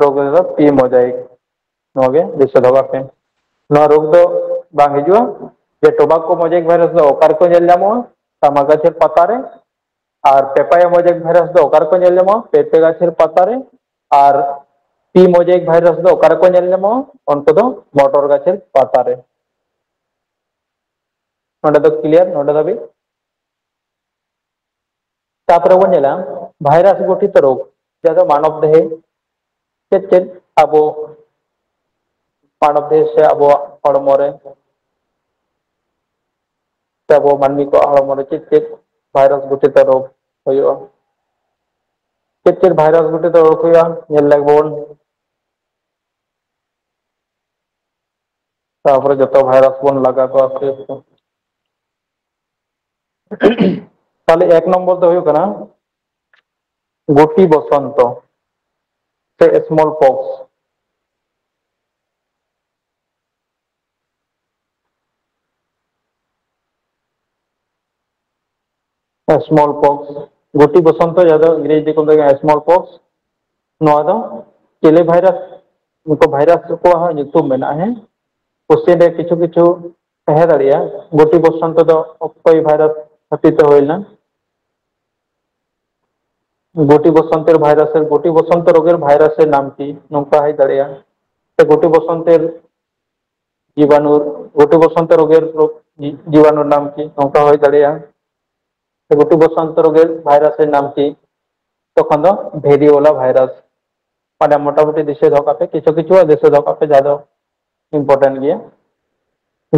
ᱨᱳᱜᱽ ᱨᱮᱫᱚ ᱯᱤ ᱢᱳᱡᱟᱭᱤᱠ, ᱱᱚᱣᱟ ᱜᱮ ᱫᱤᱥᱟᱹ ᱫᱚᱦᱚ ᱠᱟᱜ ᱯᱮ᱾ ᱱᱚᱣᱟ ᱨᱳᱜᱽ ᱫᱚ ᱵᱟᱝ ᱦᱤᱡᱩᱜᱼᱟ᱾ ᱡᱮ ᱴᱳᱵᱟᱠᱳ ᱢᱳᱡᱟᱭᱤᱠ ᱵᱷᱟᱭᱨᱟᱥ ᱫᱚ ᱚᱠᱟ ᱨᱮᱠᱚ ᱧᱮᱞ ᱧᱟᱢᱚᱜᱼᱟ? ᱛᱟᱢᱟᱠ ᱜᱟᱪᱷᱮᱨ ᱯᱟᱛᱟ ᱨᱮ᱾ ᱟᱨ ᱯᱮᱯᱟᱭᱟ ᱢᱳᱡᱟᱭᱤᱠ ᱵᱷᱟᱭᱨᱟᱥ ᱫᱚ ᱚᱠᱟ ᱨᱮᱠᱚ ᱧᱮᱞ ᱧᱟᱢᱚᱜᱼᱟ? ᱯᱮᱯᱮ ᱜᱟᱪᱷᱮᱨ ᱯᱟᱛᱟ ᱨᱮ᱾ ᱟᱨ ᱯᱤ ᱢᱳᱡᱟᱭᱤᱠ ᱵᱷᱟᱭᱨᱟᱥ ᱫᱚ ᱚᱠᱟ ᱨᱮᱠᱚ ᱧᱮᱞ ᱧᱟᱢᱚᱜᱼᱟ? ᱩᱱᱠᱩ ᱫᱚ ᱢᱚᱴᱚᱨ ᱜᱟᱪᱷᱮᱨ ᱯᱟᱛᱟ ᱨᱮ᱾ ᱱᱚᱰᱮ ᱫᱚ ᱠᱞᱤᱭᱟᱨ, ᱱᱚᱰᱮ ᱫᱷᱟᱹᱵᱤᱡ᱾ ᱛᱟᱯᱚᱨᱮ ᱵᱚᱱ ᱧᱮᱞᱟ ᱵᱷᱟᱭᱨᱟᱥ ᱜᱷᱚᱴᱤᱛ ᱨᱳᱜᱽ, ᱡᱟᱦᱟᱸ ᱫᱚ ᱢᱟᱱᱚᱵ ᱫᱮᱦᱮ ᱪᱮᱫ ᱪᱮᱫ ᱟᱵᱚ ᱢᱟᱱᱚᱵ ᱫᱮᱦᱮ ᱥᱮ ᱟᱵᱚᱣᱟᱜ ᱦᱚᱲᱢᱚ ᱨᱮ ᱥᱮ ᱟᱵᱚ ᱢᱟᱹᱱᱢᱤ ᱠᱚᱣᱟᱜ ᱦᱚᱲᱢᱚ ᱨᱮ ᱪᱮᱫ ᱪᱮᱫ ᱵᱷᱟᱭᱨᱟᱥ ᱜᱷᱚᱴᱤᱛ ᱨᱳᱜᱽ ᱦᱩᱭᱩᱜᱼᱟ? ᱪᱮᱫ ᱪᱮᱫ ᱵᱷᱟᱭᱨᱟᱥ ᱜᱷᱚᱴᱤᱛ ᱨᱳᱜᱽ ᱦᱩᱭᱩᱜᱼᱟ? ᱧᱮᱞ ᱞᱮᱜᱮ ᱵᱚᱱ᱾ ᱛᱟᱯᱚᱨᱮ ᱡᱚᱛᱚ ᱵᱷᱟᱭᱨᱟᱥ ᱵᱚᱱ ᱞᱟᱜᱟ ᱠᱚᱣᱟ ᱟᱥᱛᱮ ᱟᱥᱛᱮ᱾ ᱛᱟᱦᱞᱮ ᱮᱠ ᱱᱚᱢᱵᱚᱨ ᱫᱚ ᱦᱩᱭᱩᱜ ᱠᱟᱱᱟ ᱜᱩᱴᱤ ᱵᱚᱥᱚᱱᱛᱚ ᱥᱮ small pox᱾ Small pox, ᱜᱩᱴᱤ ᱵᱚᱥᱚᱱᱛᱚ, ᱡᱟᱦᱟᱸ ᱫᱚ ᱤᱝᱨᱮᱡᱤ ᱛᱮᱠᱚ ᱢᱮᱛᱟᱜ ᱠᱟᱱᱟ small pox᱾ ᱱᱚᱣᱟ ᱫᱚ ᱪᱤᱞᱤ ᱵᱷᱟᱭᱨᱟᱥ? ᱩᱱᱠᱩ ᱵᱷᱟᱭᱨᱟᱥ ᱠᱚᱣᱟᱜ ᱦᱚᱸ ᱧᱩᱛᱩᱢ ᱢᱮᱱᱟᱜᱼᱟ, ᱦᱮᱸ᱾ ᱠᱚᱥᱪᱮᱱ ᱨᱮ ᱠᱤᱪᱷᱩ ᱠᱤᱪᱷᱩ ᱛᱟᱦᱮᱸ ᱫᱟᱲᱮᱭᱟᱜᱼᱟ, ᱜᱩᱴᱤ ᱵᱚᱥᱚᱱᱛᱚ ᱫᱚ ᱚᱠᱚᱭ ᱵᱷᱟᱭᱨᱟᱥ ᱠᱷᱟᱹᱛᱤᱨ ᱛᱮ ᱦᱩᱭ ᱞᱮᱱᱟ? গুটি বসন্তের ভাইরাসের, গুটি বসন্ত রোগের ভাইরাসের নাম কি? ᱱᱚᱝᱠᱟ ᱦᱩᱭ ᱫᱟᱲᱮᱭᱟᱜᱼᱟ᱾ ᱥᱮ ᱜᱩᱴᱤ ᱵᱚᱥᱚᱱᱛᱮᱨ জীবাণুর, গুটি বসন্ত রোগের রোগ, জি-, জীবাণুর নাম কি? ᱱᱚᱝᱠᱟ ᱦᱩᱭ ᱫᱟᱲᱮᱭᱟᱜᱼᱟ᱾ ᱥᱮ ᱜᱩᱴᱤ ᱵᱚᱥᱚᱱᱛᱚ ᱨᱳᱜᱮᱨ ᱵᱷᱟᱭᱨᱟᱥ ᱮᱨ ᱱᱟᱢ ᱠᱤ? ᱛᱚᱠᱷᱚᱱ ᱫᱚ ᱵᱷᱮᱨᱤᱭᱳᱞᱟ ᱵᱷᱟᱭᱨᱟᱥ᱾ ᱢᱟᱱᱮ ᱢᱚᱴᱟᱢᱩᱴᱤ ᱫᱤᱥᱟᱹ ᱫᱚᱦᱚ ᱠᱟᱜ ᱯᱮ, ᱠᱤᱪᱷᱩ ᱠᱤᱪᱷᱩ ᱫᱤᱥᱟᱹ ᱫᱚᱦᱚ ᱠᱟᱜ ᱯᱮ, ᱡᱟᱦᱟᱸ ᱫᱚ important ᱜᱮᱭᱟ᱾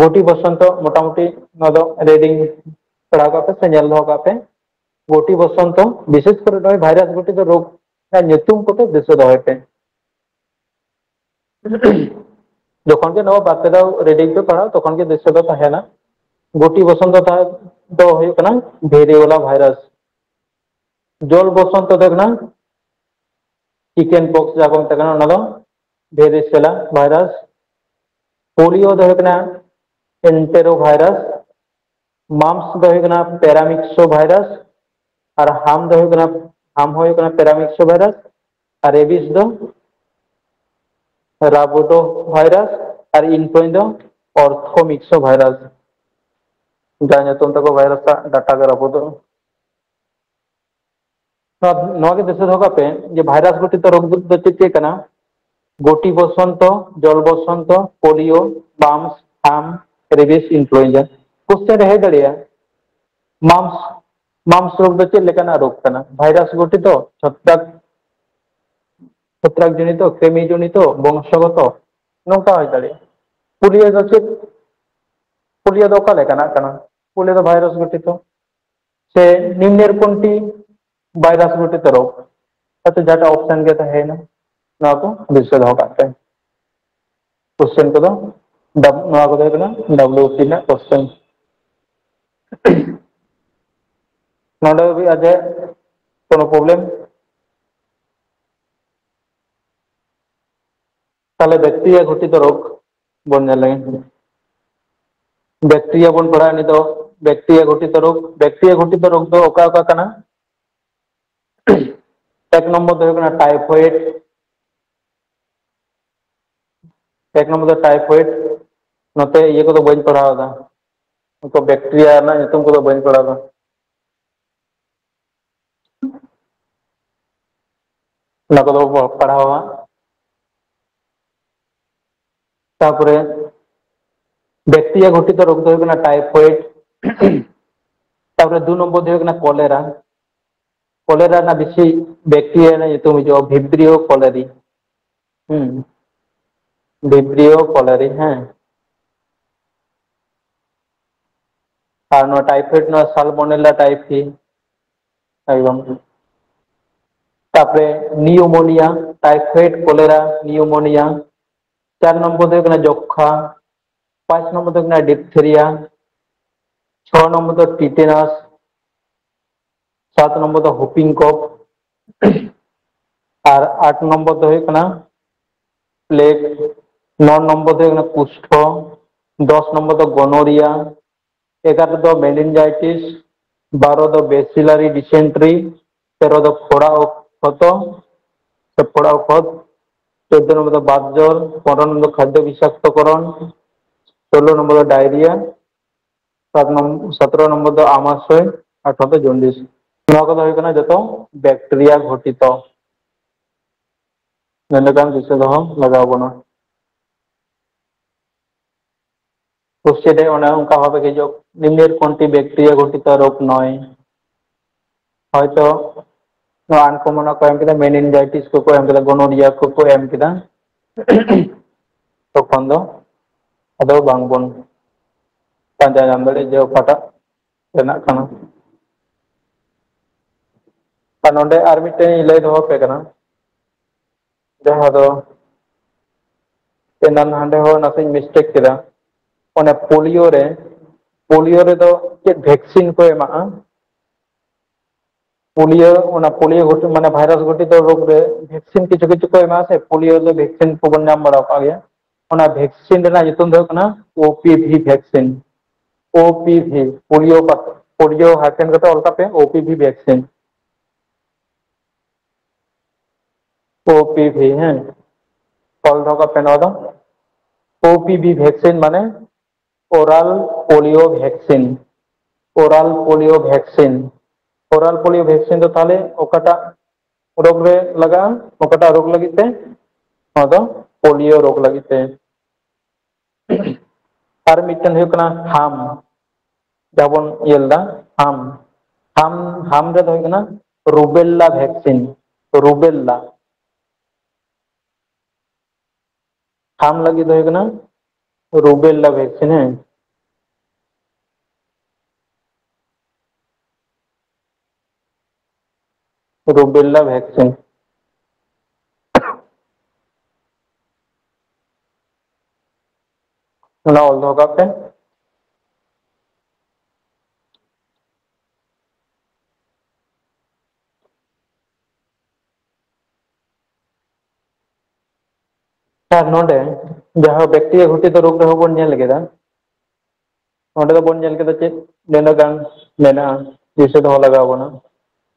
ᱜᱩᱴᱤ ᱵᱚᱥᱚᱱᱛᱚ, ᱢᱚᱴᱟᱢᱩᱴᱤ ᱱᱚᱣᱟ ᱫᱚ ᱨᱤᱰᱤᱝ ᱯᱟᱲᱦᱟᱣ ᱠᱟᱜ ᱯᱮ ᱥᱮ ᱧᱮᱞ ᱫᱚᱦᱚ ᱠᱟᱜ ᱯᱮ᱾ ᱜᱩᱴᱤ ᱵᱚᱥᱚᱱᱛᱚ, ᱵᱤᱥᱮᱥ ᱠᱚᱨᱮ ᱱᱚᱜᱼᱚᱭ ᱵᱷᱟᱭᱨᱟᱥ ᱜᱷᱚᱴᱤᱛ ᱨᱳᱜᱽ ᱨᱮᱱᱟᱜ ᱧᱩᱛᱩᱢ ᱠᱚᱯᱮ ᱫᱤᱥᱟᱹ ᱫᱚᱦᱚᱭ ᱯᱮ᱾ ᱡᱚᱠᱷᱚᱱ ᱜᱮ ᱱᱚᱣᱟ ᱵᱟᱨ ᱯᱮ ᱫᱷᱟᱣ ᱨᱤᱰᱤᱝ ᱯᱮ ᱯᱟᱲᱦᱟᱣ, ᱛᱚᱠᱷᱚᱱ ᱜᱮ ᱫᱤᱥᱟᱹ ᱫᱚ ᱛᱟᱦᱮᱱᱟ᱾ ᱜᱩᱴᱤ ᱵᱚᱥᱚᱱᱛᱚ ᱫᱚ ᱦᱩᱭᱩᱜ ᱠᱟᱱᱟ ᱵᱷᱮᱨᱤᱭᱳᱞᱟ ᱵᱷᱟᱭᱨᱟᱥ᱾ ᱡᱚᱞ ᱵᱚᱥᱚᱱᱛᱚ ᱫᱚ ᱦᱩᱭᱩᱜ ᱠᱟᱱᱟ ᱪᱤᱠᱮᱱ ᱯᱚᱠᱥ, ᱡᱟᱦᱟᱸ ᱠᱚ ᱢᱮᱛᱟᱜ ᱠᱟᱱᱟ, ᱚᱱᱟ ᱫᱚ ᱵᱷᱮᱨᱤᱥᱮᱞᱟ ᱵᱷᱟᱭᱨᱟᱥ᱾ ᱯᱳᱞᱤᱭᱳ ᱫᱚ ᱦᱩᱭᱩᱜ ᱠᱟᱱᱟ ᱮᱱᱴᱮᱨᱳ ᱵᱷᱟᱭᱨᱟᱥ᱾ ᱢᱟᱢᱯᱥ ᱫᱚ ᱦᱩᱭᱩᱜ ᱠᱟᱱᱟ ᱯᱮᱨᱟᱢᱤᱠᱥᱳ ᱵᱷᱟᱭᱨᱟᱥ᱾ ᱟᱨ ᱦᱟᱢ ᱫᱚ ᱦᱩᱭᱩᱜ ᱠᱟᱱᱟ, ᱦᱟᱢ ᱦᱚᱸ ᱦᱩᱭᱩᱜ ᱠᱟᱱᱟ ᱯᱮᱨᱟᱢᱤᱠᱥᱳ ᱵᱷᱟᱭᱨᱟᱥ᱾ ᱟᱨ ᱨᱮᱵᱤᱥ ᱫᱚ ᱨᱟᱵᱳᱰᱳ ᱵᱷᱟᱭᱨᱟᱥ᱾ ᱟᱨ ᱤᱱᱯᱷᱞᱩᱭᱮᱱᱡᱟ ᱫᱚ ᱚᱨᱛᱷᱳᱢᱤᱠᱥᱳ ᱵᱷᱟᱭᱨᱟᱥ, ᱡᱟᱦᱟᱸ ᱧᱩᱛᱩᱢ ᱛᱟᱠᱚ ᱵᱷᱟᱭᱨᱟᱥ ᱟᱜ ᱰᱟᱴᱟ ᱜᱮ ᱨᱟᱵᱳᱰᱳ᱾ ᱱᱚᱣᱟ, ᱱᱚᱣᱟ ᱜᱮ ᱫᱤᱥᱟᱹ ᱫᱚᱦᱚ ᱠᱟᱜ ᱯᱮ ᱡᱮ ᱵᱷᱟᱭᱨᱟᱥ ᱜᱷᱚᱴᱤᱛ ᱨᱳᱜᱽ ᱫᱚ ᱪᱮᱫ ᱪᱮᱫ ᱠᱟᱱᱟ? ᱜᱩᱴᱤ ᱵᱚᱥᱚᱱᱛᱚ, ᱡᱚᱞ ᱵᱚᱥᱚᱱᱛᱚ, ᱯᱳᱞᱤᱭᱳ, ᱢᱟᱢᱯᱥ, ᱦᱟᱢ, ᱨᱮᱵᱤᱥ, ᱤᱱᱯᱷᱞᱩᱭᱮᱱᱡᱟ᱾ ᱠᱚᱥᱪᱮᱱ ᱨᱮ ᱦᱮᱡ ᱫᱟᱲᱮᱭᱟᱜᱼᱟ, ᱢᱟᱢᱯᱥ, ᱢᱟᱢᱯᱥ ᱨᱳᱜᱽ ᱫᱚ ᱪᱮᱫ ᱞᱮᱠᱟᱱᱟᱜ ᱨᱳᱜᱽ ᱠᱟᱱᱟ? ᱵᱷᱟᱭᱨᱟᱥ ᱜᱷᱚᱴᱤᱛ, ᱪᱷᱚᱛᱨᱟᱠ, ᱪᱷᱚᱛᱨᱟᱠ ᱡᱚᱱᱤᱛ, ᱠᱨᱤᱢᱤ ᱡᱚᱱᱤᱛ, ᱵᱚᱝᱥᱚᱜᱚᱛ, ᱱᱚᱝᱠᱟ ᱦᱩᱭ ᱫᱟᱲᱮᱭᱟᱜᱼᱟ᱾ ᱯᱳᱞᱤᱭᱳ ᱫᱚ ᱪᱮᱫ? ᱯᱳᱞᱤᱭᱳ ᱫᱚ ᱚᱠᱟ ᱞᱮᱠᱟᱱᱟᱜ ᱠᱟᱱᱟ? ᱯᱳᱞᱤᱭᱳ ᱫᱚ ᱵᱷᱟᱭᱨᱟᱥ ᱜᱷᱚᱴᱤᱛ᱾ ᱥᱮ ᱱᱤᱢᱱᱮᱨ ᱠᱳᱱᱴᱤ ᱵᱷᱟᱭᱨᱟᱥ ᱜᱷᱚᱴᱤᱛ ᱨᱳᱜᱽ? ᱟᱪᱪᱷᱟ, ᱡᱟᱦᱟᱸᱴᱟᱜ ᱚᱯᱥᱮᱱ ᱜᱮ ᱛᱟᱦᱮᱸᱭᱮᱱᱟ, ᱱᱚᱣᱟ ᱠᱚ ᱫᱤᱥᱟᱹ ᱫᱚᱦᱚ ᱠᱟᱜ ᱯᱮ᱾ ᱠᱚᱥᱪᱮᱱ ᱠᱚᱫᱚ ᱰᱟᱵ-, ᱱᱚᱣᱟ ᱠᱚᱫᱚ ᱦᱩᱭᱩᱜ ᱠᱟᱱᱟ ᱰᱟᱵᱞᱤᱭᱩ ᱯᱤ ᱨᱮᱱᱟᱜ ᱠᱚᱥᱪᱮᱱ᱾ ᱱᱚᱰᱮ ᱦᱟᱹᱵᱤᱡ ᱟᱡᱮ ᱠᱳᱱᱳ ᱯᱨᱚᱵᱞᱮᱢ? ᱛᱟᱦᱞᱮ ᱵᱮᱠᱴᱤᱨᱤᱭᱟ ᱜᱷᱚᱴᱤᱛ ᱨᱳᱜᱽ ᱵᱚᱱ ᱧᱮᱞ ᱞᱮᱜᱮ᱾ ᱵᱮᱠᱴᱤᱨᱤᱭᱟ ᱵᱚᱱ ᱯᱟᱲᱦᱟᱜᱼᱟ ᱱᱤᱛᱚᱜ, ᱵᱮᱠᱴᱤᱨᱤᱭᱟ ᱜᱷᱚᱴᱤᱛ ᱨᱳᱜᱽ᱾ ᱵᱮᱠᱴᱤᱨᱤᱭᱟ ᱜᱷᱚᱴᱤᱛ ᱨᱳᱜᱽ ᱫᱚ ᱚᱠᱟ ᱚᱠᱟ ᱠᱟᱱᱟ? ᱮᱠ ᱱᱚᱢᱵᱚᱨ ᱫᱚ ᱦᱩᱭᱩᱜ ᱠᱟᱱᱟ ᱴᱟᱭᱯᱷᱚᱭᱮᱰ, ᱮᱠ ᱱᱚᱢᱵᱚᱨ ᱫᱚ ᱴᱟᱭᱯᱷᱚᱭᱮᱰ᱾ ᱱᱚᱛᱮ ᱤᱭᱟᱹ ᱠᱚᱫᱚ ᱵᱟᱹᱧ ᱯᱟᱲᱦᱟᱣ ᱮᱫᱟ, ᱩᱱᱠᱩ ᱵᱮᱠᱴᱤᱨᱤᱭᱟ ᱨᱮᱱᱟᱜ ᱧᱩᱛᱩᱢ ᱠᱚᱫᱚ ᱵᱟᱹᱧ ᱯᱟᱲᱦᱟᱣ ᱮᱫᱟ, ᱚᱱᱟ ᱠᱚᱫᱚ ᱵᱚ ᱯᱟᱲᱦᱟᱣᱟ᱾ ᱛᱟᱯᱚᱨᱮ ᱵᱮᱠᱴᱤᱨᱤᱭᱟ ᱜᱷᱚᱴᱤᱛ ᱨᱳᱜᱽ ᱫᱚ ᱦᱩᱭᱩᱜ ᱠᱟᱱᱟ ᱴᱟᱭᱯᱷᱚᱭᱮᱰ᱾ ᱛᱟᱯᱚᱨᱮ ᱫᱩ ᱱᱚᱢᱵᱚᱨ ᱫᱚ ᱦᱩᱭᱩᱜ ᱠᱟᱱᱟ ᱠᱚᱞᱮᱨᱟ᱾ ᱠᱚᱞᱮᱨᱟ ᱨᱮᱱᱟᱜ ᱵᱮᱥᱤ ᱵᱮᱠᱴᱤᱨᱤᱭᱟ ᱨᱮᱱᱟᱜ ᱧᱩᱛᱩᱢ ᱦᱤᱡᱩᱜᱼᱟ ᱵᱷᱤᱵᱽᱨᱤᱭᱳ ᱠᱚᱞᱮᱨᱤ᱾ ᱦᱩᱸ, ᱵᱷᱤᱵᱽᱨᱤᱭᱳ ᱠᱚᱞᱮᱨᱤ, ᱦᱮᱸ᱾ ᱟᱨ ᱱᱚᱣᱟ ᱴᱟᱭᱯᱷᱚᱭᱮᱰ, ᱱᱚᱣᱟ ᱥᱟᱞᱢᱚᱱᱮᱞᱟ ᱴᱟᱭᱯᱷᱤ, ᱮᱠᱫᱚᱢ᱾ ᱛᱟᱯᱚᱨᱮ ᱱᱤᱭᱩᱢᱳᱱᱤᱭᱟ, ᱴᱟᱭᱯᱷᱚᱭᱮᱰ, ᱠᱚᱞᱮᱨᱟ, ᱱᱤᱭᱩᱢᱳᱱᱤᱭᱟ᱾ ᱪᱟᱨ ᱱᱚᱢᱵᱚᱨ ᱫᱚ ᱦᱩᱭᱩᱜ ᱠᱟᱱᱟ ᱡᱚᱠᱠᱷᱟ, ᱯᱟᱸᱪ ᱱᱚᱢᱵᱚᱨ ᱫᱚ ᱦᱩᱭᱩᱜ ᱠᱟᱱᱟ ᱰᱤᱯᱛᱷᱮᱨᱤᱭᱟ, ᱪᱷᱚ ᱱᱚᱢᱵᱚᱨ ᱫᱚ ᱴᱤᱴᱮᱱᱟᱥ, ᱥᱟᱛ ᱱᱚᱢᱵᱚᱨ ᱫᱚ ᱦᱩᱯᱤᱝ ᱠᱚᱯᱷ, ᱟᱨ ᱟᱴ ᱱᱚᱢᱵᱚᱨ ᱫᱚ ᱦᱩᱭᱩᱜ ᱠᱟᱱᱟ ᱯᱞᱮᱜᱽ, ᱱᱚ ᱱᱚᱢᱵᱚᱨ ᱫᱚ ᱦᱩᱭᱩᱜ ᱠᱟᱱᱟ ᱠᱩᱥᱴᱷᱚ, ᱫᱚᱥ ᱱᱚᱢᱵᱚᱨ ᱫᱚ ᱜᱚᱱᱳᱨᱤᱭᱟ, ᱮᱜᱟᱨᱚ ᱫᱚ ᱢᱮᱱᱤᱱᱡᱟᱭᱴᱤᱥ, ᱵᱟᱨᱚ ᱫᱚ ᱵᱮᱥᱤᱞᱟᱨᱤ ᱰᱤᱥᱮᱱᱴᱨᱤ, ᱛᱮᱨᱚ ᱫᱚ ᱯᱷᱚᱲᱟ ᱚᱠᱷᱚᱛ ᱥᱮ ᱯᱷᱚᱲᱟ ᱚᱠᱷᱚᱛ, ᱪᱳᱫᱫᱚ ᱱᱚᱢᱵᱚᱨ ᱫᱚ ᱵᱟᱛ ᱡᱚᱨ, ᱯᱚᱱᱨᱚ ᱱᱚᱢᱵᱚᱨ ᱫᱚ ᱠᱷᱟᱫᱽᱫᱚ ᱵᱤᱥᱟᱠᱛᱚᱠᱚᱨᱚᱱ, ᱥᱳᱞᱳ ᱱᱚᱢᱵᱚᱨ ᱫᱚ ᱰᱟᱭᱨᱤᱭᱟ, ᱥᱟᱛ ᱱᱚᱢᱵᱚᱨ, ᱥᱚᱛᱨᱚ ᱱᱚᱢᱵᱚᱨ ᱫᱚ ᱟᱢᱟᱥᱚᱭ, ᱟᱴᱷᱨᱚ ᱫᱚ ᱡᱚᱱᱰᱤᱥ᱾ ᱱᱚᱣᱟ ᱠᱚᱫᱚ ᱦᱩᱭᱩᱜ ᱠᱟᱱᱟ ᱡᱚᱛᱚ ᱵᱮᱠᱴᱮᱨᱤᱭᱟ ᱜᱷᱚᱴᱤᱛᱚ᱾ ᱱᱚᱰᱮ ᱠᱷᱟᱱ ᱫᱤᱥᱟᱹ ᱫᱚᱦᱚ ᱞᱟᱜᱟᱣ ᱵᱚᱱᱟ᱾ ᱠᱚᱥᱪᱮᱱ ᱨᱮ ᱚᱱᱮ ᱚᱱᱠᱟ ᱵᱷᱟᱵᱮ ᱦᱤᱡᱩᱜ, ᱱᱤᱢᱱᱮᱨ ᱠᱳᱱᱴᱤ ᱵᱮᱠᱴᱮᱨᱤᱭᱟ ᱜᱷᱚᱴᱤᱛᱚ ᱨᱳᱜᱽ ᱱᱚᱭ? ᱦᱚᱭᱛᱚ ᱱᱚᱣᱟ ᱟᱱᱠᱚᱢᱚᱱ ᱠᱚ ᱮᱢ ᱠᱮᱫᱟ, ᱢᱮᱱᱤᱱᱡᱟᱭᱴᱤᱥ ᱠᱚᱠᱚ ᱮᱢ ᱠᱮᱫᱟ, ᱜᱚᱱᱳᱨᱤᱭᱟ ᱠᱚᱠᱚ ᱮᱢ ᱠᱮᱫᱟ, ᱛᱚᱠᱷᱚᱱ ᱫᱚ ᱟᱫᱚ ᱵᱟᱝᱵᱚᱱ ᱯᱟᱸᱡᱟ ᱧᱟᱢ ᱫᱟᱲᱮᱭᱟᱜᱼᱟ ᱡᱮ ᱚᱠᱟᱴᱟᱜ ᱨᱮᱱᱟᱜ ᱠᱟᱱᱟ᱾ ᱟᱨ ᱱᱚᱰᱮ ᱟᱨ ᱢᱤᱫᱴᱮᱱ ᱤᱧ ᱞᱟᱹᱭ ᱫᱚᱦᱚ ᱟᱯᱮ ᱠᱟᱱᱟ, ᱡᱟᱦᱟᱸ ᱫᱚ ᱮᱱᱟᱱ ᱦᱟᱸᱰᱮ ᱦᱚᱸ ᱱᱟᱥᱮᱧ ᱢᱤᱥᱴᱮᱠ ᱠᱮᱫᱟ᱾ ᱚᱱᱮ ᱯᱳᱞᱤᱭᱳ ᱨᱮ, ᱯᱳᱞᱤᱭᱳ ᱨᱮᱫᱚ ᱪᱮᱫ ᱵᱷᱮᱠᱥᱤᱱ ᱠᱚ ᱮᱢᱟᱜᱼᱟ? ᱯᱳᱞᱤᱭᱳ, ᱚᱱᱟ ᱯᱳᱞᱤᱭᱳ ᱜᱷᱚᱴ-, ᱢᱟᱱᱮ ᱵᱷᱟᱭᱨᱟᱥ ᱜᱷᱚᱴᱤᱛ ᱨᱳᱜᱽ ᱨᱮ ᱵᱷᱮᱠᱥᱤᱱ ᱠᱤᱪᱷᱩ ᱠᱤᱪᱷᱩ ᱠᱚ ᱮᱢᱟᱜᱼᱟ ᱥᱮ, ᱯᱳᱞᱤᱭᱳ ᱫᱚ ᱵᱷᱮᱠᱥᱤᱱ ᱠᱚᱵᱚᱱ ᱧᱟᱢ ᱵᱟᱲᱟ ᱟᱠᱟᱫ ᱜᱮᱭᱟ᱾ ᱚᱱᱟ ᱵᱷᱮᱠᱥᱤᱱ ᱨᱮᱱᱟᱜ ᱧᱩᱛᱩᱢ ᱫᱚ ᱦᱩᱭᱩᱜ ᱠᱟᱱᱟ ᱳ ᱯᱤ ᱵᱷᱤ ᱵᱷᱮᱠᱥᱤᱱ᱾ ᱳ ᱯᱤ ᱵᱷᱤ, ᱯᱳᱞᱤᱭᱳ ᱯᱟ-, ᱯᱳᱞᱤᱭᱳ ᱦᱟᱭᱯᱷᱮᱱ ᱠᱟᱛᱮ ᱚᱞ ᱠᱟᱛᱮ ᱳ ᱯᱤ ᱵᱷᱤ ᱵᱷᱮᱠᱥᱤᱱ᱾ ᱳ ᱯᱤ ᱵᱷᱤ, ᱦᱮᱸ, ᱚᱞ ᱫᱚᱦᱚ ᱠᱟᱜ ᱯᱮ ᱱᱚᱣᱟ ᱫᱚ᱾ ᱳ ᱯᱤ ᱵᱷᱤ ᱵᱷᱮᱠᱥᱤᱱ ᱢᱟᱱᱮ oral polio vaccine. Oral polio vaccine. Oral polio vaccine ᱫᱚ ᱛᱟᱦᱚᱞᱮ ᱚᱠᱟᱴᱟᱜ ᱨᱳᱜᱽ ᱨᱮ ᱞᱟᱜᱟᱜᱼᱟ? ᱚᱠᱟᱴᱟᱜ ᱨᱳᱜᱽ ᱞᱟᱹᱜᱤᱫ ᱛᱮ? ᱱᱚᱣᱟ ᱫᱚ ᱯᱳᱞᱤᱭᱳ ᱨᱳᱜᱽ ᱞᱟᱹᱜᱤᱫ ᱛᱮ᱾ ᱟᱨ ᱢᱤᱫᱴᱮᱱ ᱦᱩᱭᱩᱜ ᱠᱟᱱᱟ ᱦᱟᱢ, ᱡᱟᱦᱟᱸ ᱵᱚᱱ ᱤᱭᱟᱹ ᱞᱮᱫᱟ, ᱦᱟᱢ᱾ ᱦᱟᱢ, ᱦᱟᱢ ᱨᱮᱫᱚ ᱦᱩᱭᱩᱜ ᱠᱟᱱᱟ ᱨᱩᱵᱮᱞᱞᱟ ᱵᱷᱮᱠᱥᱤᱱ, ᱨᱩᱵᱮᱞᱞᱟ᱾ ᱦᱟᱢ ᱞᱟᱹᱜᱤᱫ ᱫᱚ ᱦᱩᱭᱩᱜ ᱠᱟᱱᱟ ᱨᱩᱵᱮᱞᱞᱟ ᱵᱷᱮᱠᱥᱤᱱ, ᱦᱮᱸ᱾ Rubella vaccine. ᱚᱱᱟ ᱚᱞ ᱫᱚᱦᱚ ᱠᱟᱜ ᱯᱮ᱾ ᱟᱨ ᱱᱚᱰᱮ ᱡᱟᱦᱟᱸ ᱵᱮᱠᱴᱤᱨᱤᱭᱟ ᱜᱷᱚᱴᱤᱛ ᱨᱳᱜᱽ ᱨᱮᱦᱚᱸ ᱵᱚᱱ ᱧᱮᱞ ᱠᱮᱫᱟ, ᱚᱸᱰᱮ ᱫᱚ ᱵᱚᱱ ᱧᱮᱞ ᱠᱮᱫᱟ ᱪᱮᱫ ᱛᱤᱱᱟᱹᱜ ᱜᱟᱱ ᱢᱮᱱᱟᱜᱼᱟ, ᱫᱤᱥᱟᱹ ᱫᱚᱦᱚ ᱞᱟᱜᱟᱣ ᱵᱚᱱᱟ᱾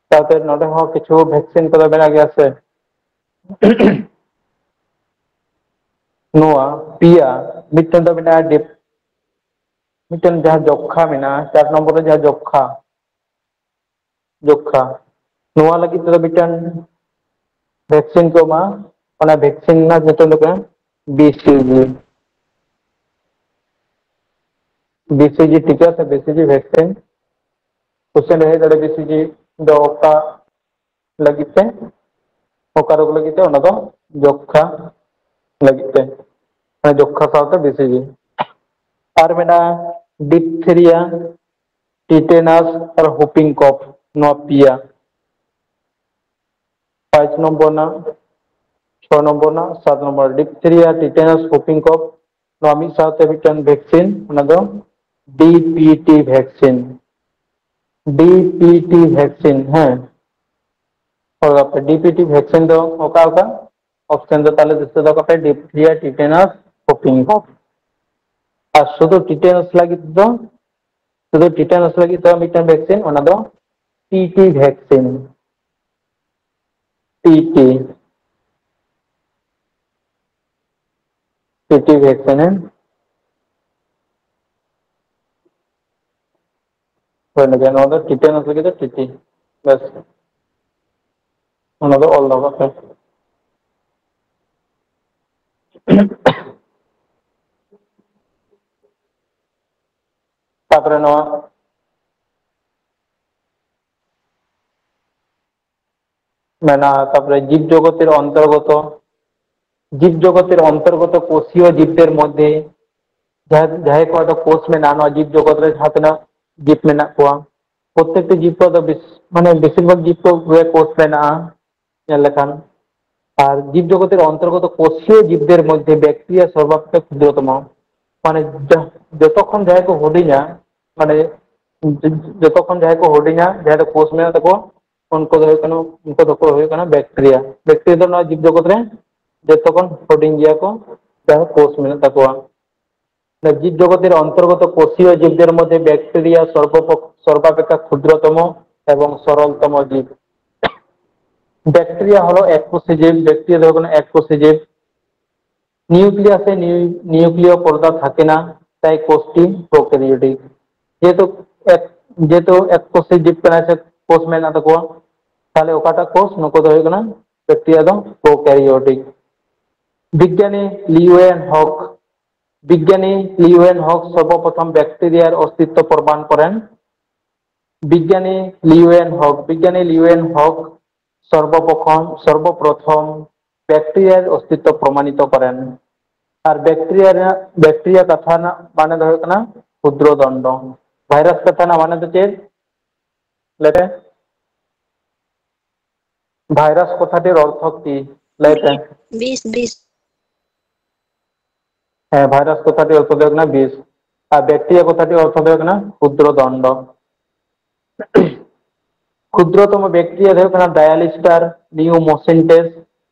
ᱥᱟᱶᱛᱮ ᱱᱚᱰᱮ ᱦᱚᱸ ᱠᱤᱪᱷᱩ ᱵᱷᱮᱠᱥᱤᱱ ᱠᱚᱫᱚ ᱢᱮᱱᱟᱜ ᱜᱮᱭᱟ ᱥᱮ᱾ ᱱᱚᱣᱟ ᱯᱮᱭᱟ, ᱢᱤᱫᱴᱮᱱ ᱫᱚ ᱢᱮᱱᱟᱜᱼᱟ ᱰᱤᱯ, ᱢᱤᱫᱴᱮᱱ ᱡᱟᱦᱟᱸ ᱡᱚᱠᱠᱷᱟ ᱢᱮᱱᱟᱜᱼᱟ, ᱪᱟᱨ ᱱᱚᱢᱵᱚᱨ ᱨᱮ ᱡᱟᱦᱟᱸ ᱡᱚᱠᱠᱷᱟ, ᱡᱚᱠᱠᱷᱟ, ᱱᱚᱣᱟ ᱞᱟᱹᱜᱤᱫ ᱛᱮᱫᱚ ᱢᱤᱫᱴᱮᱱ ᱵᱷᱮᱠᱥᱤᱱ ᱠᱚ ᱮᱢᱟ᱾ ᱚᱱᱟ ᱵᱷᱮᱠᱥᱤᱱ ᱨᱮᱱᱟᱜ ᱧᱩᱛᱩᱢ ᱫᱚ ᱠᱟᱱᱟ ᱵᱤ ᱥᱤ ᱡᱤ᱾ ᱵᱤ ᱥᱤ ᱡᱤ ᱴᱤᱠᱟ ᱥᱮ ᱵᱤ ᱥᱤ ᱡᱤ ᱵᱷᱮᱠᱥᱤᱱ᱾ ᱠᱚᱥᱪᱮᱱ ᱨᱮ ᱦᱮᱡ ᱫᱟᱲᱮᱭᱟᱜᱼᱟ, ᱵᱤ ᱥᱤ ᱡᱤ ᱫᱚ ᱚᱠᱟ ᱞᱟᱹᱜᱤᱫ ᱛᱮ, ᱚᱠᱟ ᱨᱳᱜᱽ ᱞᱟᱹᱜᱤᱫ ᱛᱮ? ᱚᱱᱟ ᱫᱚ ᱡᱚᱠᱠᱷᱟ ᱞᱟᱹᱜᱤᱫ ᱛᱮ, ᱢᱟᱱᱮ ᱡᱚᱠᱠᱷᱟ ᱥᱟᱶᱛᱮ ᱵᱤ ᱥᱤ ᱡᱤ᱾ ᱟᱨ ᱢᱮᱱᱟᱜᱼᱟ ᱰᱤᱯᱛᱷᱮᱨᱤᱭᱟ, ᱴᱤᱴᱮᱱᱟᱥ ᱟᱨ ᱦᱩᱯᱤᱝ ᱠᱚᱯᱷ, ᱱᱚᱣᱟ ᱯᱮᱭᱟ᱾ ᱯᱟᱸᱪ ᱱᱚᱢᱵᱚᱨ ᱨᱮᱱᱟᱜ, ᱪᱷᱚ ᱱᱚᱢᱵᱚᱨ ᱨᱮᱱᱟᱜ, ᱥᱟᱛ ᱱᱚᱢᱵᱚᱨ, ᱰᱤᱯᱛᱷᱮᱨᱤᱭᱟ, ᱴᱤᱴᱮᱱᱟᱥ, ᱦᱩᱯᱤᱝ ᱠᱚᱯᱷ, ᱱᱚᱣᱟ ᱢᱤᱫ ᱥᱟᱶᱛᱮ ᱢᱤᱫᱴᱟᱝ ᱵᱷᱮᱠᱥᱤᱱ, ᱚᱱᱟ ᱫᱚ D P T vaccine. D P T vaccine, ᱦᱮᱸ, ᱚᱠᱟ ᱯᱮ? ᱰᱤ ᱯᱤ ᱴᱤ ᱵᱷᱮᱠᱥᱤᱱ ᱫᱚ ᱚᱠᱟ ᱚᱠᱟ? ᱚᱯᱥᱮᱱ ᱫᱚ ᱛᱟᱦᱞᱮ ᱫᱤᱥᱟᱹ ᱫᱚᱦᱚ ᱠᱟᱜ ᱯᱮ, ᱰᱤᱯᱛᱷᱮᱨᱤᱭᱟ, ᱴᱤᱴᱮᱱᱟᱥ, ᱦᱩᱯᱤᱝ ᱠᱚᱯᱷ᱾ ᱟᱨ ᱥᱩᱫᱷᱩ ᱴᱤᱴᱮᱱᱟᱥ ᱞᱟᱹᱜᱤᱫ ᱫᱚ, ᱥᱩᱫᱷᱩ ᱴᱤᱴᱮᱱᱟᱥ ᱞᱟᱹᱜᱤᱫ ᱫᱚ ᱢᱤᱫᱴᱟᱝ ᱵᱷᱮᱠᱥᱤᱱ, ᱚᱱᱟ ᱫᱚ T T vaccine. T T, T T vaccine, ᱦᱮᱸ᱾ ᱦᱳᱭ, ᱱᱚᱣᱟ ᱫᱚ ᱴᱤᱴᱮᱱᱟᱥ ᱞᱟᱹᱜᱤᱫ ᱫᱚ ᱴᱤ ᱴᱤ᱾ ᱵᱮᱥ, ᱚᱱᱟ ᱫᱚ ᱚᱞ ᱫᱚᱦᱚ ᱠᱟᱜ ᱯᱮ᱾ ᱛᱟᱯᱚᱨᱮ ᱱᱚᱣᱟ ᱢᱮᱱᱟᱜᱼᱟ, ᱛᱟᱯᱚᱨᱮ ᱡᱤᱵ ᱡᱚᱜᱚᱛᱮᱨ ᱚᱱᱛᱚᱨᱜᱚᱛᱚ, ᱡᱤᱵ ᱡᱚᱜᱚᱛᱮᱨ ᱚᱱᱛᱚᱨᱜᱚᱛᱚ ᱠᱳষᱤᱭᱚ ᱡᱤᱵদের ᱢᱚᱫᱽᱫᱷᱮ, ᱡᱟᱦᱟᱸᱭ, ᱡᱟᱦᱟᱸᱭ ᱠᱚᱣᱟᱜ ᱫᱚ ᱠᱳᱥ ᱢᱮᱱᱟᱜᱼᱟ, ᱱᱚᱣᱟ ᱡᱤᱵ ᱡᱚᱜᱚᱛ ᱨᱮ ᱡᱟᱦᱟᱸ ᱛᱤᱱᱟᱹᱜ ᱡᱤᱵ ᱢᱮᱱᱟᱜ ᱠᱚᱣᱟ, ᱯᱨᱚᱛᱮᱠᱴᱤ ᱡᱤᱵ ᱠᱚᱣᱟᱜ ᱫᱚ ᱵᱮᱥ-, ᱢᱟᱱᱮ ᱵᱮᱥᱤᱨ ᱵᱷᱟᱜᱽ ᱡᱤᱵ ᱠᱚ ᱜᱮ ᱠᱳᱥ ᱢᱮᱱᱟᱜᱼᱟ ᱧᱮᱞ ᱞᱮᱠᱷᱟᱱ᱾ ᱟᱨ ᱡᱤᱵ ᱡᱚᱜᱚᱛ ᱨᱮ ᱚᱱᱛᱚᱨᱜᱚᱛᱚ ᱠᱳᱥᱤᱭᱚ ᱡᱤᱵ ᱫᱮᱨ ᱢᱚᱫᱽᱫᱷᱮ ᱵᱮᱠᱴᱮᱨᱤᱭᱟ ᱥᱚᱨᱵᱟᱯᱮᱠᱠᱷᱟ ᱠᱷᱩᱫᱨᱚᱛᱚᱢᱚ, ᱢᱟᱱᱮ ᱡᱟ-, ᱡᱚᱛᱚ ᱠᱷᱚᱱ ᱡᱟᱦᱟᱸᱭ ᱠᱚ ᱦᱩᱰᱤᱧᱟ, ᱢᱟᱱᱮ ᱡᱚᱛᱚ ᱠᱷᱚᱱ ᱡᱟᱦᱟᱸᱭ ᱠᱚ ᱦᱩᱰᱤᱧᱟ, ᱡᱟᱦᱟᱸᱭ ᱫᱚ ᱠᱳᱥ ᱢᱮᱱᱟᱜ ᱛᱟᱠᱚᱣᱟ, ᱩᱱᱠᱩ ᱫᱚ ᱦᱩᱭᱩᱜ ᱠᱟᱱᱟ, ᱩᱱᱠᱩ ᱫᱚᱠᱚ ᱦᱩᱭᱩᱜ ᱠᱟᱱᱟ ᱵᱮᱠᱴᱮᱨᱤᱭᱟ᱾ ᱵᱮᱠᱴᱮᱨᱤᱭᱟ ᱫᱚ ᱱᱚᱣᱟ ᱡᱤᱵ ᱡᱚᱜᱚᱛ ᱨᱮ ᱡᱚᱛᱚ ᱠᱷᱚᱱ ᱦᱩᱰᱤᱧ ᱜᱮᱭᱟ ᱠᱚ, ᱡᱟᱦᱟᱸ ᱠᱳᱥ ᱢᱮᱱᱟᱜ ᱛᱟᱠᱚᱣᱟ᱾ ᱡᱤᱵ ᱡᱚᱜᱚᱛ ᱨᱮ ᱚᱱᱛᱚᱨᱜᱚᱛᱚ ᱠᱳᱥᱤᱭᱚ ᱡᱤᱵ ᱫᱮᱨ ᱢᱚᱫᱽᱫᱷᱮ ᱵᱮᱠᱴᱮᱨᱤᱭᱟ ᱥᱚᱨᱵᱚᱯᱚ-, ᱥᱚᱨᱵᱟᱯᱮᱠᱠᱷᱟ ᱠᱷᱩᱫᱨᱚᱛᱚᱢᱚ ᱮᱵᱚᱝ ᱥᱚᱨᱚᱞᱛᱚᱢᱚ ᱡᱤᱵ᱾ ᱵᱮᱠᱴᱮᱨᱤᱭᱟ ᱦᱚᱞᱚ ᱮᱠ ᱠᱳᱥᱤ ᱡᱤᱵ, ᱵᱮᱠᱴᱮᱨᱤᱭᱟ ᱫᱚ ᱦᱩᱭᱩᱜ ᱠᱟᱱᱟ ᱮᱠ ᱠᱳᱥᱤ ᱡᱤᱵ᱾ ᱱᱤᱭᱩᱠᱞᱤᱭᱟᱥ ᱥᱮ ᱱᱤᱭᱩ-, ᱱᱤᱭᱩᱠᱞᱤᱭᱚ ᱯᱚᱨᱫᱟ ᱛᱷᱟᱠᱮ ᱱᱟ, ᱛᱟᱭ ᱠᱳᱥᱴᱤ ᱯᱨᱳᱠᱮᱨᱤᱭᱳᱴᱤᱠ᱾ ᱡᱮᱦᱮᱛᱩ ᱮᱠ-, ᱡᱮᱦᱮᱛᱩ ᱮᱠ ᱠᱳᱥᱤ ᱡᱤᱵ ᱠᱟᱱᱟ ᱥᱮ ᱠᱳᱥ ᱢᱮᱱᱟᱜ ᱛᱟᱠᱚᱣᱟ, ᱛᱟᱦᱞᱮ ᱚᱠᱟᱴᱟᱜ ᱠᱳᱥ? ᱱᱩᱠᱩ ᱫᱚ ᱦᱩᱭᱩᱜ ᱠᱟᱱᱟ ᱵᱮᱠᱴᱮᱨᱤᱭᱟ ᱫᱚ ᱯᱨᱳᱠᱮᱨᱤᱭᱳᱴᱤᱠ᱾ ᱵᱤᱜᱽᱜᱟᱱᱤ ᱞᱤᱭᱩᱮᱱ ᱦᱚᱠ, ᱵᱤᱜᱽᱜᱟᱱᱤ ᱞᱤᱭᱩᱮᱱ ᱦᱚᱠ ᱥᱚᱨᱵᱚᱯᱨᱚᱛᱷᱚᱢ ᱵᱮᱠᱴᱮᱨᱤᱭᱟᱨ ᱚᱥᱛᱤᱛᱛᱚ ᱯᱨᱚᱢᱟᱱ ᱠᱚᱨᱮᱱ᱾ ᱵᱤᱜᱽᱜᱟᱱᱤ ᱞᱤᱭᱩᱮᱱ ᱦᱚᱠ, ᱵᱤᱜᱽᱜᱟᱱᱤ ᱞᱤᱭᱩᱮᱱ ᱦᱚᱠ ᱥᱚᱨᱵᱚᱯᱨᱚᱛᱷᱚᱢ, ᱥᱚᱨᱵᱚᱯᱨᱚᱛᱷᱚᱢ ᱵᱮᱠᱴᱮᱨᱤᱭᱟᱨ ᱚᱥᱛᱤᱛᱛᱚ ᱯᱨᱚᱢᱟᱱᱤᱛᱚ ᱠᱚᱨᱮᱱ᱾ ᱟᱨ ᱵᱮᱠᱴᱮᱨᱤᱭᱟ ᱨᱮᱱᱟᱜ, ᱵᱮᱠᱴᱮᱨᱤᱭᱟ ᱠᱟᱛᱷᱟ ᱨᱮᱱᱟᱜ ᱢᱟᱱᱮ ᱫᱚ ᱦᱩᱭᱩᱜ ᱠᱟᱱᱟ ᱠᱷᱩᱫᱨᱚ ᱫᱚᱱᱰᱚ᱾ ᱵᱷᱟᱭᱨᱟᱥ ᱠᱟᱛᱷᱟ ᱨᱮᱱᱟᱜ ᱢᱟᱱᱮ ᱫᱚ ᱪᱮᱫ? ᱞᱟᱹᱭ ᱯᱮ᱾ ᱵᱷᱟᱭᱨᱟᱥ ᱠᱚᱛᱷᱟᱴᱤᱨ ᱚᱨᱛᱷᱚ ᱠᱤ? ᱞᱟᱹᱭ ᱯᱮ᱾ ᱵᱤᱥ, ᱵᱤᱥ᱾ ᱦᱮᱸ, ᱵᱷᱟᱭᱨᱟᱥ ᱠᱚᱛᱷᱟᱴᱤᱨ ᱚᱨᱛᱷᱚ ᱫᱚ ᱦᱩᱭᱩᱜ ᱠᱟᱱᱟ ᱵᱤᱥ᱾ ᱟᱨ ᱵᱮᱠᱴᱮᱨᱤᱭᱟ ᱠᱚᱛᱷᱟᱴᱤᱨ ᱚᱨᱛᱷᱚ ᱫᱚ ᱦᱩᱭᱩᱜ ᱠᱟᱱᱟ ᱠᱷᱩᱫᱨᱚ ᱫᱚᱱᱰᱚ᱾ ᱠᱷᱩᱫᱨᱚᱛᱚᱢᱚ ᱵᱮᱠᱴᱮᱨᱤᱭᱟ ᱫᱚ ᱦᱩᱭᱩᱜ ᱠᱟᱱᱟ ᱰᱟᱭᱟᱞᱤᱥᱴᱟᱨ, ᱱᱤᱭᱩᱢᱳᱥᱤᱱᱴᱮᱥ,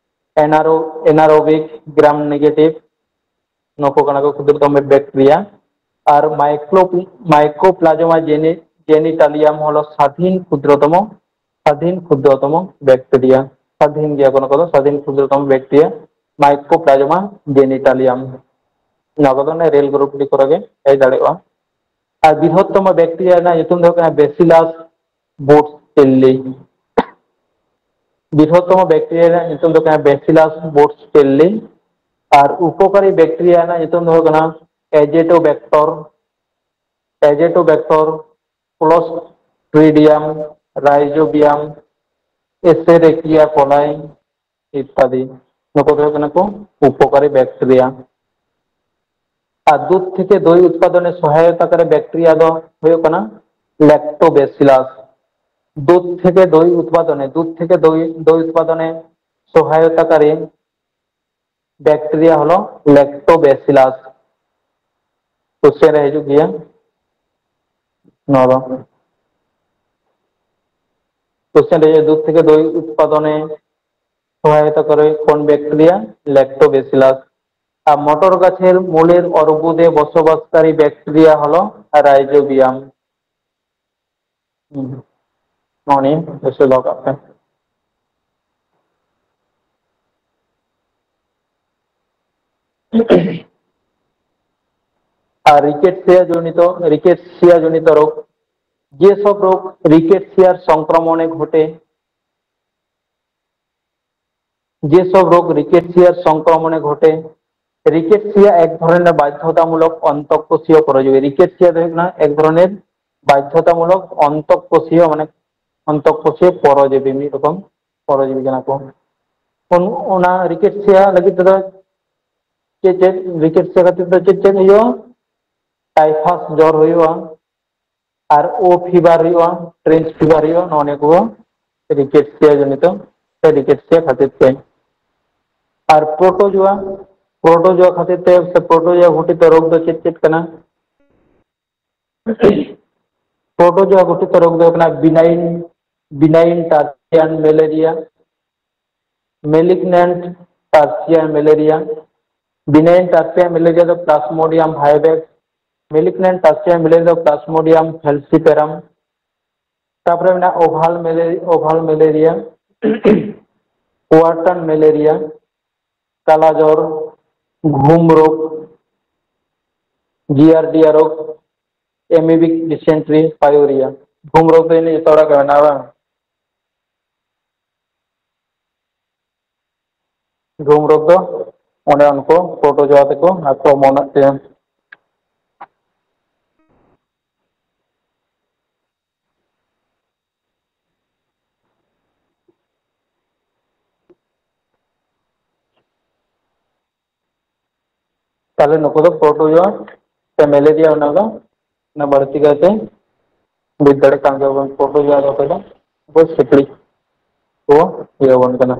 ᱮᱱᱟᱨᱳ-, ᱮᱱᱟᱨᱳᱵᱤᱠ, ᱜᱨᱟᱢ ᱱᱮᱜᱮᱴᱤᱵᱷ, ᱱᱩᱠᱩ ᱠᱟᱱᱟ ᱠᱚ ᱠᱷᱩᱫᱨᱚᱛᱚᱢᱚ ᱵᱮᱠᱴᱮᱨᱤᱭᱟ᱾ ᱟᱨ ᱢᱟᱭᱠᱨᱳ-, ᱢᱟᱭᱠᱨᱳᱯᱞᱟᱡᱢᱟ ᱡᱮᱱᱤ-, ᱡᱮᱱᱤᱴᱟᱞᱤᱭᱟᱢ ᱦᱚᱞᱚ ᱥᱟᱫᱷᱤᱱ ᱠᱷᱩᱫᱨᱚᱛᱚᱢᱚ, ᱥᱟᱫᱷᱤᱱ ᱠᱷᱩᱫᱨᱚᱛᱚᱢᱚ ᱵᱮᱠᱴᱮᱨᱤᱭᱟ᱾ ᱥᱟᱫᱷᱤᱱ ᱜᱮᱭᱟ ᱠᱚ ᱱᱩᱠᱩ ᱫᱚ, ᱥᱟᱫᱷᱤᱱ ᱠᱷᱩᱫᱨᱚᱛᱚᱢᱚ ᱵᱮᱠᱴᱮᱨᱤᱭᱟ, ᱢᱟᱭᱠᱨᱳᱯᱞᱟᱡᱢᱟ ᱡᱮᱱᱤᱴᱟᱞᱤᱭᱟᱢ᱾ ᱱᱚᱣᱟ ᱠᱚᱫᱚ ᱚᱱᱮ ᱨᱮᱞ ᱜᱨᱩᱯ ᱰᱤ ᱠᱚᱨᱮ ᱜᱮ ᱦᱮᱡ ᱫᱟᱲᱮᱭᱟᱜᱼᱟ᱾ ᱟᱨ ᱵᱨᱤᱦᱚᱛᱛᱚᱢᱚ ᱵᱮᱠᱴᱮᱨᱤᱭᱟ ᱨᱮᱱᱟᱜ ᱧᱩᱛᱩᱢ ᱫᱚ ᱦᱩᱭᱩᱜ ᱠᱟᱱᱟ ᱵᱮᱥᱤᱞᱟᱥ ᱵᱩᱴᱥᱴᱮᱞᱞᱤ᱾ ᱵᱨᱤᱦᱚᱛᱛᱚᱢᱚ ᱵᱮᱠᱴᱮᱨᱤᱭᱟ ᱨᱮᱱᱟᱜ ᱧᱩᱛᱩᱢ ᱫᱚ ᱠᱟᱱᱟ ᱵᱮᱥᱤᱞᱟᱥ ᱵᱩᱴᱥᱴᱮᱞᱞᱤ᱾ ᱟᱨ ᱩᱯᱚᱠᱟᱨᱤ ᱵᱮᱠᱴᱮᱨᱤᱭᱟ ᱨᱮᱱᱟᱜ ᱧᱩᱛᱩᱢ ᱫᱚ ᱦᱩᱭᱩᱜ ᱠᱟᱱᱟ ᱮᱡᱮᱴᱳᱵᱮᱠᱴᱚᱨ, ᱮᱡᱮᱴᱳᱵᱮᱠᱴᱚᱨ, ᱠᱞᱚᱥᱴᱨᱤᱰᱤᱭᱟᱢ, ᱨᱟᱭᱡᱳᱵᱤᱭᱟᱢ, ᱮᱥᱮᱨᱮᱠᱤᱭᱟ ᱠᱚᱞᱟᱭ ᱤᱛᱛᱟᱫᱤ᱾ ᱱᱩᱠᱩ ᱫᱚ ᱦᱩᱭᱩᱜ ᱠᱟᱱᱟ ᱠᱚ ᱩᱯᱚᱠᱟᱨᱤ ᱵᱮᱠᱴᱮᱨᱤᱭᱟ᱾ ᱟᱨ ᱫᱩᱫᱷ ᱛᱷᱮᱠᱮ ᱫᱳᱭ ᱩᱛᱯᱟᱫᱚᱱᱮ ᱥᱚᱦᱟᱭᱚᱛᱟ ᱠᱟᱨᱮ ᱵᱮᱠᱴᱮᱨᱤᱭᱟ ᱫᱚ ᱦᱩᱭᱩᱜ ᱠᱟᱱᱟ ল্যাক্টোব্যাসিলাস। দুধ থেকে দই উৎপাদনে দুধ থেকে দই দই উৎপাদনে সহায়তাকারী ব্যাকটেরিয়া হলো ল্যাক্টোব্যাসিলাস। কোশ্চেন ᱨᱮ ᱦᱤᱡᱩᱜ ᱜᱮᱭᱟ ᱱᱚᱣᱟ ᱫᱚ᱾ ᱠᱳᱥᱪᱮᱱ ᱨᱮ ᱫᱩᱫᱷ ᱛᱷᱮᱠᱮ ᱫᱳᱭ ᱩᱛᱯᱟᱫᱚᱱᱮ ᱥᱚᱦᱟᱭᱚᱛᱟ ᱠᱚᱨᱮ ᱠᱚᱱ ᱵᱮᱠᱴᱮᱨᱤᱭᱟ? ল্যাক্টোব্যাসিলাস। আর মটর গাছের মূলের অর্বুদে বসবাসকারী ব্যাকটেরিয়া হলো রাইজোবিয়াম। হুম, ᱱᱚᱜᱼᱚ ᱱᱤᱭᱟᱹ ᱵᱮᱥ ᱫᱚᱦᱚ ᱠᱟᱜ ᱯᱮ᱾ আর রিকেটসিয়া জনিত রিকেটসিয়া জনিত রোগ, যেসব রোগ রিকেটসিয়ার সংক্রমণে ঘটে, যেসব রোগ রিকেটসিয়ার সংক্রমণে ঘটে। রিকেটসিয়া এক ধরনের বাধ্যতামূলক অন্তঃকোষীয় পরজীবী। রিকেটসিয়া ᱫᱚ ᱦᱩᱭᱩᱜ ᱠᱟᱱᱟ ᱮᱠ ᱫᱷᱚᱨᱚᱱᱮᱨ ᱵᱟᱫᱽᱫᱷᱚᱛᱟᱢᱩᱞᱚᱠ ᱚᱱᱛᱚᱠᱳᱥᱤᱭᱚ, ᱢᱟᱱᱮ ᱚᱱᱛᱚᱠᱳᱥᱤᱭᱚ ᱯᱚᱨᱚᱡᱤᱵᱤ, ᱢᱤᱫ ᱨᱚᱠᱚᱢ ᱯᱚᱨᱚᱡᱤᱵᱤ ᱠᱟᱱᱟ ᱠᱚ᱾ ᱚᱱ-, ᱚᱱᱟ ᱨᱤᱠᱮᱴᱥᱤᱭᱟ ᱞᱟᱹᱜᱤᱫ ᱛᱮᱫᱚ ᱪᱮᱫ ᱪᱮᱫ ᱨᱤᱠᱮᱴᱥᱤᱭᱟ ᱠᱷᱟᱹᱛᱤᱨ ᱫᱚ ᱪᱮᱫ ᱪᱮᱫ ᱦᱩᱭᱩᱜᱼᱟ? ᱴᱟᱭᱯᱷᱟᱥ ᱡᱚᱨ ᱦᱩᱭᱩᱜᱼᱟ, ᱟᱨ ᱳ ᱯᱷᱤᱵᱟᱨ ᱦᱩᱭᱩᱜᱼᱟ, ᱴᱨᱮᱱᱡ ᱯᱷᱤᱵᱟᱨ ᱦᱩᱭᱩᱜᱼᱟ, ᱱᱚᱜᱼᱚ ᱱᱤᱭᱟᱹ ᱠᱚ ᱨᱤᱠᱮᱴᱥᱤᱭᱟ ᱡᱚᱱᱤᱛᱚ ᱥᱮ ᱨᱤᱠᱮᱴᱥᱤᱭᱟ ᱠᱷᱟᱹᱛᱤᱨ ᱛᱮ᱾ ᱟᱨ ᱯᱨᱳᱴᱳᱡᱳᱭᱟ, ᱯᱨᱳᱴᱳᱡᱳᱭᱟ ᱠᱷᱟᱹᱛᱤᱨ ᱛᱮ ᱥᱮ ᱯᱨᱳᱴᱳᱡᱳᱭᱟ ᱜᱷᱚᱴᱤᱛ ᱨᱳᱜᱽ ᱫᱚ ᱪᱮᱫ ᱪᱮᱫ ᱠᱟᱱᱟ? ᱯᱨᱳᱴᱳᱡᱳᱭᱟ ᱜᱷᱚᱴᱤᱛ ᱨᱳᱜᱽ ᱫᱚ ᱦᱩᱭᱩᱜ ᱠᱟᱱᱟ ᱵᱤᱱᱟᱭᱤᱱ, ᱵᱤᱱᱟᱭᱤᱱ ᱴᱟᱨᱥᱤᱭᱟᱱ ᱢᱮᱞᱮᱨᱤᱭᱟ, ᱢᱮᱞᱤᱜᱱᱮᱱᱴ ᱴᱟᱨᱥᱤᱭᱟᱱ ᱢᱮᱞᱮᱨᱤᱭᱟ᱾ ᱵᱤᱱᱟᱭᱤᱱ ᱴᱟᱨᱥᱤᱭᱟᱱ ᱢᱮᱞᱮᱨᱤᱭᱟ ᱫᱚ ᱯᱞᱟᱥᱢᱳᱰᱤᱭᱟᱢ ᱵᱷᱟᱭᱵᱮᱠᱥ, ᱢᱮᱞᱤᱜᱱᱮᱱᱴ ᱴᱟᱨᱥᱤᱭᱟᱱ ᱢᱮᱞᱮᱨᱤᱭᱟ ᱫᱚ ᱯᱞᱟᱥᱢᱳᱰᱤᱭᱟᱢ ᱯᱷᱮᱞᱥᱤᱯᱮᱨᱟᱢ᱾ ᱛᱟᱯᱚᱨᱮ ᱢᱮᱱᱟᱜᱼᱟ ᱳᱵᱷᱟᱞ ᱢᱮᱞᱮᱨᱤᱭᱟ, ᱳᱵᱷᱟᱞ ᱢᱮᱞᱮᱨᱤᱭᱟ, ᱳᱣᱟᱨᱴᱟᱱ ᱢᱮᱞᱮᱨᱤᱭᱟ, ᱠᱟᱞᱟᱡᱚᱨ, ᱜᱷᱩᱢ ᱨᱳᱜᱽ, ᱡᱤᱭᱟᱨᱰᱤᱭᱟ ᱨᱳᱜᱽ, ᱮᱢᱤᱵᱤᱠ ᱰᱤᱥᱮᱱᱴᱨᱤ, ᱯᱟᱭᱳᱨᱤᱭᱟ᱾ ᱜᱷᱩᱢ ᱨᱳᱜᱽ ᱫᱚ ᱡᱟᱹᱱᱤᱡ ᱡᱚᱛᱚ ᱦᱚᱲᱟᱜ ᱜᱮ ᱢᱮᱱᱟᱜᱼᱟ, ᱵᱟᱝ? ᱜᱷᱩᱢ ᱨᱳᱜᱽ ᱫᱚ ᱚᱸᱰᱮ ᱩᱱᱠᱩ ᱯᱨᱳᱴᱳᱡᱳᱭᱟ ᱛᱮᱠᱚ ᱟᱠᱨᱚᱢᱚᱱᱮᱫ ᱛᱮ᱾ ᱛᱟᱦᱞᱮ ᱱᱩᱠᱩ ᱫᱚ ᱯᱨᱳᱴᱳᱡᱳᱭᱟ ᱥᱮ ᱢᱮᱞᱮᱨᱤᱭᱟ, ᱚᱱᱟ ᱫᱚ ᱚᱱᱟ ᱵᱟᱹᱲᱛᱤ ᱠᱟᱭᱛᱮ ᱵᱩᱡᱽ ᱫᱟᱲᱮᱭᱟᱜ ᱠᱟᱱ ᱜᱮᱭᱟ ᱵᱚᱱ, ᱯᱨᱚᱵᱞᱮᱢ ᱨᱮᱭᱟᱜ ᱫᱚ ᱚᱠᱚᱭ ᱫᱚ ᱵᱩᱡᱽ ᱥᱤᱠᱲᱤᱡ ᱠᱚ ᱤᱭᱟᱹ ᱟᱵᱚᱱ ᱠᱟᱱᱟ᱾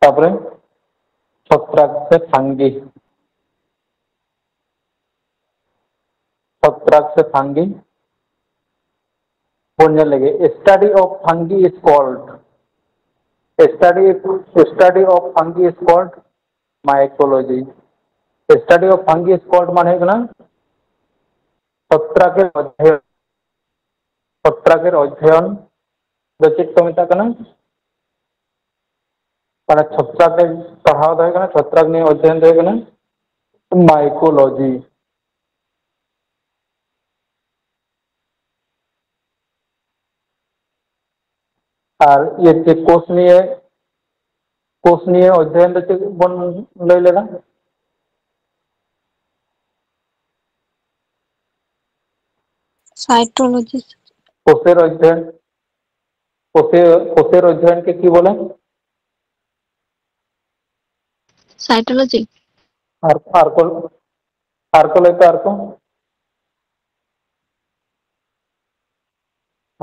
ᱛᱟᱯᱚᱨᱮ ᱪᱷᱚᱛᱨᱟᱠ ᱥᱮ ᱯᱷᱟᱝᱜᱤ, ᱪᱷᱚᱛᱨᱟᱠ ᱥᱮ ᱯᱷᱟᱝᱜᱤ ᱵᱚᱱ ᱧᱮᱞ ᱞᱮᱜᱮ, study of fungi is called, study, study of fungi is called mycology. Study of fungi is called ᱢᱟᱱᱮ ᱦᱩᱭᱩᱜ ᱠᱟᱱᱟ ᱪᱷᱚᱛᱨᱟᱠᱮᱨ ᱚᱫᱽᱫᱷᱟᱭᱚᱱ, ᱪᱷᱚᱛᱨᱟᱠᱮᱨ ᱚᱫᱽᱫᱷᱟᱭᱚᱱ ᱫᱚ ᱪᱮᱫ ᱠᱚ ᱢᱮᱛᱟᱜ ᱠᱟᱱᱟ? ᱢᱟᱱᱮ ᱪᱷᱚᱛᱨᱟᱠ ᱨᱮ ᱯᱟᱲᱦᱟᱣ ᱫᱚ ᱦᱩᱭᱩᱜ ᱠᱟᱱᱟ, ᱪᱷᱚᱛᱨᱟᱠ ᱱᱤᱭᱮ ᱚᱫᱽᱫᱷᱟᱭᱚᱱ ᱫᱚ ᱦᱩᱭᱩᱜ ᱠᱟᱱᱟ mycology᱾ ᱟᱨ ᱤᱭᱟᱹ ᱪᱮᱫ ᱠᱳᱥ ᱱᱤᱭᱮ, ᱠᱳᱥ ᱱᱤᱭᱮ ᱚᱫᱽᱫᱷᱟᱭᱚᱱ ᱫᱚ ᱪᱮᱫ ᱵᱚᱱ ᱞᱟᱹᱭ ᱞᱮᱫᱟ? Cytology. কোষের অধ্যয়ন, কোষে, কোষের অধ্যয়নকে কি বলে? Cytology. ᱟᱨ ᱟᱨ ᱠᱚ, ᱟᱨ ᱠᱚ ᱞᱟᱹᱭ ᱯᱮ, ᱟᱨ ᱠᱚ᱾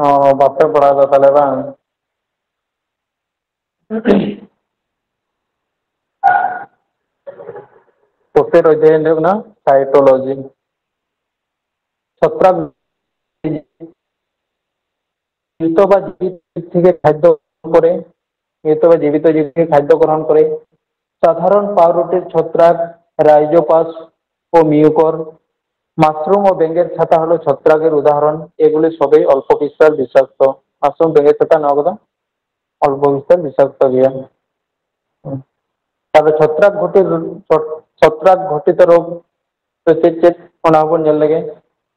ᱚ, ᱵᱟᱯᱮ ᱯᱟᱲᱦᱟᱣ ᱫᱟ ᱛᱟᱦᱞᱮ ᱵᱟᱝ? ᱠᱳᱥᱮᱨ ᱚᱫᱷᱭᱟᱭ ᱫᱚ ᱦᱩᱭᱩᱜ ᱠᱟᱱᱟ cytology. ᱪᱷᱚᱛᱨᱟᱠ ᱡᱤᱣᱤᱛ ᱵᱟ ᱡᱤᱣᱤᱛ ᱛᱷᱮᱠᱮ ᱠᱷᱟᱫᱽᱫᱚ ᱜᱨᱚᱦᱚᱱ ᱠᱚᱨᱮ, ᱡᱤᱣᱤᱛ ᱵᱟ ᱡᱤᱵᱤᱛ ᱡᱤᱵ ᱛᱷᱮᱠᱮ ᱠᱷᱟᱫᱽᱫᱚ ᱜᱨᱚᱦᱚᱱ ᱠᱚᱨᱮ ᱥᱟᱫᱷᱟᱨᱚᱱ ᱯᱟᱣᱨᱩᱴᱤ ᱪᱷᱚᱛᱨᱟᱠ, rhizophus ও mucor, মাশরুম ও ব্যাঙের ছাতা হলো ছত্রাকের উদাহরণ। এগুলি সবই অল্প বিস্তর বিষাক্ত। মাশরুম, ব্যাঙের ছাতা ᱱᱚᱣᱟ ᱠᱚᱫᱚ ᱚᱞᱯᱚ ᱵᱤᱥᱛᱟᱨ ᱵᱤᱥᱟᱠᱛᱚ ᱜᱮᱭᱟ᱾ ᱛᱟᱦᱞᱮ ᱪᱷᱚᱛᱨᱟᱠ ᱜᱷᱚᱴᱤ, ᱪᱷᱚᱛᱨᱟᱠ ᱜᱷᱚᱴᱤᱛ ᱨᱳᱜᱽ ᱫᱚ ᱪᱮᱫ ᱪᱮᱫ, ᱚᱱᱟ ᱦᱚᱸᱵᱚᱱ ᱧᱮᱞ ᱞᱮᱜᱮ᱾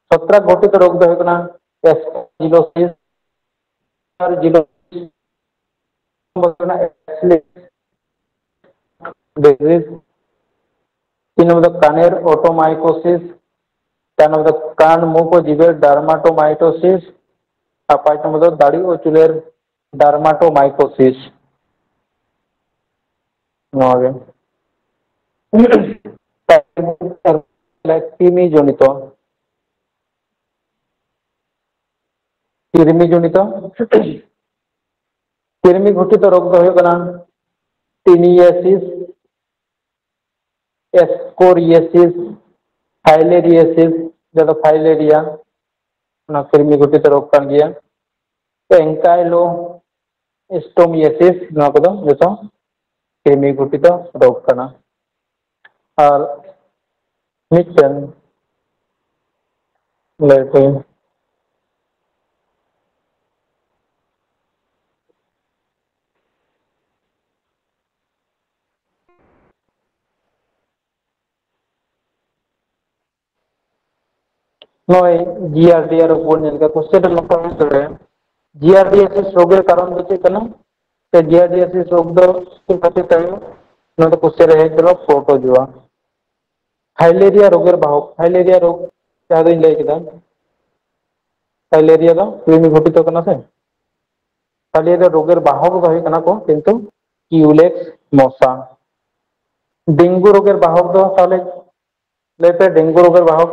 ᱪᱷᱚᱛᱨᱟᱠ ᱜᱷᱚᱴᱤᱛ ᱨᱳᱜᱽ ᱫᱚ ᱦᱩᱭᱩᱜ ᱠᱟᱱᱟ aspergillosis, aspergillosis, disease, ᱛᱤᱱ ᱱᱚᱢᱵᱚᱨ ᱫᱚ ᱠᱟᱱᱮᱨ otomycosis, ᱪᱟᱨ ᱱᱚᱢᱵᱚᱨ ᱫᱚ ᱠᱟᱱ ᱢᱩ ᱠᱚ ᱡᱤᱵᱮᱨ dermatomycosis, ᱟᱨ ᱯᱟᱸᱪ ᱱᱚᱢᱵᱚᱨ ᱫᱚ ᱫᱟᱲᱤ ᱚᱪᱩᱞᱮᱨ dermatomycosis᱾ ᱱᱚᱣᱟ ᱜᱮ᱾ ᱠᱨᱤᱢᱤ ᱡᱚᱱᱤᱛᱚ, ᱠᱨᱤᱢᱤ ᱡᱚᱱᱤᱛᱚ, ᱠᱨᱤᱢᱤ ᱜᱷᱚᱴᱤᱛᱚ ᱨᱳᱜᱽ ᱫᱚ ᱦᱩᱭᱩᱜ ᱠᱟᱱᱟ ᱴᱤᱱᱤᱭᱟᱥᱤᱥ, ᱮᱥᱠᱳᱨᱤᱭᱟᱥᱤᱥ, ᱯᱷᱟᱭᱞᱮᱨᱤᱭᱟᱥᱤᱥ, ᱡᱟᱦᱟᱸ ᱫᱚ ᱯᱷᱟᱭᱞᱮᱨᱤᱭᱟ, ᱚᱱᱟ ᱠᱨᱤᱢᱤ ᱜᱷᱚᱴᱤᱛᱚ ᱨᱳᱜᱽ ᱠᱟᱱ ᱜᱮᱭᱟ᱾ ᱮᱱᱠᱟᱭᱞᱳ ᱥᱴᱳᱢᱤᱭᱟᱥᱤᱥ, ᱱᱚᱣᱟ ᱠᱚᱫᱚ ᱡᱚᱛᱚ ᱠᱨᱤᱢᱤ ᱜᱷᱚᱴᱤᱛᱚ ᱨᱳᱜᱽ ᱠᱟᱱᱟ᱾ ᱟᱨ ᱢᱤᱫᱴᱮᱱ ᱞᱟᱹᱭ ᱯᱮ᱾ ᱱᱚᱜᱼᱚᱭ ᱡᱤᱭᱟᱨᱰᱤᱭᱟ ᱨᱳᱜᱽ ᱵᱚᱱ ᱧᱮᱞ ᱠᱮᱫᱟ, question ᱨᱮ ᱱᱚᱝᱠᱟ ᱦᱩᱭ ᱫᱟᱲᱮᱭᱟᱜᱼᱟ, ᱡᱤᱭᱟᱨᱰᱤᱭᱟᱥᱤᱥ ᱨᱳᱜᱽ ᱨᱮ ᱠᱟᱨᱚᱱ ᱫᱚ ᱪᱮᱫ ᱠᱟᱱᱟ? ᱥᱮ ᱡᱤᱭᱟᱨᱰᱤᱭᱟᱥᱤᱥ ᱨᱳᱜᱽ ᱫᱚ ᱪᱮᱫ ᱠᱷᱟᱹᱛᱤᱨ ᱛᱮ ᱦᱩᱭᱩᱜᱼᱟ? ᱱᱚᱣᱟ ᱫᱚ question ᱨᱮ ᱦᱮᱡ ᱫᱚ ᱯᱨᱚᱴᱳᱡᱳᱣᱟ᱾ ᱯᱷᱟᱭᱞᱮᱨᱤᱭᱟ ᱨᱳᱜᱮᱨ ᱵᱟᱦᱚᱠ, ᱯᱷᱟᱭᱞᱮᱨᱤᱭᱟ ᱨᱳᱜᱽ ᱡᱟᱦᱟᱸ ᱫᱚᱧ ᱞᱟᱹᱭ ᱠᱮᱫᱟ, ᱯᱷᱟᱭᱞᱮᱨᱤᱭᱟ ᱫᱚ ᱠᱨᱤᱢᱤ ᱜᱷᱚᱴᱤᱛᱚ ᱠᱟᱱᱟ ᱥᱮ? ᱯᱷᱟᱭᱞᱮᱨᱤᱭᱟ ᱨᱳᱜᱮᱨ ᱵᱟᱦᱚᱠ ᱫᱚ ᱦᱩᱭᱩᱜ ᱠᱟᱱᱟ ᱠᱚ ᱠᱤᱱᱛᱩ ᱠᱤᱭᱩᱞᱮᱠᱥ ᱢᱚᱥᱟ᱾ ᱰᱮᱝᱜᱩ ᱨᱳᱜᱮᱨ ᱵᱟᱦᱚᱠ ᱫᱚ ᱛᱟᱦᱚᱞᱮ ᱞᱟᱹᱭ ᱯᱮ, ᱰᱮᱝᱜᱩ ᱨᱳᱜᱮᱨ ᱵᱟᱦᱚᱠ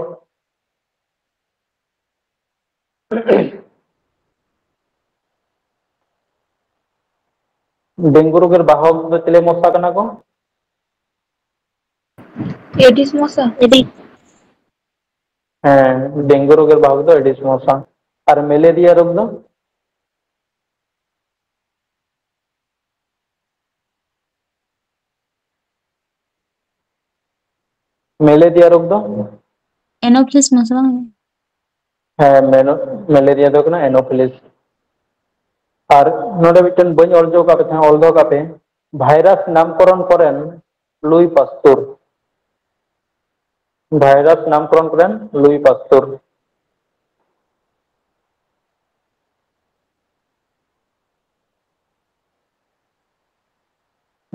ᱰᱮᱝᱜᱩ ᱨᱳᱜᱮᱨ ᱵᱟᱦᱚᱠ ᱫᱚ ᱪᱤᱞᱤ ᱢᱚᱥᱟ ᱠᱟᱱᱟ ᱠᱚ? ᱮᱰᱤᱥ ᱢᱚᱥᱟ᱾ ᱦᱮᱸ, ᱰᱮᱝᱜᱩ ᱨᱳᱜᱮᱨ ᱵᱟᱦᱚᱠ ᱫᱚ ᱮᱰᱤᱥ ᱢᱚᱥᱟ᱾ ᱟᱨ ᱢᱮᱞᱮᱨᱤᱭᱟ ᱨᱳᱜᱽ ᱫᱚ? ᱢᱮᱞᱮᱨᱤᱭᱟ ᱨᱳᱜᱽ ᱫᱚ? ᱮᱱᱳᱯᱷᱤᱞᱤᱥ ᱢᱚᱥᱟ ᱵᱟᱝ? ᱦᱮᱸ, ᱢᱮᱱᱳ-, ᱢᱮᱞᱮᱨᱤᱭᱟ ᱫᱚ ᱠᱟᱱᱟ ᱮᱱᱳᱯᱷᱤᱞᱤᱥ᱾ ᱟᱨ ᱱᱚᱰᱮ ᱢᱤᱫᱴᱮᱱ ᱵᱟᱹᱧ ᱚᱞ ᱦᱚᱪᱚ ᱟᱠᱟᱫ ᱛᱟᱦᱮᱸᱫ, ᱚᱞ ᱫᱚᱦᱚ ᱠᱟᱜ ᱯᱮ, ᱵᱷᱟᱭᱨᱟᱥ ᱱᱟᱢᱠᱚᱨᱚᱱ ᱠᱚᱨᱮᱱ ᱞᱩᱭ ᱯᱟᱥᱛᱩᱨ᱾ ᱵᱷᱟᱭᱨᱟᱥ ᱱᱟᱢᱠᱚᱨᱚᱱ ᱠᱚᱨᱮᱱ ᱞᱩᱭ ᱯᱟᱥᱛᱩᱨ᱾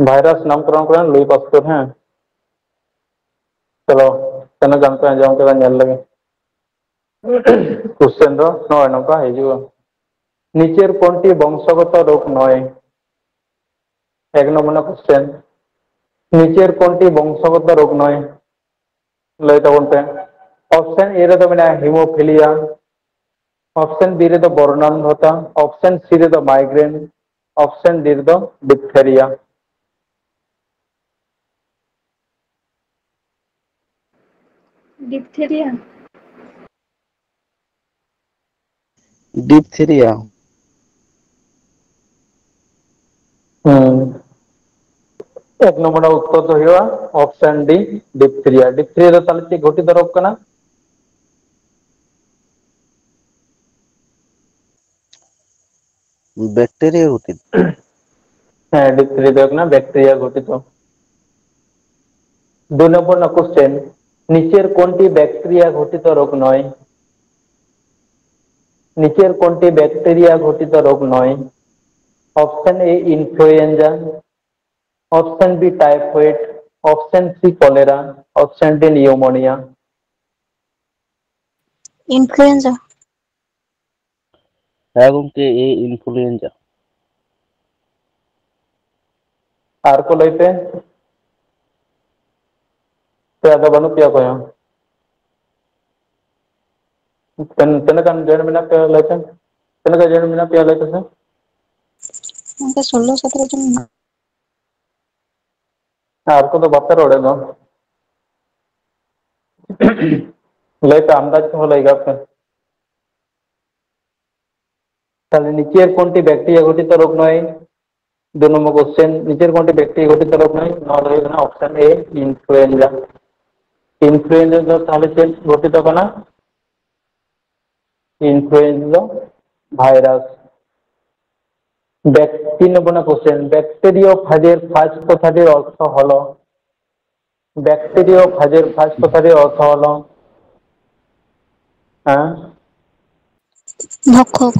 ᱵᱷᱟᱭᱨᱟᱥ ᱱᱟᱢᱠᱚᱨᱚᱱ ᱠᱚᱨᱮᱱ ᱞᱩᱭ ᱯᱟᱥᱛᱩᱨ, ᱦᱮᱸ᱾ ᱪᱚᱞᱚ, ᱛᱤᱱᱟᱹᱜ ᱜᱟᱱ ᱯᱮ ᱟᱸᱡᱚᱢ ᱠᱮᱫᱟ, ᱧᱮᱞ ᱞᱮᱜᱮ᱾ Question ᱫᱚ ᱱᱚᱜᱼᱚᱭ ᱱᱚᱝᱠᱟ ᱦᱤᱡᱩᱜᱼᱟ᱾ নিচের কোনটি বংশগত রোগ নয়? এক নম্বর question, নিচের কোনটি বংশগত রোগ নয়? ᱞᱟᱹᱭ ᱛᱟᱵᱚᱱ ᱯᱮ᱾ ᱚᱯᱥᱮᱱ ᱮ ᱨᱮᱫᱚ ᱢᱮᱱᱟᱜᱼᱟ ᱦᱤᱢᱳᱯᱷᱤᱞᱤᱭᱟ, ᱚᱯᱥᱮᱱ ᱵᱤ ᱨᱮᱫᱚ ᱵᱚᱨᱱᱟᱱ ᱵᱷᱚᱛᱟ, ᱚᱯᱥᱮᱱ ᱥᱤ ᱨᱮᱫᱚ ᱢᱟᱭᱜᱨᱮᱱ, ᱚᱯᱥᱮᱱ ᱰᱤ ᱨᱮᱫᱚ ᱰᱤᱯᱛᱷᱮᱨᱤᱭᱟ᱾ ᱰᱤᱯᱛᱷᱮᱨᱤᱭᱟ᱾ ᱰᱤᱯᱛᱷᱮᱨᱤᱭᱟ᱾ ᱦᱩᱸ᱾ ᱮᱠ ᱱᱚᱢᱵᱚᱨ ᱨᱮᱱᱟᱜ ᱩᱛᱛᱚᱨ ᱫᱚ ᱦᱩᱭᱩᱜᱼᱟ ᱚᱯᱥᱮᱱ ᱰᱤ, ᱰᱤᱯᱛᱷᱮᱨᱤᱭᱟ᱾ ᱰᱤᱯᱛᱷᱮᱨᱤᱭᱟ ᱫᱚ ᱛᱟᱦᱚᱞᱮ ᱪᱮᱫ ᱜᱷᱚᱴᱤᱛ ᱨᱳᱜᱽ ᱠᱟᱱᱟ? ᱵᱮᱠᱴᱮᱨᱤᱭᱟ ᱜᱷᱚᱴᱤᱛ᱾ ᱦᱮᱸ, ᱰᱤᱯᱛᱷᱮᱨᱤᱭᱟ ᱫᱚ ᱦᱩᱭᱩᱜ ᱠᱟᱱᱟ ᱵᱮᱠᱴᱮᱨᱤᱭᱟ ᱜᱷᱚᱴᱤᱛ᱾ ᱫᱩ ᱱᱚᱢᱵᱚᱨ ᱨᱮᱱᱟᱜ ᱠᱚᱥᱪᱮᱱ, ᱱᱤᱪᱮᱨ ᱠᱳᱱᱴᱤ ᱵᱮᱠᱴᱮᱨᱤᱭᱟ ᱜᱷᱚᱴᱤᱛ ᱨᱳᱜᱽ ᱱᱚᱭ? ᱱᱤᱪᱮᱨ ᱠᱳᱱᱴᱤ ᱵᱮᱠᱴᱮᱨᱤᱭᱟ ᱜᱷᱚᱴᱤᱛ ᱨᱳᱜᱽ ᱱᱚᱭ? ᱚᱯᱥᱮᱱ ᱮ ᱤᱱᱯᱷᱞᱩᱭᱮᱱᱡᱟ, ᱚᱯᱥᱮᱱ ᱵᱤ ᱴᱟᱭᱯᱷᱚᱭᱮᱰ, ᱚᱯᱥᱮᱱ ᱥᱤ ᱠᱚᱞᱮᱨᱟ, ᱚᱯᱥᱮᱱ ᱰᱤ ᱱᱤᱭᱩᱢᱳᱱᱤᱭᱟ᱾ ᱤᱱᱯᱷᱞᱩᱭᱮᱱᱡᱟ᱾ ᱦᱮᱸ ᱜᱚᱢᱠᱮ, ᱮ ᱤᱱᱯᱷᱞᱩᱭᱮᱱᱡᱟ᱾ ᱟᱨ ᱠᱚ ᱞᱟᱹᱭ ᱯᱮ᱾ ᱯᱮ ᱟᱫᱚ ᱵᱟᱹᱱᱩᱜ ᱯᱮᱭᱟ ᱚᱠᱚᱭ ᱦᱚᱸ᱾ ᱛᱤᱱᱟᱹᱜ ᱜᱟᱱ ᱡᱚᱭᱮᱱ ᱢᱮᱱᱟᱜ ᱯᱮᱭᱟ ᱞᱟᱹᱭ ᱯᱮ? ᱛᱤᱱᱟᱹᱜ ᱜᱟᱱ ᱡᱚᱭᱮᱱ ᱢᱮᱱᱟᱜ ᱯᱮᱭᱟ ᱞᱟᱹᱭ ᱯᱮᱥᱮ? ᱚᱱᱠᱟ ᱥᱳᱞᱞᱳ ᱥᱚᱛᱨᱚ ᱡᱚᱱ ᱢᱮᱱᱟᱜ᱾ ᱟᱨ ᱠᱚᱫᱚ ᱵᱟᱯᱮ ᱨᱚᱲᱮᱫ ᱫᱚ? ᱞᱟᱹᱭ ᱯᱮ, ᱟᱢᱫᱟᱡ ᱠᱚᱦᱚᱸ ᱞᱟᱹᱭ ᱜᱟᱱᱚᱜ ᱯᱮ᱾ ᱛᱟᱦᱞᱮ ᱱᱤᱪᱮᱨ ᱠᱳᱱᱴᱤ ᱵᱮᱠᱴᱮᱨᱤᱭᱟ ᱜᱷᱚᱴᱤᱛ ᱨᱳᱜᱽ ᱱᱚᱭ? ᱫᱩ ᱱᱚᱢᱵᱚᱨ ᱠᱚᱥᱪᱮᱱ, ᱱᱤᱪᱮᱨ ᱠᱳᱱᱴᱤ ᱵᱮᱠᱴᱮᱨᱤᱭᱟ ᱜᱷᱚᱴᱤᱛ ᱨᱳᱜᱽ ᱱᱚᱭ? ᱱᱚᱣᱟ ᱫᱚ ᱦᱩᱭᱩᱜ ᱠᱟᱱᱟ ᱚᱯᱥᱮᱱ ᱮ, ᱤᱱᱯᱷᱞᱩᱭᱮᱱᱡᱟ᱾ ᱤᱱᱯᱷᱞᱩᱭᱮᱱᱡᱟ ᱫᱚ ᱛᱟᱦᱞᱮ ᱪᱮᱫ ᱜᱷᱚᱴᱤᱛ ᱠᱟᱱᱟ? ᱤᱱᱯᱷᱞᱩᱭᱮᱱᱡᱟ ᱫᱚ ᱵᱷᱟᱭᱨᱟᱥ᱾ ᱵᱮᱠ-, ᱛᱤᱱ ᱱᱚᱢᱵᱚᱨ ᱨᱮᱱᱟᱜ ᱠᱚᱥᱪᱮᱱ, ᱵᱮᱠᱴᱮᱨᱤᱭᱳ ᱯᱷᱟᱡᱮᱨ ᱯᱷᱟᱡᱽ ᱠᱚᱛᱷᱟᱨᱤ ᱚᱨᱛᱷᱚ ᱦᱚᱞᱚ? ᱵᱮᱠᱴᱮᱨᱤᱭᱳ ᱯᱷᱟᱡᱮᱨ ᱯᱷᱟᱡᱽ ᱠᱚᱛᱷᱟᱨᱤ ᱚᱨᱛᱷᱚ ᱦᱚᱞᱚ? ᱦᱮᱸ? ᱵᱷᱚᱠᱠᱷᱚᱠ᱾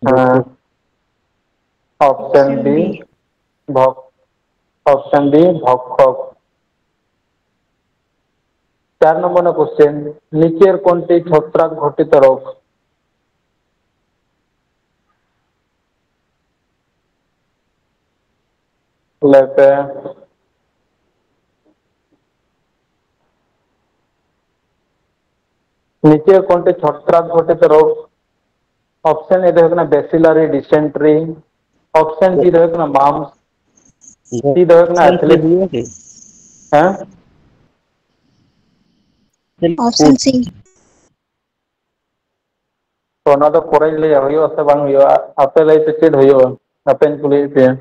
ᱦᱮᱸ᱾ ᱚᱯᱥᱮᱱ ᱵᱤ, ᱵᱷᱚᱠ-, ᱚᱯᱥᱮᱱ ᱵᱤ, ᱵᱷᱚᱠᱠᱷᱚᱠ᱾ ᱪᱟᱨ ᱱᱚᱢᱵᱚᱨ ᱨᱮᱱᱟᱜ ᱠᱚᱥᱪᱮᱱ, ᱱᱤᱪᱮᱨ ᱠᱳᱱᱴᱤ ᱪᱷᱚᱛᱨᱟᱠ ᱜᱷᱚᱴᱤᱛ ᱨᱳᱜᱽ? ᱞᱟᱹᱭ ᱯᱮ᱾ ᱱᱤᱪᱮ ᱠᱚᱱᱴᱮ ᱪᱷᱚᱛᱨᱟᱠ ᱜᱷᱚᱴᱤᱛ ᱨᱳᱜᱽ᱾ ᱚᱯᱥᱮᱱ ᱮ ᱫᱚ ᱦᱩᱭᱩᱜ ᱠᱟᱱᱟ ᱵᱮᱥᱤᱞᱟᱨᱤ ᱰᱤᱥᱮᱱᱴᱨᱤ, ᱚᱯᱥᱮᱱ ᱵᱤ ᱫᱚ ᱦᱩᱭᱩᱜ ᱠᱟᱱᱟ ᱢᱟᱢᱯᱥ, ᱥᱤ ᱫᱚ ᱦᱩᱭᱩᱜ ᱠᱟᱱᱟ ᱮᱛᱷᱞᱤᱯ᱾ ᱦᱮᱸ? ᱚᱯᱥᱮᱱ ᱥᱤ᱾ ᱛᱚ ᱚᱱᱟ ᱫᱚ ᱯᱚᱨᱮᱧ ᱞᱟᱹᱭᱟ, ᱦᱩᱭᱩᱜᱼᱟ ᱥᱮ ᱵᱟᱝ ᱦᱩᱭᱩᱜᱼᱟ, ᱟᱯᱮ ᱞᱟᱹᱭ ᱯᱮ ᱪᱮᱫ ᱦᱩᱭᱩᱜᱼᱟ, ᱟᱯᱮᱧ ᱠᱩᱞᱤᱭᱮᱫ ᱯᱮᱭᱟ᱾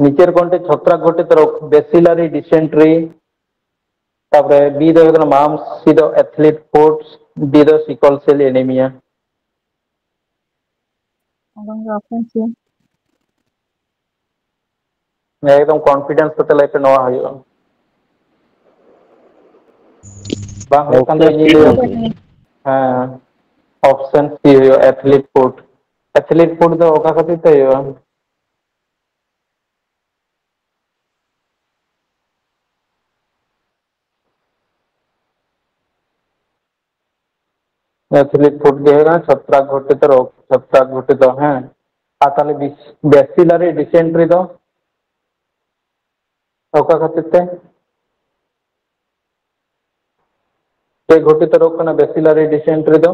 ᱱᱤᱪᱮᱨ ᱠᱚᱱᱴᱮ ᱪᱷᱚᱛᱨᱟᱠ ᱜᱷᱚᱴᱤᱛ ᱨᱳᱜᱽ, ᱵᱮᱥᱤᱞᱟᱨᱤ ᱰᱤᱥᱮᱱᱴᱨᱤ, ᱛᱟᱯᱚᱨᱮ ᱵᱤ ᱫᱚ ᱦᱩᱭᱩᱜ ᱠᱟᱱᱟ ᱢᱟᱢᱯᱥ, ᱥᱤ ᱫᱚ ᱮᱛᱷᱞᱤᱯ ᱯᱷᱩᱴ, ᱰᱤ ᱫᱚ ᱥᱤᱠᱚᱞ ᱥᱮᱞ ᱮᱱᱤᱢᱤᱭᱟ᱾ ᱟᱫᱚ ᱚᱯᱥᱮᱱ ᱥᱤ᱾ ᱮᱠᱫᱚᱢ ᱠᱚᱱᱯᱷᱤᱰᱮᱱᱥ ᱠᱟᱛᱮ ᱞᱟᱹᱭ ᱯᱮ, ᱱᱚᱣᱟ ᱦᱩᱭᱩᱜᱼᱟ᱾ ᱵᱟᱝ ᱦᱩᱭᱩᱜ ᱠᱷᱟᱱ ᱫᱚ ᱤᱧᱤᱧ ᱞᱟᱹᱭᱟ᱾ ᱦᱮᱸ, ᱚᱯᱥᱮᱱ ᱥᱤ ᱦᱩᱭᱩᱜᱼᱟ, ᱮᱛᱷᱞᱤᱯ ᱯᱷᱩᱴ᱾ ᱮᱛᱷᱞᱤᱯ ᱯᱷᱩᱴ ᱫᱚ ᱚᱠᱟ ᱠᱷᱟᱹᱛᱤᱨ ᱛᱮ ᱦᱩᱭᱩᱜᱼᱟ? ᱮᱛᱷᱞᱤᱯ ᱯᱷᱩᱴ ᱜᱮ ᱦᱩᱭᱩᱜ ᱠᱟᱱᱟ ᱪᱷᱚᱛᱨᱟᱠ ᱜᱷᱚᱴᱤᱛ ᱨᱳᱜᱽ, ᱪᱷᱚᱛᱨᱟᱠ ᱜᱷᱚᱴᱤᱛ, ᱦᱮᱸ᱾ ᱟᱨ ᱛᱟᱦᱞᱮ ᱵᱤᱥ-, ᱵᱮᱥᱤᱞᱟᱨᱤ ᱰᱤᱥᱮᱱᱴᱨᱤ ᱫᱚ ᱚᱠᱟ ᱠᱷᱟᱹᱛᱤᱨ ᱛᱮ? ᱪᱮᱫ ᱜᱷᱚᱴᱤᱛ ᱨᱳᱜᱽ ᱠᱟᱱᱟ ᱵᱮᱥᱤᱞᱟᱨᱤ ᱰᱤᱥᱮᱱᱴᱨᱤ ᱫᱚ?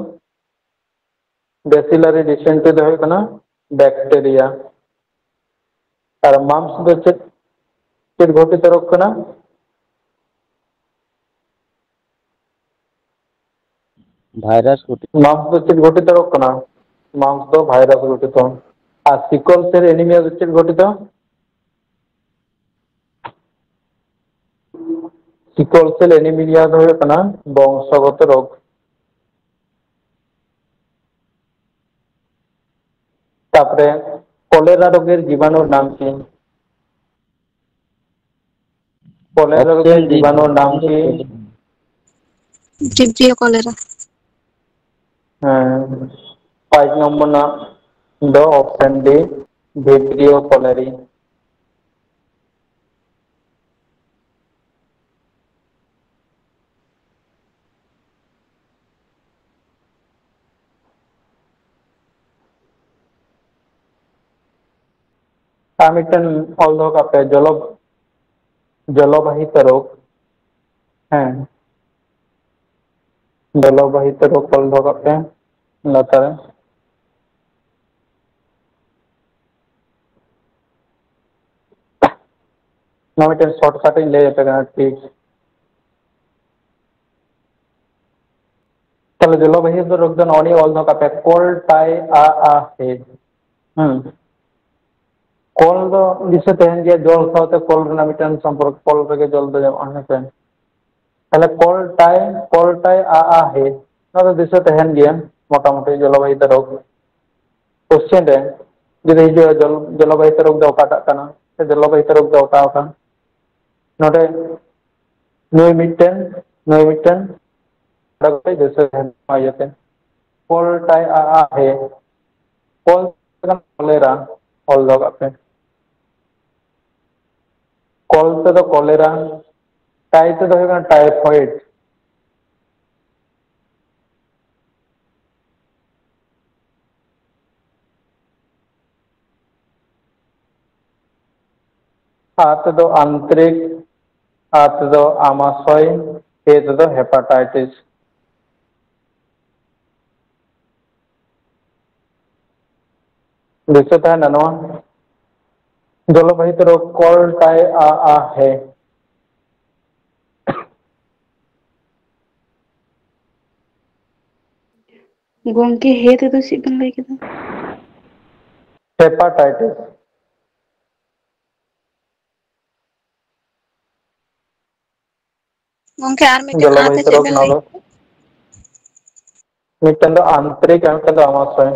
ᱵᱮᱥᱤᱞᱟᱨᱤ ᱰᱤᱥᱮᱱᱴᱨᱤ ᱫᱚ ᱦᱩᱭᱩᱜ ᱠᱟᱱᱟ ᱵᱮᱠᱴᱮᱨᱤᱭᱟ᱾ ᱟᱨ ᱢᱟᱢᱯᱥ ᱫᱚ ᱪᱮᱫ, ᱪᱮᱫ ᱜᱷᱚᱴᱤᱛ ᱨᱳᱜᱽ ᱠᱟᱱᱟ? ᱵᱷᱟᱭᱨᱟᱥ ᱜᱷᱚᱴᱤᱛ᱾ ᱢᱟᱢᱯᱥ ᱫᱚ ᱪᱮᱫ ᱜᱷᱚᱴᱤᱛ ᱨᱳᱜᱽ ᱠᱟᱱᱟ? ᱢᱟᱢᱯᱥ ᱫᱚ ᱵᱷᱟᱭᱨᱟᱥ ᱜᱷᱚᱴᱤᱛ᱾ ᱟᱨ ᱥᱤᱠᱚᱞ ᱥᱮᱞ ᱮᱱᱤᱢᱤᱭᱟ ᱫᱚ ᱪᱮᱫ ᱜᱷᱚᱴᱤᱛ? ᱥᱤᱠᱚᱞ ᱥᱮᱞ ᱮᱱᱤᱢᱤᱭᱟ ᱫᱚ ᱦᱩᱭᱩᱜ ᱠᱟᱱᱟ ᱵᱚᱝᱥᱚᱜᱚᱛ ᱨᱳᱜᱽ᱾ ᱛᱟᱯᱚᱨᱮ ᱠᱚᱞᱮᱨᱟ ᱨᱳᱜᱮᱨ ᱡᱤᱵᱟᱱᱩ ᱱᱟᱢ ᱠᱤ? ᱠᱚᱞᱮᱨᱟ ᱨᱳᱜᱮᱨ ᱡᱤᱵᱟᱱᱩ ᱱᱟᱢ ᱠᱤ? ᱵᱷᱤᱵᱽᱨᱤᱭᱳ ᱠᱚᱞᱮᱨᱟ᱾ ᱦᱮᱸ, ᱯᱟᱸᱪ ᱱᱚᱢᱵᱚᱨ ᱨᱮᱱᱟᱜ ᱫᱚ ᱚᱯᱥᱮᱱ ᱰᱤ, ᱵᱷᱤᱵᱽᱨᱤᱭᱳ ᱠᱚᱞᱮᱨᱤ᱾ ᱟᱨ ᱢᱤᱫᱴᱮᱱ ᱚᱞ ᱫᱚᱦᱚ ᱠᱟᱜ ᱯᱮ, ᱡᱚᱞᱚ-, ᱡᱚᱞᱚᱵᱟᱦᱤᱛ ᱨᱳᱜᱽ᱾ ᱦᱮᱸ, ᱡᱚᱞᱚ ᱵᱟᱦᱤᱛ ᱨᱳᱜᱽ ᱚᱞ ᱫᱚᱦᱚ ᱠᱟᱜ ᱯᱮ ᱞᱟᱛᱟᱨ ᱨᱮ᱾ ᱱᱚᱣᱟ ᱢᱤᱫᱴᱮᱱ shortcut ᱤᱧ ᱞᱟᱹᱭ ᱟᱯᱮ ᱠᱟᱱᱟ, ᱴᱷᱤᱠ? ᱛᱟᱦᱞᱮ ᱡᱚᱞᱚ ᱵᱟᱦᱤᱛ ᱨᱳᱜᱽ ᱫᱚ ᱱᱚᱜᱼᱚ ᱱᱤᱭᱟᱹ ᱚᱞ ᱫᱚᱦᱚ ᱠᱟᱜ ᱯᱮ, ᱠᱚᱞ ᱴᱟᱭ ᱟ ᱟ ᱦᱮ᱾ ᱦᱩᱸ᱾ ᱠᱚᱞ ᱫᱚ ᱫᱤᱥᱟᱹ ᱛᱟᱦᱮᱱ ᱜᱮᱭᱟ, ᱡᱚᱞ ᱥᱟᱶᱛᱮ ᱠᱚᱞ ᱨᱮᱱᱟᱜ ᱢᱤᱫᱴᱮᱱ ᱥᱚᱢᱯᱚᱨᱠᱚ, ᱠᱚᱞ ᱨᱮᱜᱮ ᱡᱚᱞ ᱫᱚ ᱧᱟᱢᱚᱜᱼᱟ, ᱦᱮᱸ ᱥᱮ? ᱛᱟᱦᱞᱮ ᱠᱚᱞ ᱴᱟᱭ, ᱠᱚᱞ ᱴᱟᱭ ᱟ ᱟ ᱦᱮ, ᱱᱚᱣᱟ ᱫᱚ ᱫᱤᱥᱟᱹ ᱛᱟᱦᱮᱱ ᱜᱮᱭᱟ ᱢᱚᱴᱟᱢᱩᱴᱤ ᱡᱚᱞᱚᱵᱟᱦᱤᱛ ᱨᱳᱜᱽ᱾ ᱠᱚᱥᱪᱮᱱ ᱨᱮ ᱡᱩᱫᱤ ᱦᱤᱡᱩᱜᱼᱟ, ᱡᱚᱞ-, ᱡᱚᱞᱚᱵᱟᱦᱤᱛ ᱨᱳᱜᱽ ᱫᱚ ᱚᱠᱟᱴᱟᱜ ᱠᱟᱱᱟ ᱥᱮ ᱡᱚᱞᱚᱵᱟᱦᱤᱛ ᱨᱳᱜᱽ ᱫᱚ ᱚᱠᱟ ᱚᱠᱟ, ᱱᱚᱰᱮ ᱱᱩᱭ ᱢᱤᱫᱴᱮᱱ, ᱱᱩᱭ ᱢᱤᱫᱴᱮᱱ, ᱱᱚᱰᱮ ᱠᱟᱹᱴᱤᱡ ᱫᱤᱥᱟᱹ ᱛᱟᱦᱮᱱ ᱢᱟ ᱤᱭᱟᱹᱛᱮ᱾ ᱠᱚᱞ ᱴᱟᱭ ᱟ ᱟ ᱦᱮ, ᱠᱚᱞ ᱠᱚᱞᱮᱨᱟ ᱚᱞ ᱫᱚᱦᱚ ᱠᱟᱜ ᱯᱮ᱾ ᱠᱚᱞ ᱛᱮᱫᱚ ᱠᱚᱞᱮᱨᱟ, ᱴᱟᱭ ᱛᱮᱫᱚ ᱦᱩᱭᱩᱜ ᱠᱟᱱᱟ ᱴᱟᱭᱯᱷᱚᱭᱮᱰ᱾ ᱟ ᱛᱮᱫᱚ ᱟᱱᱛᱨᱤᱠ, ᱟ ᱛᱮᱫᱚ ᱟᱢᱟᱥᱚᱭ, ᱦᱮ ᱛᱮᱫᱚ ᱦᱮᱯᱟᱴᱟᱭᱴᱤᱥ᱾ ᱫᱤᱥᱟᱹ ᱛᱟᱦᱮᱱᱟ ᱱᱚᱣᱟ ᱡᱚᱞᱚᱵᱟᱦᱤᱛ ᱨᱳᱜᱽ ᱠᱚᱞ ᱴᱟᱭ ᱟ ᱟ ᱦᱮ᱾ ᱜᱚᱝᱠᱮ, ᱦᱮ ᱛᱮᱫᱚ ᱪᱮᱫ ᱵᱮᱱ ᱞᱟᱹᱭ ᱠᱮᱫᱟ? ᱦᱮᱯᱟᱴᱟᱭᱴᱤᱥ᱾ ᱜᱚᱝᱠᱮ, ᱟᱨ ᱢᱤᱫᱴᱮᱱ ᱟ ᱛᱮ ᱡᱚᱞᱚᱵᱟᱦᱤᱛ ᱪᱮᱫ ᱨᱳᱜᱽ ᱵᱮᱱ ᱱᱚᱣᱟ ᱞᱟᱹᱭ ᱫᱚ ᱠᱮᱫᱟ? ᱢᱤᱫᱴᱮᱱ ᱫᱚ ᱟᱱᱛᱨᱤᱠ ᱟᱨ ᱢᱤᱫᱴᱮᱱ ᱫᱚ ᱟᱢᱟᱥᱚᱭ᱾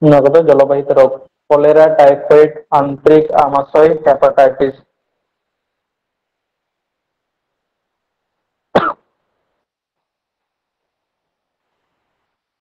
ᱱᱚᱣᱟ ᱠᱚᱫᱚ ᱡᱚᱞᱚᱵᱟᱦᱤᱛ ᱨᱳᱜᱽ, ᱠᱚᱞᱮᱨᱟ, ᱴᱟᱭᱯᱷᱚᱭᱮᱰ, ᱟᱱᱛᱨᱤᱠ, ᱟᱢᱟᱥᱚᱭ, ᱦᱮᱯᱟᱴᱟᱭᱴᱤᱥ᱾